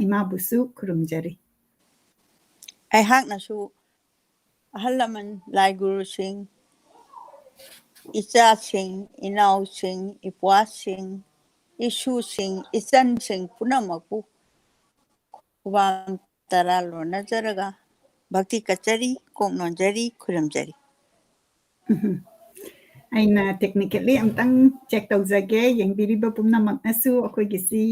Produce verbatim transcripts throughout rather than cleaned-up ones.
ꯏꯃꯥꯕꯨꯁꯨ ꯈꯨꯔꯨꯝꯖꯔꯤ꯫ ꯑꯩꯍꯥꯛꯅꯁꯨ ꯑꯍꯜ ꯂꯃꯟ, ꯂꯥꯏ ꯒꯨꯔꯨꯁꯤꯡ, ꯏꯆꯥꯁꯤꯡ, ꯏꯅꯥꯎꯁꯤꯡ, ꯏꯄ꯭ꯋꯥꯁꯤꯡ, ꯏꯁꯨꯁꯤꯡ, ꯏꯆꯟꯁꯤꯡ ꯄꯨꯝꯅꯃꯛꯄꯨ ꯈꯨꯕꯥꯝ ꯇꯔꯥ ꯂꯣꯟꯅꯖꯔꯒ ꯚꯛꯇꯤ ꯀꯠꯆꯔꯤ, ꯀꯣꯛ ꯅꯣꯟꯖꯔꯤ, ꯈꯨꯔꯨꯝꯖꯔꯤ꯫ ꯎꯝ꯫ ꯑꯩꯅ technically ꯑꯝꯇꯪ check ꯇꯧꯖꯒꯦ꯫ ꯌꯦꯡꯕꯤꯔꯤꯕ ꯄꯨꯝꯅꯃꯛꯅꯁꯨ ꯑꯩꯈꯣꯏꯒꯤꯁꯤ,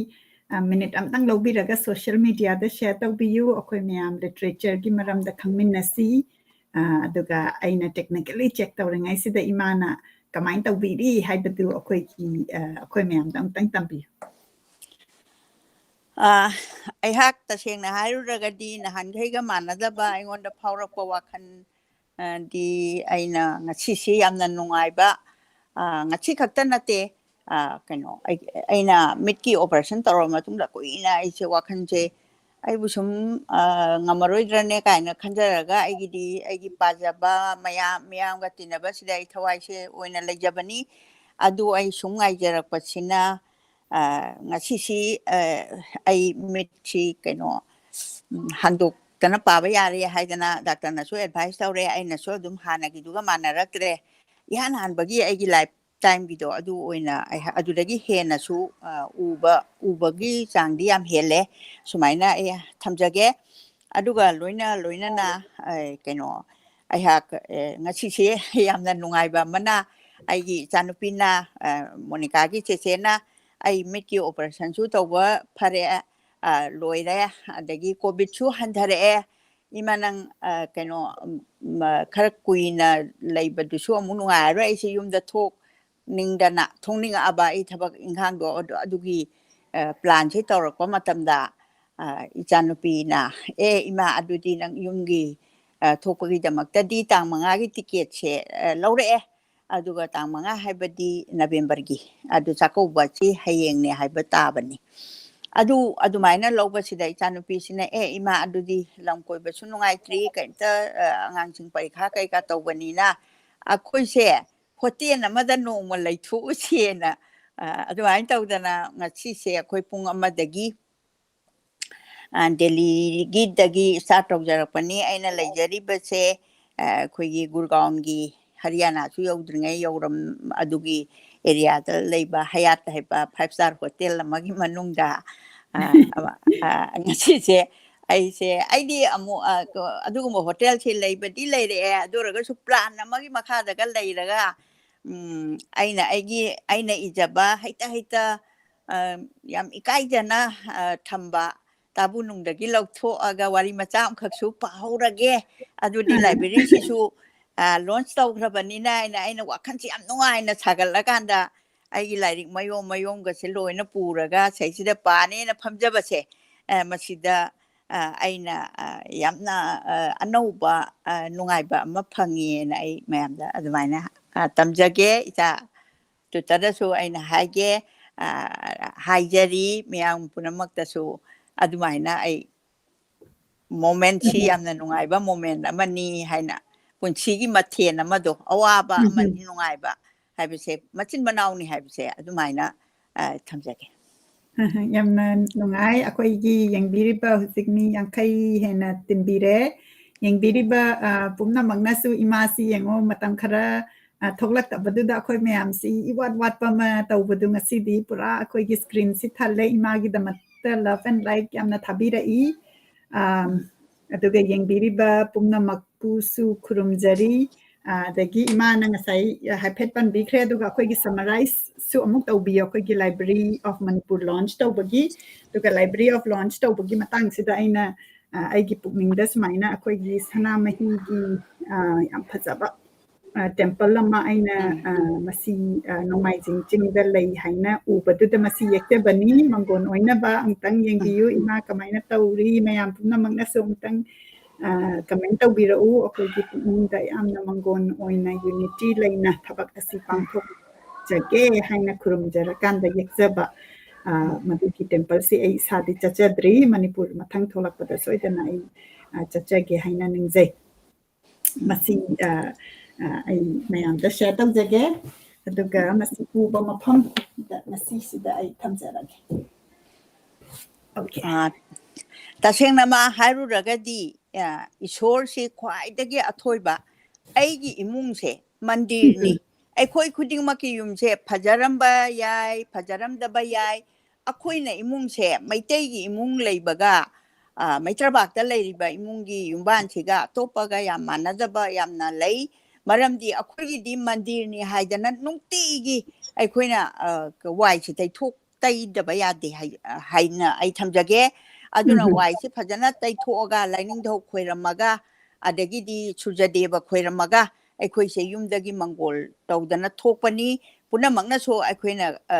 ꯑ, minute ꯑꯝꯇꯪ ꯂꯧꯕꯤꯔꯒ social mediaꯗ share ꯇꯧꯕꯤꯌꯨ꯫ ꯑꯩꯈꯣꯏ ꯃꯌꯥꯝ literatureꯒꯤ ꯃꯔꯝꯗ ꯈꯪꯃꯤꯟꯅꯁꯤ꯫ ꯑ, ꯑꯗꯨꯒ ꯑꯩꯅ technically check ꯇꯧꯔꯤꯉꯩꯁꯤꯗ ꯏꯃꯥꯅ ꯀꯃꯥꯏꯅ ꯇꯧꯕꯤꯔꯤ ꯍꯥꯏꯕꯗꯨ ꯑꯩꯈꯣꯏꯒꯤ, ꯑ, ꯑꯩꯈꯣꯏ ꯃꯌꯥꯝꯗ ꯑꯃꯨꯛꯇꯪ ꯇꯝꯕꯤꯌꯨ꯫ ꯑ, ꯑꯩꯍꯥꯛ ꯇꯁꯦꯡꯅ ꯍꯥꯏꯔꯨꯔꯒꯗꯤ ꯅꯍꯥꯟꯈꯩꯒ ꯃꯥꯟꯅꯗꯕ ꯑꯩꯉꯣꯟꯗ ꯐꯥꯎꯔꯛꯄ ꯋꯥꯈꯜ ꯑ, ꯗꯤ ꯑꯩꯅ ꯉꯁꯤꯁꯤ ꯌꯥꯝꯅ ꯅꯨꯡꯉꯥꯏꯕ, ꯑ, ꯉꯁꯤ ꯈꯛꯇ ꯅꯠꯇꯦ, ꯑ, ꯀꯩꯅꯣ, ꯑꯩ-, ꯑꯩꯅ ꯃꯤꯠꯀꯤ operation ꯇꯧꯔꯕ ꯃꯇꯨꯡꯗ ꯀꯨꯏꯅ ꯑꯩꯁꯦ ꯋꯥꯈꯜꯁꯦ ꯑꯩꯕꯨ ꯁꯨꯝ, ꯑ, ꯉꯝꯃꯔꯣꯏꯗ꯭ꯔꯅꯦ ꯀꯥꯏꯅ ꯈꯟꯖꯔꯒ ꯑꯩꯒꯤꯗꯤ ꯑꯩꯒꯤ ꯄꯥꯖꯕ ꯃꯌꯥꯝ, ꯃꯤꯌꯥꯝꯒ ꯇꯤꯟꯅꯕꯁꯤꯗ ꯑꯩ ꯊꯋꯥꯏꯁꯦ ꯑꯣꯏꯅ ꯂꯩꯖꯕꯅꯤ꯫ ꯑꯗꯨ ꯑꯩ ꯁꯨꯝ ꯉꯥꯏꯖꯔꯛꯄꯁꯤꯅ, ꯑ, ꯉꯁꯤꯁꯤ, ꯑ, ꯑꯩ ꯃꯤꯠꯁꯤ ꯀꯩꯅꯣ, ꯎꯝ, ꯍꯥꯡꯗꯣꯛꯇꯅ ꯄꯥꯕ ꯌꯥꯔꯦ ꯍꯥꯏꯗꯅ ꯗꯥꯛꯇꯔꯅꯁꯨ advice ꯇꯧꯔꯦ꯫ ꯑꯩꯅꯁꯨ ꯑꯗꯨꯝ ꯍꯥꯟꯅꯒꯤꯗꯨꯒ ꯃꯥꯟꯅꯔꯛꯇ꯭ꯔꯦ꯫ ꯏꯍꯥꯟ ꯍꯥꯟꯕꯒꯤ ꯑꯩꯒꯤ lifetimeꯒꯤꯗꯣ ꯑꯗꯨ ꯑꯣꯏꯅ ꯑꯩꯍꯥꯛ ꯑꯗꯨꯗꯒꯤ ꯍꯦꯟꯅꯁꯨ, ꯑ, ꯎꯕ, ꯎꯕꯒꯤ ꯆꯥꯡꯗꯤ ꯌꯥꯝ ꯍꯦꯜꯂꯦ꯫ ꯁꯨꯃꯥꯏꯅ ꯑꯩ ꯊꯝꯖꯒꯦ꯫ ꯑꯗꯨꯒ ꯂꯣꯏꯅ ꯂꯣꯏꯅꯅ, ꯑ, ꯀꯩꯅꯣ, ꯑꯩꯍꯥꯛ, ꯑ, ꯉꯁꯤꯁꯦ ꯌꯥꯝꯅ ꯅꯨꯡꯉꯥꯏꯕ ꯑꯃꯅ ꯑꯩꯒꯤ ꯏꯆꯥꯅꯨꯄꯤꯅ, ꯑ, ꯃꯣꯅꯤꯀꯥꯒꯤ ꯆꯦꯆꯦꯅ ꯑꯩ ꯃꯤꯠꯀꯤ operationꯁꯨ ꯇꯧꯕ ꯐꯔꯦ, ꯑ, ꯂꯣꯏꯔꯦ, ꯑꯗꯒꯤ COVIDꯁꯨ ꯍꯟꯊꯔꯛꯑꯦ꯫ ꯏꯃꯥ ꯅꯪ, ꯑ, ꯀꯩꯅꯣ, ꯎꯝ, ꯃ-, ꯈꯔ ꯀꯨꯏꯅ ꯂꯩꯕꯗꯨꯁꯨ ꯑꯃꯨꯛ ꯅꯨꯡꯉꯥꯏꯔꯔꯣꯏ꯫ ꯑꯩꯁꯦ ꯌꯨꯝꯗ ꯊꯣꯛꯅꯤꯡꯗꯅ, ꯊꯣꯛꯅꯤꯡꯉꯛꯑꯕ ꯑꯩ ꯊꯕꯛ ꯏꯪꯈꯥꯡꯗꯣ ꯑꯗꯨ, ꯑꯗꯨꯒꯤ, ꯑ, planꯁꯦ ꯇꯧꯔꯛꯄ ꯃꯇꯝꯗ, ꯑ, ꯏꯆꯥꯅꯨꯄꯤꯅ, "ꯑꯦ ꯏꯃꯥ, ꯑꯗꯨꯗꯤ ꯅꯪ ꯌꯨꯝꯒꯤ, ꯑ, ꯊꯣꯛꯄꯒꯤꯗꯃꯛꯇꯗꯤ ꯇꯥꯡ ꯃꯉꯥꯒꯤ ticketꯁꯦ, ꯑ, ꯂꯧꯔꯛꯑꯦ꯫ ꯑꯗꯨꯒ ꯇꯥꯡ ꯃꯉꯥ ꯍꯥꯏꯕꯗꯤ Novemberꯒꯤ, ꯑꯗꯨ ꯆꯥꯛꯀꯧꯕꯁꯤ ꯍꯌꯦꯡꯅꯦ ꯍꯥꯏꯕ ꯇꯥꯕꯅꯤ꯫" ꯑꯗꯨ ꯑꯗꯨꯃꯥꯏꯅ ꯂꯧꯕꯁꯤꯗ ꯏꯆꯥꯅꯨꯄꯤꯁꯤꯅ, "ꯑꯦ ꯏꯃꯥ, ꯑꯗꯨꯗꯤ ꯂꯝ ꯀꯣꯏꯕꯁꯨ ꯅꯨꯡꯉꯥꯏꯇ꯭ꯔꯤ, ꯀꯩꯝꯇ, ꯑ, ꯑꯉꯥꯡꯁꯤꯡ ꯄꯔꯤꯈꯥ ꯀꯩꯀꯥ ꯇꯧꯕꯅꯤꯅ ꯑꯩꯈꯣꯏꯁꯦ ꯍꯣꯇꯦꯜ ꯑꯃꯗ ꯅꯣꯡꯃ ꯂꯩꯊꯣꯛꯎꯁꯦꯅ", ꯑ, ꯑꯗꯨꯃꯥꯏꯅ ꯇꯧꯗꯅ ꯉꯁꯤꯁꯦ ꯑꯩꯈꯣꯏ ꯄꯨꯡ ꯑꯃꯗꯒꯤ ꯗꯦꯜꯂꯤꯒꯤꯗꯒꯤ ꯁ꯭ꯇꯥꯔꯠ ꯇꯧꯖꯔꯛꯄꯅꯤ꯫ ꯑꯩꯅ ꯂꯩꯖꯔꯤꯕꯁꯦ ꯑꯩꯈꯣꯏꯒꯤ ꯒꯨꯔꯒꯥꯎꯟꯒꯤ, ꯍꯔꯤꯌꯥꯅꯥꯁꯨ ꯌꯧꯗ꯭ꯔꯤꯉꯩ ꯌꯧꯔꯝ ꯑꯗꯨꯒꯤ ꯑꯦꯔꯤꯌꯥꯗ ꯂꯩꯕ ꯍꯌꯥꯠ ꯍꯥꯏꯕ ꯐꯥꯏꯚ ꯁ꯭ꯇꯥꯔ ꯍꯣꯇꯦꯜ ꯑꯃꯒꯤ ꯃꯅꯨꯡꯗ ꯉꯁꯤꯁꯦ ꯑꯩꯁꯦ, ꯑꯩꯗꯤ ꯑꯃꯨꯛ ꯑꯗꯨꯒꯨꯝꯕ ꯍꯣꯇꯦꯜꯁꯦ ꯂꯩꯕꯗꯤ ꯂꯩꯔꯛꯑꯦ, ꯑꯗꯨ ꯑꯣꯏꯔꯒꯁꯨ ꯄ꯭ꯂꯥꯟ ꯑꯃꯒꯤ ꯃꯈꯥꯗꯒ ꯂꯩꯔꯒ ꯑꯩꯅ ꯑꯩꯒꯤ, ꯑꯩꯅ ꯏꯖꯕ ꯍꯩꯇ ꯍꯩꯇ ꯌꯥꯝ ꯏꯀꯥꯏꯖꯅ ꯊꯝꯕ ꯇꯥꯕꯨ ꯅꯨꯡꯗꯒꯤ ꯂꯧꯊꯣꯛꯑꯒ ꯋꯥꯔꯤ ꯃꯆꯥ ꯑꯃꯈꯛꯁꯨ ꯄꯥꯍꯧꯔꯒꯦ꯫ ꯑꯗꯨꯗꯤ ꯂꯥꯏꯕ꯭ꯔꯦꯔꯤꯁꯤꯁꯨ ꯂꯣꯟꯆ ꯇꯧꯈ꯭ꯔꯕꯅꯤꯅ ꯑꯩꯅ, ꯑꯩꯅ ꯋꯥꯈꯜꯁꯤ ꯌꯥꯝ ꯅꯨꯡꯉꯥꯏꯅ ꯁꯥꯒꯠꯂꯀꯥꯟꯗ ꯑꯩꯒꯤ ꯂꯥꯏꯔꯤꯛ ꯃꯌꯣꯝ ꯃꯌꯣꯝꯒꯁꯦ ꯂꯣꯏꯅ ꯄꯨꯔꯒ ꯁꯩꯁꯤꯗ ꯄꯥꯅꯦꯅ ꯐꯝꯖꯕꯁꯦ, ꯃꯁꯤꯗ ꯑꯩꯅ ꯌꯥꯝꯅ ꯑꯅꯧꯕ ꯅꯨꯡꯉꯥꯏꯕ ꯑꯃ ꯐꯪꯉꯦꯅ ꯑꯩ ꯃꯌꯥꯝꯗ ꯑꯗꯨꯃꯥꯏꯅ ꯇꯝꯖꯒꯦ꯫ ꯏꯆꯥ ꯇꯨꯇꯔꯗꯁꯨ ꯑꯩꯅ ꯍꯥꯏꯒꯦ, ꯍꯥꯏꯖꯔꯤ ꯃꯌꯥꯝ ꯄꯨꯝꯅꯃꯛꯇꯁꯨ, ꯑꯗꯨꯃꯥꯏꯅ ꯑꯩ ꯃꯣꯃꯦꯟꯁꯤ ꯌꯥꯝꯅ ꯅꯨꯡꯉꯥꯏꯕ ꯃꯣꯃꯦꯟ ꯑꯃꯅꯤ ꯍꯥꯏꯅ, ꯄꯨꯟꯁꯤꯒꯤ ꯃꯊꯦꯜ ꯑꯃꯗꯣ, ꯑꯋꯥꯕ ꯑꯃꯗꯤ ꯅꯨꯡꯉꯥꯏꯕ ꯍꯥꯏꯕꯁꯦ ꯃꯆꯤꯟ ꯃꯅꯥꯎꯅꯤ ꯍꯥꯏꯕꯁꯦ ꯑꯗꯨꯃꯥꯏꯅ ꯊꯝꯖꯒꯦ꯫ ꯌꯥꯝꯅ ꯅꯨꯡꯉꯥꯏ꯫ ꯑꯩꯈꯣꯏꯒꯤ ꯌꯦꯡꯕꯤꯔꯤꯕ ꯍꯧꯖꯤꯛ ꯃꯤ ꯌꯥꯡꯈꯩ ꯍꯦꯟꯅ ꯇꯤꯟꯕꯤꯔꯦ꯫ ꯌꯦꯡꯕꯤꯔꯤꯕ ꯄꯨꯝꯅꯃꯛꯅꯁꯨ ꯏꯃꯥꯁꯤ ꯌꯦꯡꯉꯣ, ꯃꯇꯝ ꯈꯔ ꯊꯣꯛꯂꯛꯇꯕꯗꯨꯗ ꯑꯩꯈꯣꯏ ꯃꯌꯥꯝꯁꯤ ꯏꯋꯥꯠ ꯋꯥꯠꯄ ꯑꯃ ꯇꯧꯕꯗꯨ ꯉꯁꯤꯗꯤ ꯄꯨꯔꯥ ꯑꯩꯈꯣꯏꯒꯤ ꯁ꯭ꯀ꯭ꯔꯤꯟꯁꯤ ꯊꯜꯂꯦ꯫ ꯏꯃꯥꯒꯤꯗꯃꯛꯇ love and like ꯌꯥꯝꯅ ꯊꯥꯕꯤꯔꯛꯏ꯫ ꯑꯗꯨꯒ ꯌꯦꯡꯕꯤꯔꯤꯕ ꯄꯨꯝꯅꯃꯛꯄꯨꯁꯨ ꯈꯨꯔꯨꯝꯖꯔꯤ꯫ ꯑꯗꯒꯤ ꯏꯃꯥꯅ ꯉꯁꯥꯏ ꯍꯥꯏꯐꯦꯠ ꯄꯟꯕꯤꯈ꯭ꯔꯦ, ꯑꯗꯨꯒ ꯑꯩꯈꯣꯏꯒꯤ ꯁꯃꯔꯥꯏꯁꯁꯨ ꯑꯃꯨꯛ ꯇꯧꯕꯤꯌꯣ, ꯑꯩꯈꯣꯏꯒꯤ Library of Manipur launch ꯇꯧꯕꯒꯤ꯫ ꯑꯗꯨꯒ Library of launch ꯇꯧꯕꯒꯤ ꯃꯇꯥꯡꯁꯤꯗ ꯑꯩꯅ ꯑꯩꯒꯤ ꯄꯨꯛꯅꯤꯡꯗ ꯁꯨꯃꯥꯏꯅ ꯑꯩꯈꯣꯏꯒꯤ ꯁꯅꯥꯃꯍꯤꯒꯤ ꯌꯥꯝ ꯐꯖꯕ ꯇꯦꯝꯄꯜ ꯑꯃ ꯑꯩꯅ ꯃꯁꯤ ꯅꯣꯡꯃꯥꯏꯖꯤꯡ ꯆꯤꯡꯗ ꯂꯩ ꯍꯥꯏꯅ ꯎꯕꯗꯨꯗ ꯃꯁꯤ ꯌꯦꯛꯆꯕꯅꯤ꯫ ꯃꯪꯒꯣꯟ ꯑꯣꯏꯅꯕ ꯑꯃꯨꯛꯇꯪ ꯌꯦꯡꯕꯤꯌꯨ, ꯏꯃꯥ ꯀꯃꯥꯏꯅ ꯇꯧꯔꯤ, ꯃꯌꯥꯝ ꯄꯨꯝꯅꯃꯛꯅꯁꯨ ꯑꯃꯨꯛꯇꯪ ꯀꯃꯦꯟ ꯇꯧꯕꯤꯔꯛꯎ꯫ ꯑꯩꯈꯣꯏꯒꯤ ꯄꯨꯛꯅꯤꯡꯗ ꯌꯥꯝꯅ ꯃꯪꯒꯣꯟ ꯑꯣꯏꯅ ꯌꯨꯅꯤꯇꯤ ꯂꯩꯅ ꯊꯕꯛ ꯑꯁꯤ ꯄꯥꯡꯊꯣꯛꯆꯒꯦ ꯍꯥꯏꯅ ꯈꯨꯔꯨꯝꯖꯔꯀꯥꯟꯗ ꯌꯦꯛꯆꯕ ꯃꯗꯨꯒꯤ ꯇꯦꯝꯄꯜꯁꯤ ꯑꯩ ꯏꯁꯥꯗꯤ ꯆꯠꯆꯗ꯭ꯔꯤ꯫ ꯃꯅꯤꯄꯨꯔ ꯃꯊꯪ ꯊꯣꯛꯂꯛꯄꯗ ꯁꯣꯏꯗꯅ ꯑꯩ ꯆꯠꯆꯒꯦ ꯍꯥꯏꯅ ꯅꯤꯡꯖꯩ꯫ ꯃꯁꯤ ꯑꯩ ꯃꯌꯥꯝꯗ ꯁꯤꯌꯔ ꯇꯧꯖꯒꯦ꯫ ꯑꯗꯨꯒ ꯃꯁꯤ ꯄꯨꯕ ꯃꯐꯝ ꯃꯁꯤꯁꯤꯗ ꯑꯩ ꯊꯝꯖꯔꯒꯦ꯫ Okay. ꯇꯁꯦꯡꯅꯃꯛ ꯍꯥꯏꯔꯨꯔꯒꯗꯤ, ꯑ, ꯏꯁꯣꯔꯁꯤ ꯈ꯭ꯋꯥꯏꯗꯒꯤ ꯑꯊꯣꯏꯕ, ꯑꯩꯒꯤ ꯏꯃꯨꯡꯁꯦ ꯃꯟꯗꯤꯔꯅꯤ꯫ ꯑꯩꯈꯣꯏ ꯈꯨꯗꯤꯡꯃꯛꯀꯤ ꯌꯨꯝꯁꯦ ꯐꯖꯔꯝꯕ ꯌꯥꯏ, ꯐꯖꯔꯝꯗꯕ ꯌꯥꯏ꯫ ꯑꯩꯈꯣꯏꯅ ꯏꯃꯨꯡꯁꯦ, ꯃꯩꯇꯩꯒꯤ ꯏꯃꯨꯡ ꯂꯩꯕꯒ, ꯑ, ꯃꯩꯇ꯭ꯔꯕꯥꯛꯇ ꯂꯩꯔꯤꯕ ꯏꯃꯨꯡꯒꯤ ꯌꯨꯝꯕꯥꯟꯁꯤꯒ ꯑꯇꯣꯞꯄꯒ ꯌꯥꯝ ꯃꯥꯟꯅꯗꯕ ꯌꯥꯝꯅ ꯂꯩ꯫ ꯃꯔꯝꯗꯤ ꯑꯩꯈꯣꯏꯒꯤꯗꯤ ꯃꯟꯗꯤꯔꯅꯤ ꯍꯥꯏꯗꯅ ꯅꯨꯡꯇꯤꯒꯤ ꯑꯩꯈꯣꯏꯅ, ꯑ, ꯋꯥꯏꯁꯤ ꯇꯩꯊꯣꯛ ꯇꯩꯗꯕ ꯌꯥꯗꯦ ꯍꯥꯏ-, ꯍꯥꯏꯅ ꯑꯩ ꯊꯝꯖꯒꯦ꯫ ꯑꯗꯨꯅ ꯎꯝ꯫ ꯋꯥꯏꯁꯤ ꯐꯖꯅ ꯇꯩꯊꯣꯛꯑꯒ, ꯂꯥꯏꯅꯤꯡꯊꯧ ꯈꯣꯏꯔꯝꯃꯒ, ꯑꯗꯒꯤꯗꯤ ꯁꯨꯔꯖꯗꯦꯕ ꯈꯣꯏꯔꯝꯃꯒ, ꯑꯩꯈꯣꯏꯁꯦ ꯌꯨꯝꯗꯒꯤ ꯃꯪꯒꯣꯜ ꯇꯧꯗꯅ ꯊꯣꯛꯄꯅꯤ꯫ ꯄꯨꯝꯅꯃꯛꯅꯁꯨ ꯑꯩꯈꯣꯏꯅ, ꯑ,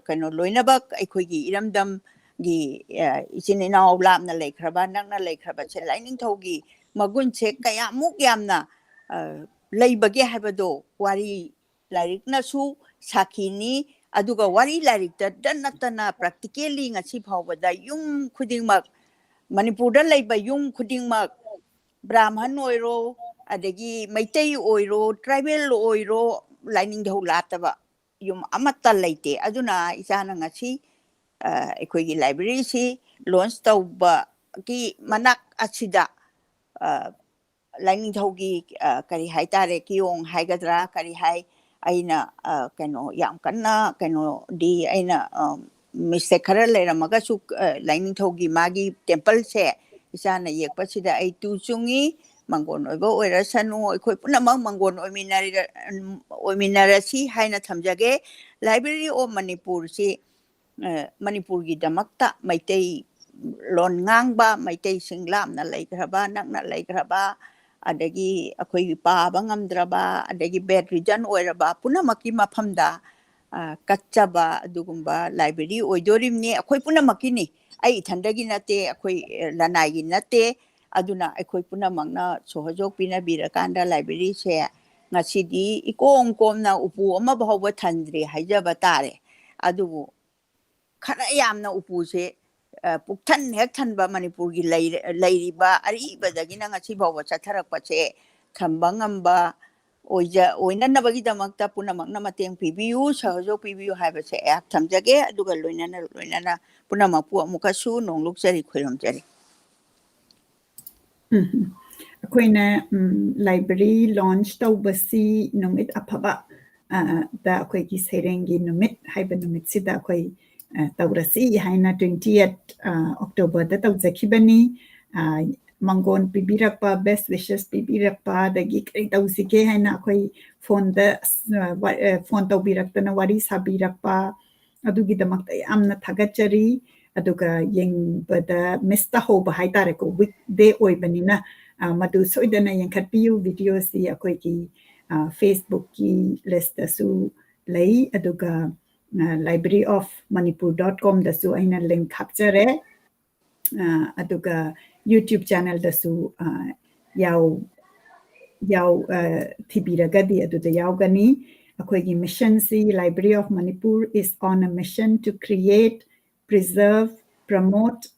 ꯀꯩꯅꯣ, ꯂꯣꯏꯅꯃꯛ ꯑꯩꯈꯣꯏꯒꯤ ꯏꯔꯝꯗꯝꯒꯤ, ꯑ, ꯏꯆꯤꯟ ꯏꯅꯥꯎ ꯂꯥꯞꯅ ꯂꯩꯈ꯭ꯔꯕ, ꯅꯛꯅ ꯂꯩꯈ꯭ꯔꯕꯁꯦ, ꯂꯥꯏꯅꯤꯡꯊꯧꯒꯤ ꯃꯒꯨꯟꯁꯦ ꯀꯌꯥꯃꯨꯛ ꯌꯥꯝꯅ, ꯑ, ꯂꯩꯕꯒꯦ ꯍꯥꯏꯕꯗꯣ ꯋꯥꯔꯤ ꯂꯥꯏꯔꯤꯛꯅꯁꯨ ꯁꯥꯈꯤꯅꯤ꯫ ꯑꯗꯨꯒ ꯋꯥꯔꯤ ꯂꯥꯏꯔꯤꯛꯇꯗ ꯅꯠꯇꯅ practically ꯉꯁꯤ ꯐꯥꯎꯕꯗ ꯌꯨꯝ ꯈꯨꯗꯤꯡꯃꯛ, ꯃꯅꯤꯄꯨꯔꯗ ꯂꯩꯕ ꯌꯨꯝ ꯈꯨꯗꯤꯡꯃꯛ, ꯕ꯭ꯔꯥꯍꯃꯟ ꯑꯣꯏꯔꯣ, ꯑꯗꯒꯤ ꯃꯩꯇꯩ ꯑꯣꯏꯔꯣ, tribal ꯑꯣꯏꯔꯣ, ꯂꯥꯏꯅꯤꯡꯊꯧ ꯂꯥꯠꯇꯕ ꯌꯨꯝ ꯑꯃꯠꯇ ꯂꯩꯇꯦ꯫ ꯑꯗꯨꯅ ꯏꯆꯥꯅ ꯉꯁꯤ, ꯑ, ꯑꯩꯈꯣꯏꯒꯤ libraryꯁꯤ launch ꯇꯧꯕꯒꯤ ꯃꯅꯥꯛ ꯑꯁꯤꯗ, ꯑ, ꯂꯥꯏꯅꯤꯡꯊꯧꯒꯤ, ꯑ, ꯀꯔꯤ ꯍꯥꯏꯇꯥꯔꯦ, ꯀꯤꯌꯣꯡ ꯍꯥꯏꯒꯗ꯭ꯔꯥ, ꯀꯔꯤ ꯍꯥꯏ, ꯑꯩꯅ, ꯑ, ꯀꯩꯅꯣ, ꯌꯥꯝ ꯀꯟꯅ ꯀꯩꯅꯣꯗꯤ ꯑꯩꯅ, ꯑ, mistake ꯈꯔ ꯂꯩꯔꯝꯃꯒꯁꯨ, ꯑ, ꯂꯥꯏꯅꯤꯡꯊꯧꯒꯤ ꯃꯥꯒꯤ templeꯁꯦ ꯏꯆꯥꯅ ꯌꯦꯛꯄꯁꯤꯗ ꯑꯩ ꯇꯨ ꯆꯨꯡꯉꯤ꯫ ꯃꯪꯒꯣꯟ ꯑꯣꯏꯕ ꯑꯣꯏꯔꯁꯅꯨ, ꯑꯩꯈꯣꯏ ꯄꯨꯝꯅꯃꯛ ꯃꯪꯒꯣꯟ ꯑꯣꯏꯃꯤꯟꯅꯔꯤꯔ-, ꯑꯣꯏꯃꯤꯟꯅꯔꯁꯤ ꯍꯥꯏꯅ ꯊꯝꯖꯒꯦ꯫ Library of ꯃꯅꯤꯄꯨꯔꯁꯤ, ꯑ, ꯃꯅꯤꯄꯨꯔꯒꯤꯗꯃꯛꯇ ꯃꯩꯇꯩ ꯂꯣꯟ ꯉꯥꯡꯕ, ꯃꯩꯇꯩꯁꯤꯡ ꯂꯥꯞꯅ ꯂꯩꯈ꯭ꯔꯕ, ꯅꯛꯅ ꯂꯩꯈ꯭ꯔꯕ, ꯑꯗꯒꯤ ꯑꯩꯈꯣꯏꯒꯤ ꯄꯥꯕ ꯉꯝꯗ꯭ꯔꯕ, ꯑꯗꯒꯤ bedridden ꯑꯣꯏꯔꯕ ꯄꯨꯝꯅꯃꯛꯀꯤ ꯃꯐꯝꯗ, ꯑ, ꯀꯠꯆꯕ ꯑꯗꯨꯒꯨꯝꯕ library ꯑꯣꯏꯗꯣꯔꯤꯕꯅꯤ꯫ ꯑꯩꯈꯣꯏ ꯄꯨꯝꯅꯃꯛꯀꯤꯅꯤ, ꯑꯩ ꯏꯊꯟꯗꯒꯤ ꯅꯠꯇꯦ, ꯑꯩꯈꯣꯏ, ꯑ, ꯂꯅꯥꯏꯒꯤ ꯅꯠꯇꯦ꯫ ꯑꯗꯨꯅ ꯑꯩꯈꯣꯏ ꯄꯨꯝꯅꯃꯛꯅ ꯁꯍꯖꯣꯛ ꯄꯤꯅꯕꯤꯔꯀꯥꯟꯗ libraryꯁꯦ ꯉꯁꯤꯗꯤ ꯏꯀꯣꯝ ꯀꯣꯝꯅ ꯎꯄꯨ ꯑꯃ ꯐꯥꯎꯕ ꯊꯟꯗ꯭ꯔꯤ ꯍꯥꯏꯖꯕ ꯇꯥꯔꯦ꯫ ꯑꯗꯨꯕꯨ ꯈꯔ ꯌꯥꯝꯅ ꯎꯄꯨꯁꯦ, ꯑ, ꯄꯨꯛꯊꯟ ꯍꯦꯛ ꯊꯟꯕ ꯃꯅꯤꯄꯨꯔꯒꯤ ꯂꯩꯔ-, ꯂꯩꯔꯤꯕ ꯑꯔꯤꯕꯗꯒꯤꯅ ꯉꯁꯤ ꯐꯥꯎꯕ ꯆꯠꯊꯔꯛꯄꯁꯦ ꯊꯝꯕ ꯉꯝꯕ, ꯑꯣꯏꯖ-, ꯑꯣꯏꯅꯅꯕꯒꯤꯗꯃꯛꯇ ꯄꯨꯝꯅꯃꯛꯅ ꯃꯇꯦꯡ ꯄꯤꯕꯤꯌꯨ, ꯁꯍꯖꯣꯒ ꯄꯤꯕꯤꯌꯨ ꯍꯥꯏꯕꯁꯦ ꯑꯩꯍꯥꯛ ꯊꯝꯖꯒꯦ꯫ ꯑꯗꯨꯒ ꯂꯣꯏꯅꯅ, ꯂꯣꯏꯅꯅ ꯄꯨꯝꯅꯃꯛꯄꯨ ꯑꯃꯨꯛꯀꯁꯨ ꯅꯣꯡꯂꯨꯛꯆꯔꯤ, ꯈꯣꯏꯔꯝꯖꯔꯤ꯫ ꯎꯝ꯫ ꯑꯩꯈꯣꯏꯅ, ꯎꯝ, library launch ꯇꯧꯕꯁꯤ ꯅꯨꯃꯤꯠ ꯑꯐꯕ, ꯑ, ꯗ ꯑꯩꯈꯣꯏꯒꯤ ꯁꯩꯔꯦꯡꯒꯤ ꯅꯨꯃꯤꯠ ꯍꯥꯏꯕ ꯅꯨꯃꯤꯠꯁꯤꯗ ꯑꯩꯈꯣꯏ, ꯑ, ꯇꯧꯔꯁꯤ ꯍꯥꯏꯅ twentieth, ꯑ, October ꯗ ꯇꯧꯖꯈꯤꯕꯅꯤ꯫ ꯑ, ꯃꯪꯒꯣꯟ ꯄꯤꯕꯤꯔꯛꯄ, best wishes ꯄꯤꯕꯤꯔꯛꯄ, ꯑꯗꯒꯤ ꯀꯔꯤ ꯇꯧꯁꯤꯒꯦ ꯍꯥꯏꯅ ꯑꯩꯈꯣꯏ phone ꯗ, ꯑ, ꯋꯥ-, ꯑ, phone ꯇꯧꯕꯤꯔꯛꯇꯅ ꯋꯥꯔꯤ ꯁꯥꯕꯤꯔꯛꯄ, ꯑꯗꯨꯒꯤꯗꯃꯛꯇ ꯌꯥꯝꯅ ꯊꯥꯒꯠꯆꯔꯤ꯫ ꯑꯗꯨꯒ ꯌꯦꯡꯕꯗ miss ꯇꯥꯍꯧꯕ ꯍꯥꯏꯇꯥꯔꯦꯀꯣ, weekday ꯑꯣꯏꯕꯅꯤꯅ, ꯑ, ꯃꯗꯨ ꯁꯣꯏꯗꯅ ꯌꯦꯡꯈꯠꯄꯤꯌꯨ꯫ Video ꯁꯤ ꯑꯩꯈꯣꯏꯒꯤ, ꯑ, Facebook ꯀꯤ list ꯇꯁꯨ ꯂꯩ, ꯑꯗꯨꯒ, ꯑ, library of manipur dot com ꯗꯁꯨ ꯑꯩꯅ link ꯍꯥꯞꯆꯔꯦ꯫ ꯑ, ꯑꯗꯨꯒ YouTube channel ꯗꯁꯨ, ꯑ, ꯌꯥꯎ-, ꯌꯥꯎ-, ꯑ, ꯊꯤꯕꯤꯔꯒꯗꯤ ꯑꯗꯨꯗ ꯌꯥꯎꯒꯅꯤ꯫ ꯑꯩꯈꯣꯏꯒꯤ mission ꯁꯤ, Library of Manipur is on a mission to create, preserve, promote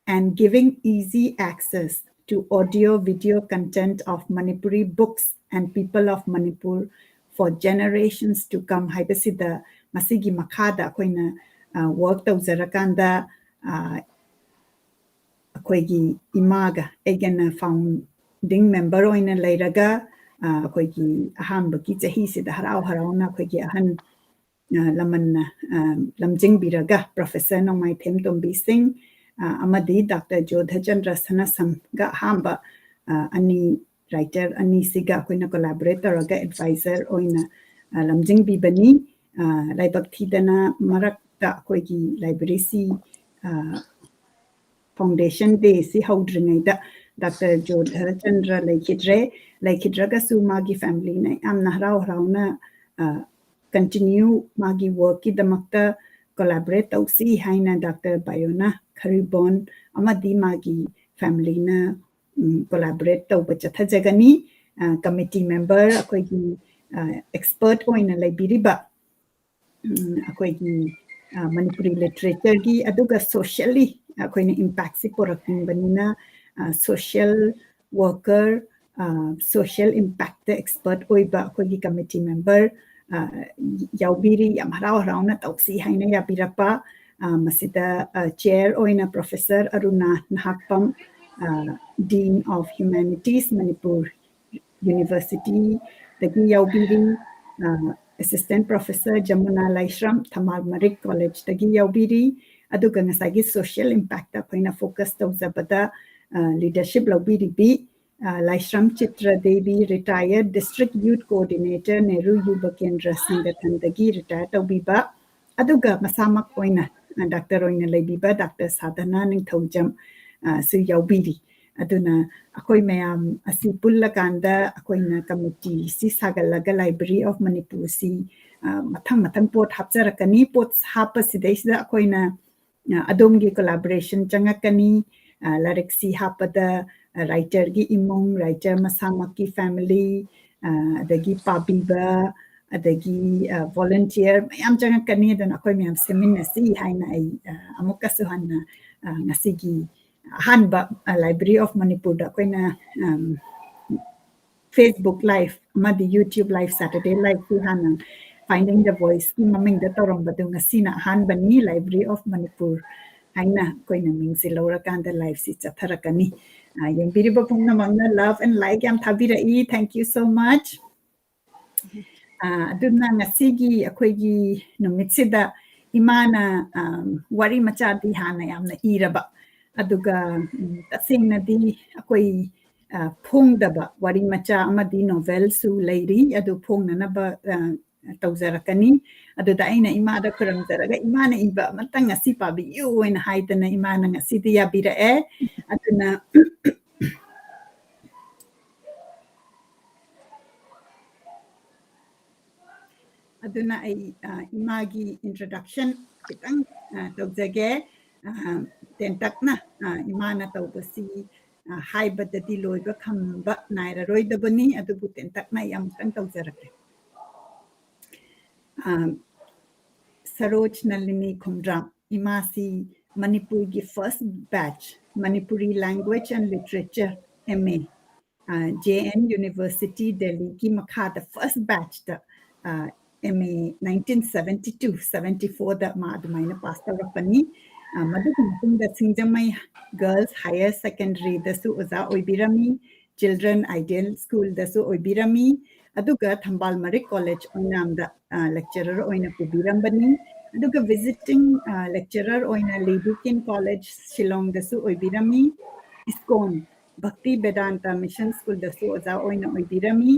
and giving easy access to audio video content of Manipuri books and people of Manipur for generations to come ꯍꯥꯏꯕꯁꯤꯗ, ꯃꯁꯤꯒꯤ ꯃꯈꯥꯗ ꯑꯩꯈꯣꯏꯅ, ꯑ, work ꯇꯧꯖꯔꯀꯥꯟꯗ, ꯑ, ꯑꯩꯈꯣꯏꯒꯤ ꯏꯃꯥꯒ ꯑꯩꯒꯅ founding member ꯑꯣꯏꯅ ꯂꯩꯔꯒ, ꯑ, ꯑꯩꯈꯣꯏꯒꯤ ꯑꯍꯥꯟꯕꯒꯤ ꯆꯍꯤꯁꯤꯗ ꯍꯔꯥꯎ ꯍꯔꯥꯎꯅ ꯑꯩꯈꯣꯏꯒꯤ ꯑꯍꯟ, ꯑ, ꯂꯃꯟꯅ, ꯑ, ꯂꯝꯖꯤꯡꯕꯤꯔꯒ Professor ꯅꯣꯡꯃꯥꯏꯊꯦꯝ ꯇꯣꯝꯕꯤ ꯁꯤꯡ, ꯑ, ꯑꯃꯗꯤ Doctor ꯖꯣꯙꯆꯟꯗ꯭ꯔ ꯁꯅꯥꯁꯝꯒ ꯑꯍꯥꯟꯕ, ꯑ, ꯑꯅꯤ writer ꯑꯅꯤꯁꯤꯒ ꯑꯩꯈꯣꯏꯅ collaborate ꯇꯧꯔꯒ advisor ꯑꯣꯏꯅ, ꯑ, ꯂꯝꯖꯤꯡꯕꯤꯕꯅꯤ꯫ ꯑ, ꯂꯥꯏꯕꯛ ꯊꯤꯗꯅ ꯃꯔꯛꯇ ꯑꯩꯈꯣꯏꯒꯤ library ꯁꯤ, ꯑ, foundation day ꯁꯤ ꯍꯧꯗ꯭ꯔꯤꯉꯩꯗ Doctor ꯖꯣꯙꯆꯟꯗ꯭ꯔ ꯂꯩꯈꯤꯗ꯭ꯔꯦ꯫ ꯂꯩꯈꯤꯗ꯭ꯔꯒꯁꯨ ꯃꯥꯒꯤ family ꯅ ꯌꯥꯝꯅ ꯍꯔꯥꯎ ꯍꯔꯥꯎꯅ, ꯑ, continue ꯃꯥꯒꯤ work ꯀꯤꯗꯃꯛꯇ collaborate ꯇꯧꯁꯤ ꯍꯥꯏꯅ Doctor ꯕꯥꯌꯣꯅꯥ ꯈꯔꯤꯕꯣꯟ ꯑꯃꯗꯤ ꯃꯥꯒꯤ family ꯅ, ꯎꯝ, collaborate ꯇꯧꯕ ꯆꯠꯊꯖꯒꯅꯤ꯫ ꯑ, committee member ꯑꯩꯈꯣꯏꯒꯤ, ꯑ, expert ꯑꯣꯏꯅ ꯂꯩꯕꯤꯔꯤꯕ, ꯎꯝ, ꯑꯩꯈꯣꯏꯒꯤ, ꯑ, ꯃꯅꯤꯄꯨꯔꯤ literature ꯒꯤ, ꯑꯗꯨꯒ socially ꯑꯩꯈꯣꯏꯅ impact ꯁꯤ ꯄꯨꯔꯛꯅꯤꯡꯕꯅꯤꯅ, ꯑ, social worker, social impactꯇ expert ꯑꯣꯏꯕ ꯑꯩꯈꯣꯏꯒꯤ committee member ꯌꯥꯎꯕꯤꯔꯤ꯫ ꯌꯥꯝ ꯍꯔꯥꯎ ꯍꯔꯥꯎꯅ ꯇꯧꯁꯤ ꯍꯥꯏꯅ ꯌꯥꯕꯤꯔꯛꯄ꯫ ꯃꯁꯤꯗ chair ꯑꯣꯏꯅ Professor Aruna Nahakpam, Dean of Humanities, Manipur Universityꯗꯒꯤ ꯌꯥꯎꯕꯤꯔꯤ꯫ Assistant Professor Yamuna ꯂꯥꯏꯁ꯭ꯔꯝ, ꯊꯝꯕꯥꯜ ꯃꯔꯤꯛ Collegeꯇꯒꯤ ꯌꯥꯎꯕꯤꯔꯤ꯫ ꯑꯗꯨꯒ ꯉꯁꯥꯏꯒꯤ social impactꯇ ꯑꯩꯈꯣꯏꯅ focus ꯇꯧꯖꯕꯗ leadership ꯂꯧꯕꯤꯔꯤꯕꯤ ꯂꯥꯏꯁ꯭ꯔꯝ ꯆꯤꯇ꯭ꯔ Devi, retired District Youth Coordinator, Nehru ꯌꯨꯕ ꯀꯦꯟꯗ꯭ꯔ ꯁꯪꯒꯊꯟꯗꯒꯤ retire ꯇꯧꯕꯤꯕ, ꯑꯗꯨꯒ ꯃꯁꯥꯃꯛ ꯑꯣꯏꯅ ꯗꯥꯛꯇꯔ ꯑꯣꯏꯅ ꯂꯩꯕꯤꯕ ꯗꯥꯛꯇꯔ ꯁꯥꯙꯅꯥ ꯅꯤꯡꯊꯧꯖꯝ ꯁꯨ ꯌꯥꯎꯕꯤꯔꯤ꯫ ꯑꯗꯨꯅ ꯑꯩꯈꯣꯏ ꯃꯌꯥꯝ ꯑꯁꯤ ꯄꯨꯜꯂꯀꯥꯟꯗ ꯑꯩꯈꯣꯏꯅ committeeꯁꯤ ꯁꯥꯒꯠꯂꯒ Library of Manipurꯁꯤ ꯃꯊꯪ ꯃꯊꯪ ꯄꯣꯠ ꯍꯥꯞꯆꯔꯛꯀꯅꯤ꯫ ꯄꯣꯠ ꯍꯥꯞꯄꯁꯤꯗꯩꯁꯤꯗ ꯑꯩꯈꯣꯏꯅ ꯑꯗꯣꯝꯒꯤ collaboration ꯆꯪꯉꯛꯀꯅꯤ꯫ ꯂꯥꯏꯔꯤꯛꯁꯤ ꯍꯥꯞꯄꯗ writerꯒꯤ ꯏꯃꯨꯡ, writer ꯃꯁꯥꯃꯛꯀꯤ family, ꯑꯗꯒꯤ ꯄꯥꯕꯤꯕ, ꯑꯗꯒꯤ volunteer ꯃꯌꯥꯝ ꯆꯪꯉꯛꯀꯅꯤ꯫ ꯑꯗꯨꯅ ꯑꯩꯈꯣꯏ ꯃꯌꯥꯝ ꯁꯦꯝꯃꯤꯟꯅꯁꯤ ꯍꯥꯏꯅ ꯑꯩ ꯑꯃꯨꯛꯀꯁꯨ ꯍꯟꯅ ꯉꯁꯤꯒꯤ ꯑꯍꯥꯟꯕ Library of Manipurꯗ ꯑꯩꯈꯣꯏꯅ Facebook live ꯑꯃꯗꯤ YouTube live, Saturday liveꯁꯤ ꯍꯥꯟꯅ Finding the Voiceꯀꯤ ꯃꯃꯤꯡꯗ ꯇꯧꯔꯝꯕꯗꯨ ꯉꯁꯤꯅ ꯑꯍꯥꯟꯕꯅꯤ꯫ Library of Manipur ꯍꯥꯏꯅ ꯑꯩꯈꯣꯏꯅ ꯃꯤꯡꯁꯤ ꯂꯧꯔꯀꯥꯟꯗ liveꯁꯤ ꯆꯠꯊꯔꯛꯀꯅꯤ꯫ ꯌꯦꯡꯕꯤꯔꯤꯕ ꯄꯨꯝꯅꯃꯛꯅ love and like ꯌꯥꯝ ꯊꯥꯕꯤꯔꯛꯏ꯫ Thank you so much꯫ ꯑꯗꯨꯅ ꯉꯁꯤꯒꯤ ꯑꯩꯈꯣꯏꯒꯤ ꯅꯨꯃꯤꯠꯁꯤꯗ ꯏꯃꯥꯅ ꯋꯥꯔꯤ ꯃꯆꯥꯗꯤ ꯍꯥꯟꯅ ꯌꯥꯝꯅ ꯏꯔꯕ, ꯑꯗꯨꯒ ꯇꯁꯦꯡꯅꯗꯤ ꯑꯩꯈꯣꯏ ꯐꯣꯡꯗꯕ ꯋꯥꯔꯤ ꯃꯆꯥ ꯑꯃꯗꯤ novelꯁꯨ ꯂꯩꯔꯤ꯫ ꯑꯗꯨ ꯐꯣꯡꯅꯅꯕ ꯇꯧꯖꯔꯛꯀꯅꯤ꯫ ꯑꯗꯨꯗ ꯑꯩꯅ ꯏꯃꯥꯗ ꯈꯨꯔꯨꯝꯖꯔꯒ, "ꯏꯃꯥꯅ ꯏꯕ ꯑꯃꯇꯪ ꯉꯁꯤ ꯄꯥꯕꯤꯌꯨ" ꯍꯥꯏꯅ ꯍꯥꯏꯗꯅ ꯏꯃꯥꯅ ꯉꯁꯤꯗꯤ ꯌꯥꯕꯤꯔꯛꯑꯦ꯫ ꯑꯗꯨꯅ ꯑꯗꯨꯅ ꯑꯩ ꯏꯃꯥꯒꯤ introduction ꯈꯤꯇꯪ ꯇꯧꯖꯒꯦ꯫ ꯇꯦꯟꯇꯛꯅ ꯏꯃꯥꯅ ꯇꯧꯕꯁꯤ ꯍꯥꯏꯕꯗꯗꯤ ꯂꯣꯏꯕ ꯈꯝꯕ ꯅꯥꯏꯔꯔꯣꯏꯗꯕꯅꯤ, ꯑꯗꯨꯕꯨ ꯇꯦꯟꯇꯛꯅ ꯑꯩ ꯑꯃꯨꯛꯇꯪ ꯇꯧꯖꯔꯛꯀꯦ꯫ ꯁꯔꯣꯖ ꯅꯂꯤꯅꯤ ꯈꯨꯝꯗ꯭ꯔꯥꯝ, ꯏꯃꯥꯁꯤ ꯃꯅꯤꯄꯨꯔꯒꯤ first batch Manipuri Language and Literature, M A, J N university ꯗꯦꯜꯂꯤꯒꯤ ꯃꯈꯥꯗ ꯐꯥꯔꯁ ꯕꯦꯠꯁꯇ M A nineteen seventy two seventy ꯐꯣꯔꯗ ꯃꯥ ꯑꯗꯨꯃꯥꯏꯅ ꯄꯥꯁ ꯇꯧꯔꯛꯄꯅꯤ꯫ ꯑ, ꯃꯗꯨꯒꯤ ꯃꯇꯨꯡꯗ ꯁꯤꯡꯖꯃꯩ ꯒꯔꯜꯁ ꯍꯥꯌꯔ ꯁꯦꯀꯦꯟꯗꯔꯤꯗꯁꯨ ꯑꯣꯖꯥ ꯑꯣꯏꯕꯤꯔꯝꯃꯤ, ꯆꯤꯜꯗ꯭ꯔꯦꯟ ꯑꯥꯏꯗꯤꯌꯦꯜ ꯁ꯭ꯀꯨꯜꯗꯁꯨ ꯑꯣꯏꯕꯤꯔꯝꯃꯤ, ꯑꯗꯨꯒ ꯊꯝꯕꯥꯜ ꯃꯔꯤꯛ ꯀꯣꯂꯦꯖ ꯑꯣꯏꯅꯥꯝꯗ ꯂꯦꯛꯆꯔꯔ ꯑꯣꯏꯅ ꯄꯨꯕꯤꯔꯝꯕꯅꯤ꯫ ꯑꯗꯨꯒ ꯚꯤꯖꯤꯇꯤꯡ ꯂꯦꯛꯆꯔꯔ ꯑꯣꯏꯅ ꯂꯦꯗꯤ ꯀꯤꯟ ꯀꯣꯂꯦꯖ ꯁꯤꯂꯣꯡꯗꯁꯨ ꯑꯣꯏꯕꯤꯔꯝꯃꯤ꯫ ꯏꯁꯀꯣꯟ ꯚꯛꯇꯤ ꯚꯦꯗꯥꯟꯇ ꯃꯤꯁꯟ ꯁ꯭ꯀꯨꯜꯗꯁꯨ ꯑꯣꯖꯥ ꯑꯣꯏꯅ ꯑꯣꯏꯕꯤꯔꯝꯃꯤ꯫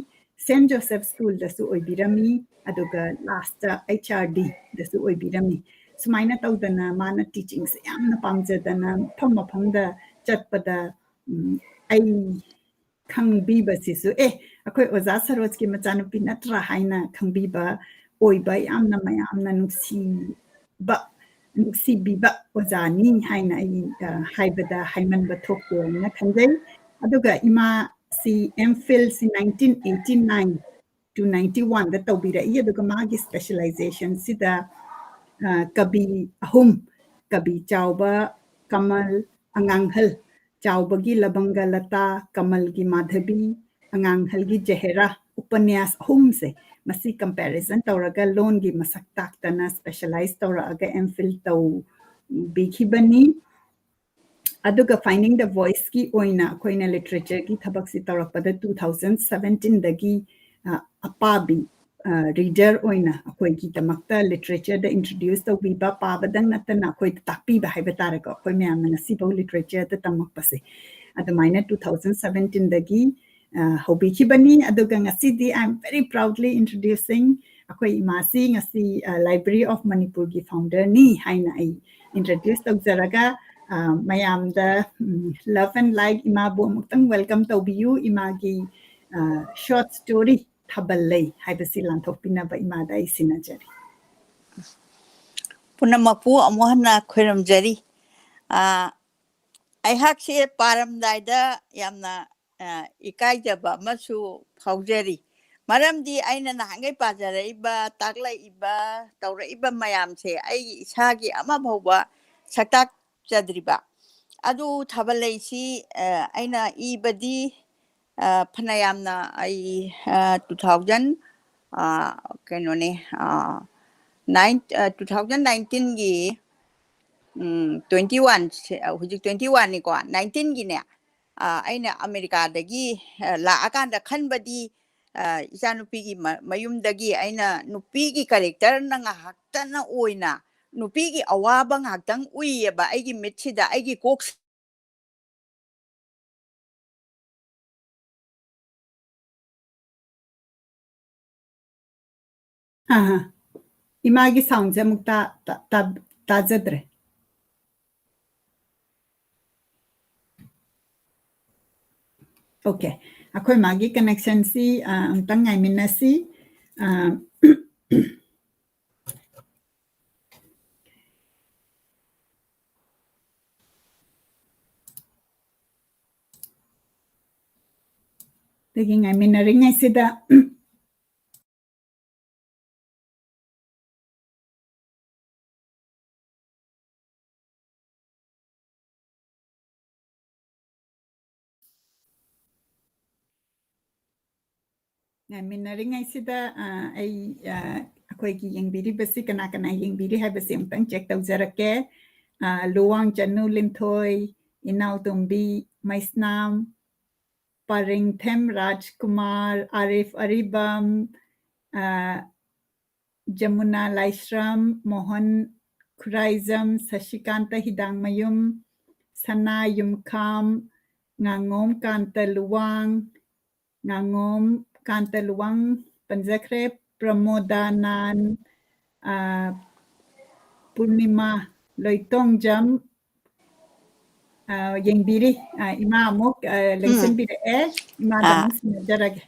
ꯁꯦꯟ ꯖꯣꯁꯦꯐ ꯁ꯭ꯀꯨꯜꯗꯁꯨ ꯑꯣꯏꯕꯤꯔꯝꯃꯤ꯫ ꯑꯗꯨꯒ ꯂꯥꯁꯇ ꯑꯩꯆ ꯑꯥꯔ ꯗꯤꯗꯁꯨ ꯑꯣꯏꯕꯤꯔꯝꯃꯤ꯫ ꯁꯨꯃꯥꯏꯅ ꯇꯧꯗꯅ ꯃꯥꯅ ꯇꯤꯆꯤꯡꯁꯦ ꯌꯥꯝꯅ ꯄꯥꯝꯖꯗꯅ ꯃꯐꯝ ꯃꯐꯝꯗ ꯆꯠꯄꯗ, ꯎꯝ, ꯑꯩ ꯈꯪꯕꯤꯕꯁꯤꯁꯨ, "ꯑꯦ, ꯑꯩꯈꯣꯏ ꯑꯣꯖꯥ ꯁꯔꯣꯖꯀꯤ ꯃꯆꯥꯅꯨꯄꯤ ꯅꯠꯇ꯭ꯔꯥ?" ꯍꯥꯏꯅ ꯈꯪꯕꯤꯕ ꯑꯣꯏꯕ, ꯌꯥꯝꯅ ꯃꯌꯥꯝꯅ ꯅꯨꯡꯁꯤꯕ, ꯅꯨꯡꯁꯤꯕꯤꯕ ꯑꯣꯖꯥꯅꯤ ꯍꯥꯏꯅ ꯑꯩ, ꯑ, ꯍꯥꯏꯕꯗ ꯍꯥꯏꯃꯟꯕ ꯊꯣꯛꯇꯦ ꯍꯥꯏꯅ ꯈꯟꯖꯩ꯫ ꯑꯗꯨꯒ ꯏꯃꯥꯁꯤ ꯑꯦꯝ ꯐꯤꯜꯁꯤ nineteen eighty nine two ninety ꯋꯥꯟꯗ ꯇꯧꯕꯤꯔꯛꯏ꯫ ꯑꯗꯨꯒ ꯃꯥꯒꯤ ꯁ꯭ꯄꯦꯁꯦꯂꯥꯏꯖꯦꯁꯟꯁꯤꯗ, ꯑ, ꯀꯕꯤ ꯑꯍꯨꯝ, ꯀꯕꯤ ꯆꯥꯎꯕ, ꯀꯃꯜ, ꯑꯉꯥꯡꯍꯜ, ꯆꯥꯎꯕꯒꯤ ꯂꯕꯪꯒ ꯂꯇꯥ, ꯀꯃꯜꯒꯤ ꯃꯥꯙꯕꯤ, ꯑꯉꯥꯡꯍꯜꯒꯤ ꯖꯍꯦꯔꯥ, ꯎꯄꯅ꯭ꯌꯥꯁ ꯑꯍꯨꯝꯁꯦ, ꯃꯁꯤ ꯀꯝꯄꯦꯔꯤꯖꯟ ꯇꯧꯔꯒ ꯂꯣꯟꯒꯤ ꯃꯁꯛ ꯇꯥꯛꯇꯅ ꯁ꯭ꯄꯦꯁꯦꯂꯥꯏꯖ ꯇꯧꯔꯛꯑꯒ ꯑꯦꯝ ꯐꯤꯜ ꯇꯧꯕꯤꯈꯤꯕꯅꯤ꯫ ꯑꯗꯨꯒ Finding the Voiceꯀꯤ ꯑꯣꯏꯅ ꯑꯩꯈꯣꯏꯅ ꯂꯤꯇꯔꯦꯆꯔꯒꯤ ꯊꯕꯛꯁꯤ ꯇꯧꯔꯛꯄꯗ ꯇꯨ ꯊꯥꯎꯖꯟ ꯁꯕꯦꯟꯇꯤꯟꯗꯒꯤ, ꯑ, ꯑꯄꯥꯕꯤ, ꯑ, ꯔꯤꯗꯔ ꯑꯣꯏꯅ ꯑꯩꯈꯣꯏꯒꯤꯗꯃꯛꯇ ꯂꯤꯇꯔꯦꯆꯔꯗ ꯏꯟꯇ꯭ꯔꯣꯗ꯭ꯌꯨꯁ ꯇꯧꯕꯤꯕ, ꯄꯥꯕꯗꯪ ꯅꯠꯇꯅ ꯑꯩꯈꯣꯏꯗ ꯇꯥꯛꯄꯤꯕ ꯍꯥꯏꯕ ꯇꯥꯔꯦꯀꯣ, ꯑꯩꯈꯣꯏ ꯃꯌꯥꯝꯅ ꯉꯁꯤꯐꯥꯎ ꯂꯤꯇꯔꯦꯆꯔꯗ ꯇꯝꯃꯛꯄꯁꯦ꯫ ꯑꯗꯨꯃꯥꯏꯅ ꯇꯨ ꯊꯥꯎꯖꯟ ꯁꯕꯦꯟꯇꯤꯟꯗꯒꯤ, ꯑ, ꯍꯧꯕꯤꯈꯤꯕꯅꯤ꯫ ꯑꯗꯨꯒ ꯉꯁꯤꯗꯤ I am very proudly introducing ꯑꯩꯈꯣꯏ ꯏꯃꯥꯁꯤ ꯉꯁꯤ, ꯑ, Library of ꯃꯅꯤꯄꯨꯔꯒꯤ ꯐꯥꯎꯟꯗꯔꯅꯤ ꯍꯥꯏꯅ ꯑꯩ ꯏꯟꯇ꯭ꯔꯣꯗ꯭ꯌꯨꯁ ꯇꯧꯖꯔꯒ, ꯑ, ꯃꯌꯥꯝꯗ, ꯎꯝ, love and like ꯏꯃꯥꯕꯨ ꯑꯃꯨꯛꯇꯪ ꯋꯦꯜꯀꯝ ꯇꯧꯕꯤꯌꯨ꯫ ꯏꯃꯥꯒꯤ, ꯑ, ꯁꯣꯔꯠ ꯁ꯭ꯇꯣꯔꯤ ꯊꯥꯕꯜ ꯂꯩ ꯍꯥꯏꯕꯁꯤ ꯂꯥꯟꯊꯣꯛꯄꯤꯅꯕ ꯏꯃꯥꯗ ꯑꯩ ꯁꯤꯟꯅꯖꯔꯤ꯫ ꯄꯨꯝꯅꯃꯛꯄꯨ ꯑꯃꯨꯛ ꯍꯟꯅ ꯈꯣꯏꯔꯝꯖꯔꯤ꯫ ꯑ, ꯑꯩꯍꯥꯛꯁꯦ ꯄꯥꯔꯝꯗꯥꯏꯗ ꯌꯥꯝꯅ, ꯑ, ꯏꯀꯥꯏꯖꯕ ꯑꯃꯁꯨ ꯐꯥꯎꯖꯔꯤ꯫ ꯃꯔꯝꯗꯤ ꯑꯩꯅ ꯅꯍꯥꯟꯈꯩ ꯄꯥꯖꯔꯛꯏꯕ, ꯇꯥꯛꯂꯛꯏꯕ, ꯇꯧꯔꯛꯏꯕ ꯃꯌꯥꯝꯁꯦ ꯑꯩꯒꯤ ꯏꯁꯥꯒꯤ ꯑꯃ ꯐꯥꯎꯕ ꯁꯛꯇꯥꯛꯆꯗ꯭ꯔꯤꯕ꯫ ꯑꯗꯨ ꯊꯥꯕꯜ ꯂꯩꯁꯤ, ꯑ, ꯑꯩꯅ ꯏꯕꯗꯤ, ꯑ, ꯐꯅꯌꯥꯝꯅ ꯑꯩ, ꯑ, two thousand, ꯑ, ꯀꯩꯅꯣꯅꯦ, ꯑ, nine, ꯑ, two thousand nineteenꯒꯤ, ꯎꯝ, twenty-one ꯁꯦ, ꯑ, ꯍꯧꯖꯤꯛ twenty-oneꯅꯤꯀꯣ, nineteenꯒꯤꯅꯦ, ꯑ, ꯑꯩꯅ ꯑꯃꯦꯔꯤꯀꯥꯗꯒꯤ, ꯑ, ꯂꯥꯛꯑꯀꯥꯟꯗ ꯈꯟꯕꯗꯤ, ꯑ, ꯏꯆꯥꯅꯨꯄꯤꯒꯤ ꯃ-, ꯃꯌꯨꯝꯗꯒꯤ ꯑꯩꯅ ꯅꯨꯄꯤꯒꯤ characterꯅ ꯉꯥꯏꯍꯥꯛꯇꯅ ꯑꯣꯏꯅ, ꯅꯨꯄꯤꯒꯤ ꯑꯋꯥꯕ ꯉꯥꯏꯍꯥꯛꯇꯪ ꯎꯏꯌꯦꯕ ꯑꯩꯒꯤ ꯃꯤꯠꯁꯤꯗ, ꯑꯩꯒꯤ ꯀꯣꯛ ꯑꯥ, ꯏꯃꯥꯒꯤ soundꯁꯦ ꯑꯃꯨꯛ ꯇꯥ-, ꯇꯥ-, ꯇꯥ-, ꯇꯥꯖꯗ꯭ꯔꯦ꯫ Okay, ꯑꯩꯈꯣꯏ ꯃꯥꯒꯤ connectionꯁꯤ, ꯑ, ꯑꯃꯨꯛꯇꯪ ꯉꯥꯏꯃꯤꯟꯅꯁꯤ꯫ ꯑ, ꯑꯗꯒꯤ ꯉꯥꯏꯃꯤꯟꯅꯔꯤꯉꯩꯁꯤꯗ ꯉꯥꯏꯃꯤꯟꯅꯔꯤꯉꯩꯁꯤꯗ, ꯑ, ꯑꯩ, ꯑ, ꯑꯩꯈꯣꯏꯒꯤ ꯌꯦꯡꯕꯤꯔꯤꯕꯁꯤ ꯀꯅꯥ ꯀꯅꯥ ꯌꯦꯡꯕꯤꯔꯤ ꯍꯥꯏꯕꯁꯤ ꯑꯃꯨꯛꯇꯪ check ꯇꯧꯖꯔꯛꯀꯦ꯫ ꯑ, ꯂꯨꯋꯥꯡ ꯆꯅꯨ ꯂꯤꯟꯊꯣꯏ, ꯏꯅꯥꯎꯇꯣꯝꯕꯤ ꯃꯩꯁꯅꯥꯝ, ꯄꯔꯦꯡꯊꯦꯝ ꯔꯥꯖꯀꯨꯃꯥꯔ, ꯑꯥꯔꯤꯐ ꯑꯔꯤꯕꯝ, ꯑ, ꯖꯃꯨꯅꯥ ꯂꯥꯏꯁ꯭ꯔꯝ, ꯃꯣꯍꯟ ꯈꯨꯔꯥꯏꯖꯝ, ꯁꯁꯤꯀꯥꯟꯇ ꯍꯤꯗꯥꯡꯃꯌꯨꯝ, ꯁꯅꯥ ꯌꯨꯝꯈꯥꯝ, ꯉꯥꯉꯣꯝ ꯀꯥꯟꯇ ꯂꯨꯋꯥꯡ, ꯉꯥꯉꯣꯝ ꯀꯥꯟꯇ ꯂꯨꯋꯥꯡ ꯄꯟꯖꯈ꯭ꯔꯦ, ꯄ꯭ꯔꯃꯣꯗꯥ ꯅꯥꯟ, ꯑ, ꯄꯨꯔꯅꯤꯃꯥ ꯂꯣꯏꯇꯣꯡꯖꯝ, ꯑ, ꯌꯦꯡꯕꯤꯔꯤ꯫ ꯑ, ꯏꯃꯥ ꯑꯃꯨꯛ, ꯑ, ꯎꯝ꯫ ꯂꯦꯡꯁꯤꯟꯕꯤꯔꯛꯑꯦ꯫ ꯏꯃꯥꯗ ꯑꯥ꯫ ꯑꯃꯨꯛ ꯁꯤꯟꯅꯖꯔꯒꯦ꯫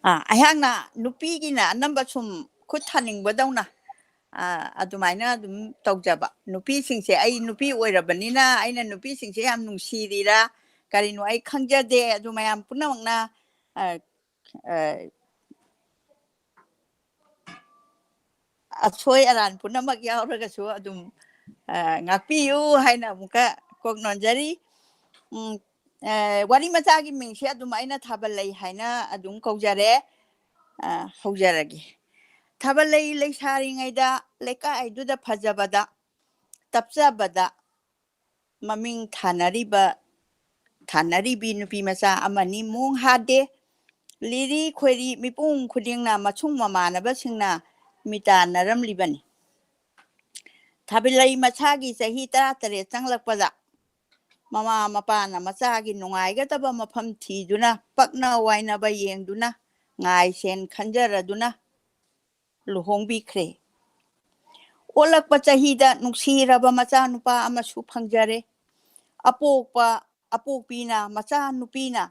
ꯑꯥ, ꯑꯩꯍꯥꯛꯅ ꯅꯨꯄꯤꯒꯤꯅ ꯑꯅꯝꯕ ꯁꯨꯝ ꯈꯨꯠ ꯊꯥꯅꯤꯡꯕꯗꯧꯅ, ꯑꯥ, ꯑꯗꯨꯃꯥꯏꯅ ꯑꯗꯨꯝ ꯇꯧꯖꯕ꯫ ꯅꯨꯄꯤꯁꯤꯡꯁꯦ, ꯑꯩ ꯅꯨꯄꯤ ꯑꯣꯏꯔꯕꯅꯤꯅ ꯑꯩꯅ ꯅꯨꯄꯤꯁꯤꯡꯁꯦ ꯌꯥꯝ ꯅꯨꯡꯁꯤꯔꯤꯔꯥ ꯀꯔꯤꯅꯣ ꯑꯩ ꯈꯪꯖꯗꯦ꯫ ꯑꯗꯨ ꯃꯌꯥꯝ ꯄꯨꯝꯅꯃꯛꯅ, ꯑ, ꯑ, ꯑꯁꯣꯏ ꯑꯔꯥꯟ ꯄꯨꯝꯅꯃꯛ ꯌꯥꯎꯔꯒꯁꯨ ꯑꯗꯨꯝ, ꯑ, ꯉꯥꯛꯄꯤꯌꯨ ꯍꯥꯏꯅ ꯑꯃꯨꯛꯀ ꯀꯣꯛ ꯅꯣꯟꯖꯔꯤ꯫ ꯎꯝ, ꯑꯦ, ꯋꯥꯔꯤ ꯃꯆꯥꯒꯤ ꯃꯤꯡꯁꯦ ꯑꯗꯨꯝ ꯑꯩꯅ ꯊꯥꯕꯜ ꯂꯩ ꯍꯥꯏꯅ ꯑꯗꯨꯝ ꯀꯧꯖꯔꯦ꯫ ꯑ, ꯍꯧꯖꯔꯒꯦ꯫ ꯊꯥꯕꯜ ꯂꯩ ꯂꯩꯁꯥꯔꯤꯉꯩꯗ ꯂꯩꯀꯥꯏꯗꯨꯗ ꯐꯖꯕꯗ, ꯇꯞꯆꯕꯗ ꯃꯃꯤꯡ ꯊꯥꯅꯔꯤꯕ, ꯊꯥꯅꯔꯤꯕꯤ ꯅꯨꯄꯤ ꯃꯆꯥ ꯑꯃꯅꯤ꯫ ꯃꯣꯡ ꯍꯥꯗꯦ, ꯂꯤꯔꯤ ꯈꯣꯏꯔꯤ ꯃꯤꯄꯨꯝ ꯈꯨꯗꯤꯡꯅ ꯃꯁꯨꯡ ꯃꯃꯥꯟꯅꯕꯁꯤꯡꯅ ꯃꯤꯇꯥꯟꯅꯔꯝꯂꯤꯕꯅꯤ꯫ ꯊꯥꯕꯜ ꯂꯩ ꯃꯁꯥꯒꯤ ꯆꯍꯤ ꯇꯔꯥꯇꯔꯦꯠ ꯆꯪꯂꯛꯄꯗ ꯃꯃꯥ ꯃꯄꯥꯅ ꯃꯆꯥꯒꯤ ꯅꯨꯡꯉꯥꯏꯒꯗꯕ ꯃꯐꯝ ꯊꯤꯗꯨꯅ, ꯄꯛꯅ ꯋꯥꯏꯅꯕ ꯌꯦꯡꯗꯨꯅ, ꯉꯥꯏꯁꯦꯟ ꯈꯟꯖꯔꯗꯨꯅ ꯂꯨꯍꯣꯡꯕꯤꯈ꯭ꯔꯦ꯫ ꯑꯣꯜꯂꯛꯄ ꯆꯍꯤꯗ ꯅꯨꯡꯁꯤꯔꯕ ꯃꯆꯥꯅꯨꯄꯥ ꯑꯃꯁꯨ ꯐꯪꯖꯔꯦ꯫ ꯑꯄꯣꯛꯄ, ꯑꯄꯣꯛꯄꯤꯅ, ꯃꯆꯥꯅꯨꯄꯤꯅ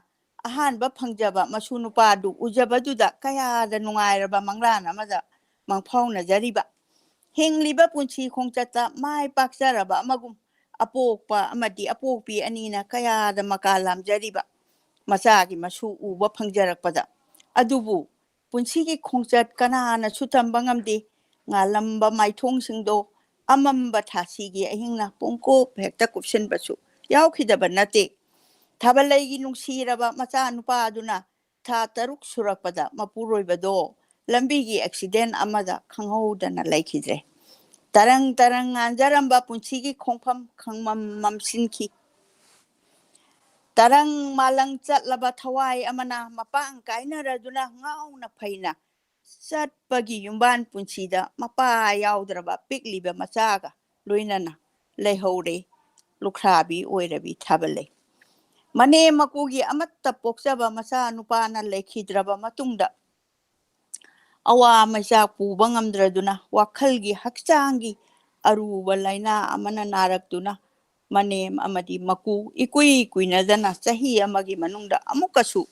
ꯑꯍꯥꯟꯕ ꯐꯪꯖꯕ ꯃꯁꯨ ꯅꯨꯄꯥꯗꯨ ꯎꯖꯕꯗꯨꯗ ꯀꯌꯥꯗ ꯅꯨꯡꯉꯥꯏꯔꯕ ꯃꯪꯂꯥꯟ ꯑꯃꯗ ꯃꯪꯐꯥꯎꯅꯖꯔꯤꯕ꯫ ꯍꯤꯡꯂꯤꯕ ꯄꯨꯟꯁꯤ ꯈꯣꯡꯆꯠꯇ ꯃꯥꯏ ꯄꯥꯛꯆꯔꯕ ꯑꯃꯒꯨꯝ, ꯑꯄꯣꯛꯄ ꯑꯃꯗꯤ ꯑꯄꯣꯛꯄꯤ ꯑꯅꯤꯅ ꯀꯌꯥꯗ ꯃꯀꯥ ꯂꯥꯝꯖꯔꯤꯕ ꯃꯆꯥꯒꯤ ꯃꯁꯨ ꯎꯕ ꯐꯪꯖꯔꯛꯄꯗ꯫ ꯑꯗꯨꯕꯨ ꯄꯨꯟꯁꯤꯒꯤ ꯈꯣꯡꯆꯠ ꯀꯅꯥꯅꯁꯨ ꯇꯝꯕ ꯉꯝꯗꯦ꯫ ꯉꯥꯜꯂꯝꯕ ꯃꯥꯏꯊꯣꯡꯁꯤꯡꯗꯣ ꯑꯃꯝꯕ ꯊꯥꯁꯤꯒꯤ ꯑꯍꯤꯡꯅ ꯄꯨꯡꯀꯨꯞ ꯍꯦꯛꯇ ꯀꯨꯞꯁꯤꯟꯕꯁꯨ ꯌꯥꯎꯈꯤꯗꯕ ꯅꯠꯇꯦ꯫ ꯊꯥꯕꯜꯂꯩꯒꯤ ꯅꯨꯡꯁꯤꯔꯕ ꯃꯆꯥꯅꯨꯄꯥ ꯑꯗꯨꯅ ꯊꯥ ꯇꯔꯨꯛ ꯁꯨꯔꯛꯄꯗ ꯃꯄꯨꯔꯣꯏꯕꯗꯣ ꯂꯝꯕꯤꯒꯤ ꯑꯦꯛꯁꯤꯗꯦꯟ ꯑꯃꯗ ꯈꯪꯍꯧꯗꯅ ꯂꯩꯈꯤꯗ꯭ꯔꯦ꯫ ꯇꯔꯪ ꯇꯔꯪ ꯉꯥꯟꯖꯔꯝꯕ ꯄꯨꯟꯁꯤꯒꯤ ꯈꯣꯡꯐꯝ ꯈꯪꯃꯝ ꯃꯝꯁꯤꯟꯈꯤ꯫ ꯇꯔꯪ ꯃꯥꯂꯪ ꯆꯠꯂꯕ ꯊꯋꯥꯏ ꯑꯃꯅ ꯃꯄꯥꯡ ꯀꯥꯏꯅꯔꯗꯨꯅ ꯉꯥꯎꯅ ꯐꯩꯅ ꯆꯠꯄꯒꯤ ꯌꯨꯝꯕꯥꯟ ꯄꯨꯟꯁꯤꯗ ꯃꯄꯥ ꯌꯥꯎꯗ꯭ꯔꯕ ꯄꯤꯛꯂꯤꯕ ꯃꯆꯥꯒ ꯂꯣꯏꯅꯅ ꯂꯩꯍꯧꯔꯦ ꯂꯨꯈ꯭ꯔꯥꯕꯤ ꯑꯣꯏꯔꯕꯤ ꯊꯥꯕꯜꯂꯩ꯫ ꯃꯅꯦꯝ ꯃꯀꯨꯒꯤ ꯑꯃꯠꯇ ꯄꯣꯛꯆꯕ ꯃꯆꯥ ꯅꯨꯄꯥꯅ ꯂꯩꯈꯤꯗ꯭ꯔꯕ ꯃꯇꯨꯡꯗ ꯑꯋꯥ ꯃꯩꯆꯥꯛ ꯄꯨꯕ ꯉꯝꯗ꯭ꯔꯗꯨꯅ ꯋꯥꯈꯜꯒꯤ ꯍꯛꯆꯥꯡꯒꯤ ꯑꯔꯨꯕ ꯂꯥꯏꯅꯥ ꯑꯃꯅ ꯅꯥꯔꯛꯇꯨꯅ ꯃꯅꯦꯝ ꯑꯃꯗꯤ ꯃꯀꯨ ꯏꯀꯨꯏ ꯀꯨꯏꯅꯗꯅ ꯆꯍꯤ ꯑꯃꯒꯤ ꯃꯅꯨꯡꯗ ꯑꯃꯨꯛꯀꯁꯨ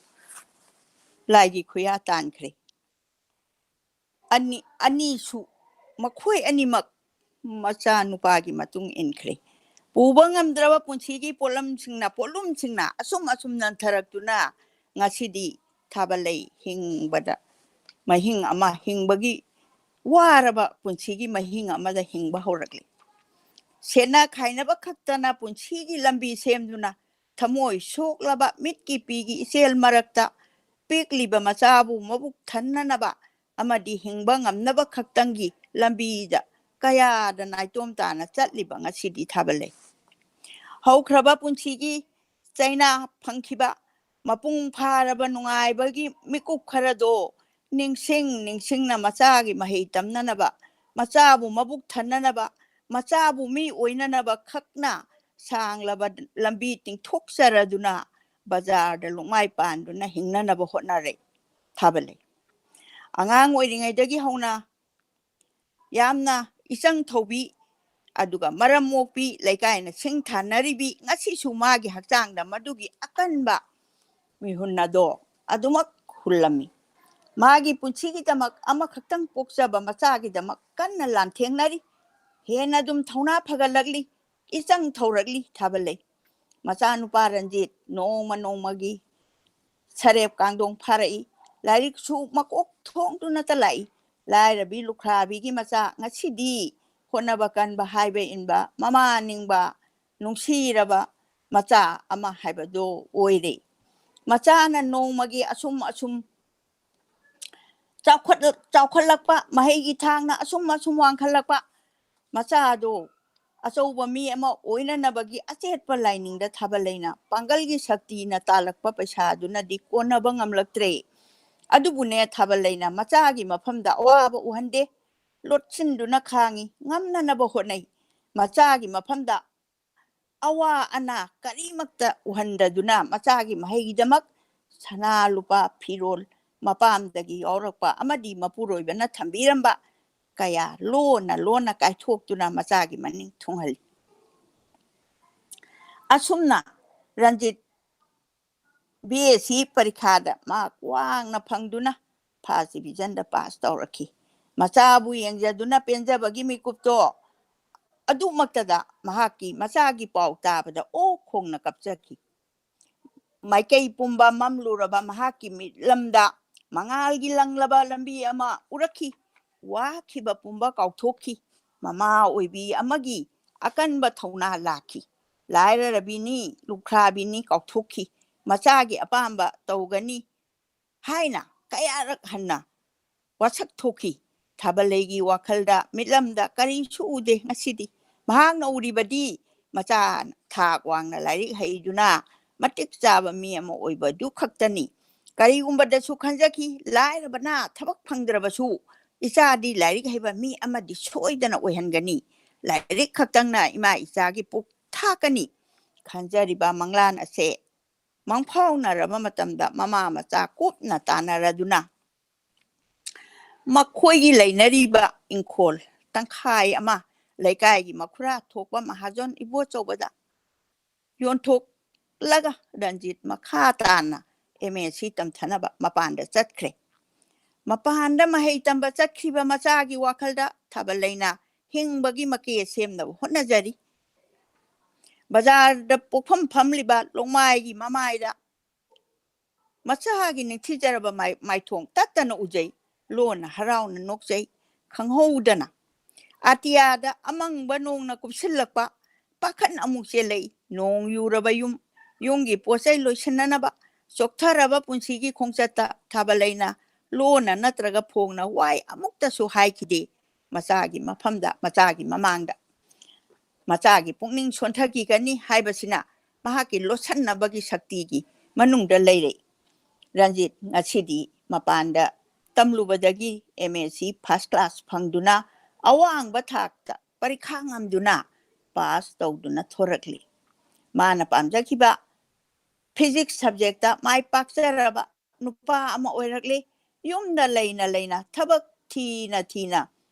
ꯂꯥꯏꯒꯤ ꯈꯨꯌꯥ ꯇꯥꯟꯈ꯭ꯔꯦ꯫ ꯑꯅꯤ, ꯑꯅꯤꯁꯨ, ꯃꯈꯣꯏ ꯑꯅꯤꯃꯛ ꯃꯆꯥ ꯅꯨꯄꯥꯒꯤ ꯃꯇꯨꯡ ꯏꯟꯈ꯭ꯔꯦ꯫ ꯄꯨꯕ ꯉꯝꯗ꯭ꯔꯕ ꯄꯨꯟꯁꯤꯒꯤ ꯄꯣꯠꯂꯝꯁꯤꯡꯅ, ꯄꯣꯠꯂꯨꯝꯁꯤꯡꯅ ꯑꯁꯨꯝ ꯑꯁꯨꯝ ꯅꯟꯊꯔꯛꯇꯨꯅ ꯉꯁꯤꯗꯤ ꯊꯥꯕꯜꯂꯩ ꯍꯤꯡꯕꯗ ꯃꯍꯤꯡ ꯑꯃ, ꯍꯤꯡꯕꯒꯤ ꯋꯥꯔꯕ ꯄꯨꯟꯁꯤꯒꯤ ꯃꯍꯤꯡ ꯑꯃꯗ ꯍꯤꯡꯕ ꯍꯧꯔꯛꯂꯤ꯫ ꯁꯦꯠꯅ ꯈꯥꯏꯅꯕ ꯈꯛꯇꯅ ꯄꯨꯟꯁꯤꯒꯤ ꯂꯝꯕꯤ ꯁꯦꯝꯗꯨꯅ ꯊꯃꯣꯏ ꯁꯣꯛꯂꯕ ꯃꯤꯠꯀꯤ ꯄꯤꯒꯤ ꯏꯆꯦꯜ ꯃꯔꯛꯇ ꯄꯤꯛꯂꯤꯕ ꯃꯆꯥꯕꯨ ꯃꯕꯨꯛ ꯊꯟꯅꯅꯕ ꯑꯃꯗꯤ ꯍꯤꯡꯕ ꯉꯝꯅꯕ ꯈꯛꯇꯪꯒꯤ ꯂꯝꯕꯤꯗ ꯀꯌꯥꯗ ꯅꯥꯏꯇꯣꯝ ꯇꯥꯅ ꯆꯠꯂꯤꯕ ꯉꯁꯤꯗꯤ ꯊꯥꯕꯜ ꯂꯩ꯫ ꯍꯧꯈ꯭ꯔꯕ ꯄꯨꯟꯁꯤꯒꯤ ꯆꯩꯅꯥ ꯐꯪꯈꯤꯕ ꯃꯄꯨꯡ ꯐꯥꯔꯕ ꯅꯨꯡꯉꯥꯏꯕꯒꯤ ꯃꯤꯀꯨꯞ ꯈꯔꯗꯣ ꯅꯤꯡꯁꯤꯡ ꯅꯤꯡꯁꯤꯡꯅ ꯃꯆꯥꯒꯤ ꯃꯍꯩ ꯇꯝꯅꯅꯕ, ꯃꯆꯥꯕꯨ ꯃꯕꯨꯛ ꯊꯟꯅꯅꯕ, ꯃꯆꯥꯕꯨ ꯃꯤ ꯑꯣꯏꯅꯅꯕ ꯈꯛꯅ ꯁꯥꯡꯂꯕ ꯂꯝꯕꯤ ꯇꯤꯡꯊꯣꯛꯆꯔꯗꯨꯅ ꯕꯖꯥꯔꯗ ꯂꯨꯛꯃꯥꯏ ꯄꯥꯟꯗꯨꯅ ꯍꯤꯡꯅꯅꯕ ꯍꯣꯠꯅꯔꯦ꯫ ꯊꯥꯕ ꯂꯩ꯫ ꯑꯉꯥꯡ ꯑꯣꯏꯔꯤꯉꯩꯗꯒꯤ ꯍꯧꯅ ꯌꯥꯝꯅ ꯏꯆꯪ ꯊꯧꯕꯤ, ꯑꯗꯨꯒ ꯃꯔꯝ ꯃꯣꯛꯄꯤ, ꯂꯩꯀꯥꯏꯅ ꯁꯤꯡ ꯊꯥꯅꯔꯤꯕꯤ, ꯉꯁꯤꯁꯨ ꯃꯥꯒꯤ ꯍꯛꯆꯥꯡꯗ ꯃꯗꯨꯒꯤ ꯑꯀꯟꯕ ꯃꯤꯍꯨꯟ ꯑꯗꯣ ꯑꯗꯨꯃꯛ ꯍꯨꯜꯂꯝꯃꯤ꯫ ꯃꯥꯒꯤ ꯄꯨꯟꯁꯤꯒꯤꯗꯃꯛ ꯑꯃꯈꯛꯇꯪ ꯄꯣꯛꯆꯕ ꯃꯆꯥꯒꯤꯗꯃꯛ ꯀꯟꯅ ꯂꯥꯟꯊꯦꯡꯅꯔꯤ꯫ ꯍꯦꯟꯅ ꯑꯗꯨꯝ ꯊꯧꯅꯥ ꯐꯒꯠꯂꯛꯂꯤ, ꯏꯆꯪ ꯊꯧꯔꯛꯂꯤ ꯊꯥꯕ ꯂꯩ꯫ ꯃꯆꯥꯅꯨꯄꯥ ꯔꯟꯖꯤꯠ ꯅꯣꯡꯃ ꯅꯣꯡꯃꯒꯤ ꯁꯔꯦꯞ ꯀꯥꯡꯗꯣꯡ ꯐꯥꯔꯛꯏ꯫ ꯂꯥꯏꯔꯤꯛꯁꯨ ꯃꯀꯣꯛ ꯊꯣꯡꯗꯨꯅꯇ ꯂꯥꯛꯏ꯫ ꯂꯥꯏꯔꯕꯤ ꯂꯨꯈ꯭ꯔꯥꯕꯤꯒꯤ ꯃꯆꯥ ꯉꯁꯤꯗꯤ ꯍꯣꯠꯅꯕ ꯀꯟꯕ, ꯍꯥꯏꯕ ꯏꯟꯕ, ꯃꯃꯥ ꯅꯤꯡꯕ, ꯅꯨꯡꯁꯤꯔꯕ ꯃꯆꯥ ꯑꯃ ꯍꯥꯏꯕꯗꯨ ꯑꯣꯏꯔꯦ꯫ ꯃꯆꯥꯅ ꯅꯣꯡꯃꯒꯤ ꯑꯁꯨꯝ ꯑꯁꯨꯝ ꯆꯥꯎꯈꯠ-, ꯆꯥꯎꯈꯠꯂꯛꯄ, ꯃꯍꯩꯒꯤ ꯊꯥꯛꯅ ꯑꯁꯨꯝ ꯑꯁꯨꯝ ꯋꯥꯡꯈꯠꯂꯛꯄ, ꯃꯆꯥꯗꯣ ꯑꯆꯧꯕ ꯃꯤ ꯑꯃ ꯑꯣꯏꯅꯅꯕꯒꯤ ꯑꯆꯦꯠꯄ ꯂꯥꯏꯅꯤꯡꯗ ꯊꯥꯕ ꯂꯩꯅ ꯄꯥꯡꯒꯜꯒꯤ ꯁꯛꯇꯤꯅ ꯇꯥꯜꯂꯛꯄ ꯄꯩꯁꯥꯗꯨꯅꯗꯤ ꯀꯣꯟꯅꯕ ꯉꯝꯂꯛꯇ꯭ꯔꯦ꯫ ꯑꯗꯨꯕꯨꯅꯦ, ꯊꯥꯕ ꯂꯩꯅ ꯃꯆꯥꯒꯤ ꯃꯐꯝꯗ ꯑꯋꯥꯕ ꯎꯍꯟꯗꯦ, ꯂꯣꯠꯁꯤꯟꯗꯨꯅ ꯈꯥꯡꯉꯤ, ꯉꯝꯅꯅꯕ ꯍꯣꯠꯅꯩ꯫ ꯃꯆꯥꯒꯤ ꯃꯐꯝꯗ ꯑꯋꯥ ꯑꯅꯥ ꯀꯔꯤꯃꯛꯇ ꯎꯍꯟꯗꯗꯨꯅ ꯃꯆꯥꯒꯤ ꯃꯍꯩꯒꯤꯗꯃꯛ ꯁꯅꯥ ꯂꯨꯄꯥ ꯐꯤꯔꯣꯜ ꯃꯄꯥꯝꯗꯒꯤ ꯌꯥꯎꯔꯛꯄ ꯑꯃꯗꯤ ꯃꯄꯨꯔꯣꯏꯕꯅ ꯊꯝꯕꯤꯔꯝꯕ ꯀꯌꯥ ꯂꯣꯟꯅ ꯂꯣꯟꯅ ꯀꯥꯏꯊꯣꯛꯇꯨꯅ ꯃꯆꯥꯒꯤ ꯃꯅꯤꯡ ꯊꯨꯡꯍꯜꯂꯤ꯫ ꯑꯁꯨꯝꯅ Ranjit B S C ꯄꯔꯤꯈꯥꯗ mark ꯋꯥꯡꯅ ꯐꯪꯗꯨꯅ ꯐꯥꯔꯁ ꯗꯤꯕꯤꯖꯟꯗ ꯄꯥꯁ ꯇꯧꯔꯛꯈꯤ꯫ ꯃꯆꯥꯕꯨ ꯌꯦꯡꯖꯗꯨꯅ ꯄꯦꯟꯖꯕꯒꯤ ꯃꯤꯀꯨꯞꯇꯣ ꯑꯗꯨꯃꯛꯇꯗ ꯃꯍꯥꯛꯀꯤ ꯃꯆꯥꯒꯤ ꯄꯥꯎ ꯇꯥꯕꯗ ꯑꯣꯛ ꯈꯣꯡꯅ ꯀꯞꯆꯈꯤ꯫ ꯃꯥꯏꯀꯩ ꯄꯨꯝꯕ ꯃꯝꯂꯨꯔꯕ ꯃꯍꯥꯛꯀꯤ ꯃꯤꯠꯂꯝꯗ ꯃꯉꯥꯜꯒꯤ ꯂꯪꯂꯕ ꯂꯝꯕꯤ ꯑꯃ ꯎꯔꯛꯈꯤ꯫ ꯋꯥꯈꯤꯕ ꯄꯨꯝꯕ ꯀꯥꯎꯊꯣꯛꯈꯤ꯫ ꯃꯃꯥ ꯑꯣꯏꯕꯤ ꯑꯃꯒꯤ ꯑꯀꯟꯕ ꯊꯧꯅꯥ ꯂꯥꯛꯈꯤ꯫ ꯂꯥꯏꯔꯔꯕꯤꯅꯤ, ꯂꯨꯈ꯭ꯔꯥꯕꯤꯅꯤ ꯀꯥꯎꯊꯣꯛꯈꯤ꯫ ꯃꯆꯥꯒꯤ ꯑꯄꯥꯝꯕ ꯇꯧꯒꯅꯤ ꯍꯥꯏꯅ ꯀꯌꯥꯔꯛ ꯍꯟꯅ ꯋꯥꯁꯛ ꯊꯣꯛꯈꯤ꯫ ꯊꯥꯕꯜꯂꯩꯒꯤ ꯋꯥꯈꯜꯗ, ꯃꯤꯠꯂꯝꯗ ꯀꯔꯤꯁꯨ ꯎꯗꯦ ꯉꯁꯤꯗꯤ꯫ ꯃꯍꯥꯛꯅ ꯎꯔꯤꯕꯗꯤ ꯃꯆꯥ ꯊꯥꯛ ꯋꯥꯡꯅ ꯂꯥꯏꯔꯤꯛ ꯍꯩꯗꯨꯅ ꯃꯇꯤꯛ ꯆꯥꯕ ꯃꯤ ꯑꯃ ꯑꯣꯏꯕꯗꯨ ꯈꯛꯇꯅꯤ꯫ ꯀꯔꯤꯒꯨꯝꯕꯗꯁꯨ ꯈꯟꯖꯈꯤ, ꯂꯥꯏꯔꯕꯅ ꯊꯕꯛ ꯐꯪꯗ꯭ꯔꯕꯁꯨ ꯏꯆꯥꯗꯤ ꯂꯥꯏꯔꯤꯛ ꯍꯩꯕ ꯃꯤ ꯑꯃꯗꯤ ꯁꯣꯏꯗꯅ ꯑꯣꯏꯍꯟꯒꯅꯤ꯫ ꯂꯥꯏꯔꯤꯛ ꯈꯛꯇꯪꯅ ꯏꯃꯥ ꯏꯆꯥꯒꯤ ꯄꯨꯛ ꯊꯥꯛꯀꯅꯤ ꯈꯟꯖꯔꯤꯕ ꯃꯪꯂꯥꯟ ꯑꯁꯦ ꯃꯪꯐꯥꯎꯅꯔꯕ ꯃꯇꯝꯗ ꯃꯃꯥ ꯃꯆꯥ ꯀꯨꯞꯅ ꯇꯥꯟꯅꯔꯗꯨꯅ ꯃꯈꯣꯏꯒꯤ ꯂꯩꯅꯔꯤꯕ ꯏꯪꯈꯣꯜ ꯇꯪꯈꯥꯏ ꯑꯃ ꯂꯩꯀꯥꯏꯒꯤ ꯃꯈꯨꯔꯥ ꯊꯣꯛꯄ ꯃꯍꯥꯖꯣꯟ ꯏꯕꯣꯆꯧꯕꯗ ꯌꯣꯟꯊꯣꯛꯂꯒ ꯔꯟꯖꯤꯠ ꯃꯈꯥ ꯇꯥꯅ ꯑꯦꯝ ꯑꯦ ꯁꯤ ꯇꯝꯊꯅꯕ ꯃꯄꯥꯟꯗ ꯆꯠꯈ꯭ꯔꯦ꯫ ꯃꯄꯥꯟꯗ ꯃꯍꯩ ꯇꯝꯕ ꯆꯠꯈꯤꯕ ꯃꯆꯥꯒꯤ ꯋꯥꯈꯜꯗ ꯊꯥꯕꯜꯂꯩꯅ ꯍꯤꯡꯕꯒꯤ ꯃꯀꯦ ꯁꯦꯝꯅꯕ ꯍꯣꯠꯅꯖꯔꯤ꯫ ꯕꯖꯥꯔꯗ ꯄꯣꯛꯐꯝ ꯐꯝꯂꯤꯕ ꯂꯣꯡꯃꯥꯏꯒꯤ ꯃꯃꯥꯏꯗ ꯃꯆꯥꯒꯤ ꯅꯤꯡꯊꯤꯖꯔꯕ ꯃꯥꯏ-, ꯃꯥꯏꯊꯣꯡ ꯇꯠꯇꯅ ꯎꯖꯩ꯫ ꯂꯣꯟꯅ ꯍꯔꯥꯎꯅ ꯅꯣꯛꯆꯩ꯫ ꯈꯪꯍꯧꯗꯅ ꯑꯇꯤꯌꯥꯗ ꯑꯃꯪꯕ ꯅꯣꯡꯅ ꯀꯨꯞꯁꯤꯜꯂꯛꯄ꯫ ꯄꯥꯈꯠꯅ ꯑꯃꯨꯛ ꯆꯦꯜꯂꯛꯏ꯫ ꯅꯣꯡ ꯌꯨꯔꯕ ꯌꯨꯝ, ꯌꯨꯝꯒꯤ ꯄꯣꯠ ꯆꯩ ꯂꯣꯏꯁꯤꯟꯅꯅꯕ꯫ ꯆꯣꯛꯊꯔꯕ ꯄꯨꯟꯁꯤꯒꯤ ꯈꯣꯡꯆꯠꯇ ꯊꯥꯕꯜꯂꯩꯅ ꯂꯣꯟꯅ ꯅꯠꯇ꯭ꯔꯒ ꯐꯣꯡꯅ ꯋꯥꯏ ꯑꯃꯨꯛꯇꯁꯨ ꯍꯥꯏꯈꯤꯗꯦ꯫ ꯃꯆꯥꯒꯤ ꯃꯐꯝꯗ, ꯃꯆꯥꯒꯤ ꯃꯃꯥꯡꯗ ꯃꯆꯥꯒꯤ ꯄꯨꯛꯅꯤꯡ ꯁꯣꯟꯊꯈꯤꯒꯅꯤ ꯍꯥꯏꯕꯁꯤꯅ ꯃꯍꯥꯛꯀꯤ ꯂꯣꯠꯁꯟꯅꯕꯒꯤ ꯁꯛꯇꯤꯒꯤ ꯃꯅꯨꯡꯗ ꯂꯩꯔꯦ꯫ ꯔꯟꯖꯤꯠ ꯉꯁꯤꯗꯤ ꯃꯄꯥꯟꯗ ꯇꯝꯂꯨꯕꯗꯒꯤ ꯑꯦꯝ ꯑꯦ ꯁꯤ ꯐꯥꯔꯁ ꯀ꯭ꯂꯥꯁ ꯐꯪꯗꯨꯅ ꯑꯋꯥꯡꯕ ꯊꯥꯛꯇ ꯄꯔꯤꯈꯥ ꯉꯝꯗꯨꯅ ꯄꯥꯁ ꯇꯧꯗꯨꯅ ꯊꯣꯔꯛꯂꯤ꯫ ꯃꯥꯅ ꯄꯥꯝꯖꯈꯤꯕ ꯐꯤꯖꯤꯛꯁ ꯁꯕꯖꯦꯛꯇ ꯃꯥꯏ ꯄꯥꯛꯆꯔꯕ ꯅꯨꯄꯥ ꯑꯃ ꯑꯣꯏꯔꯛꯂꯤ꯫ ꯌꯨꯝꯗ ꯂꯩꯅ ꯂꯩꯅ ꯊꯕꯛ ꯊꯤꯅ ꯊꯤꯅ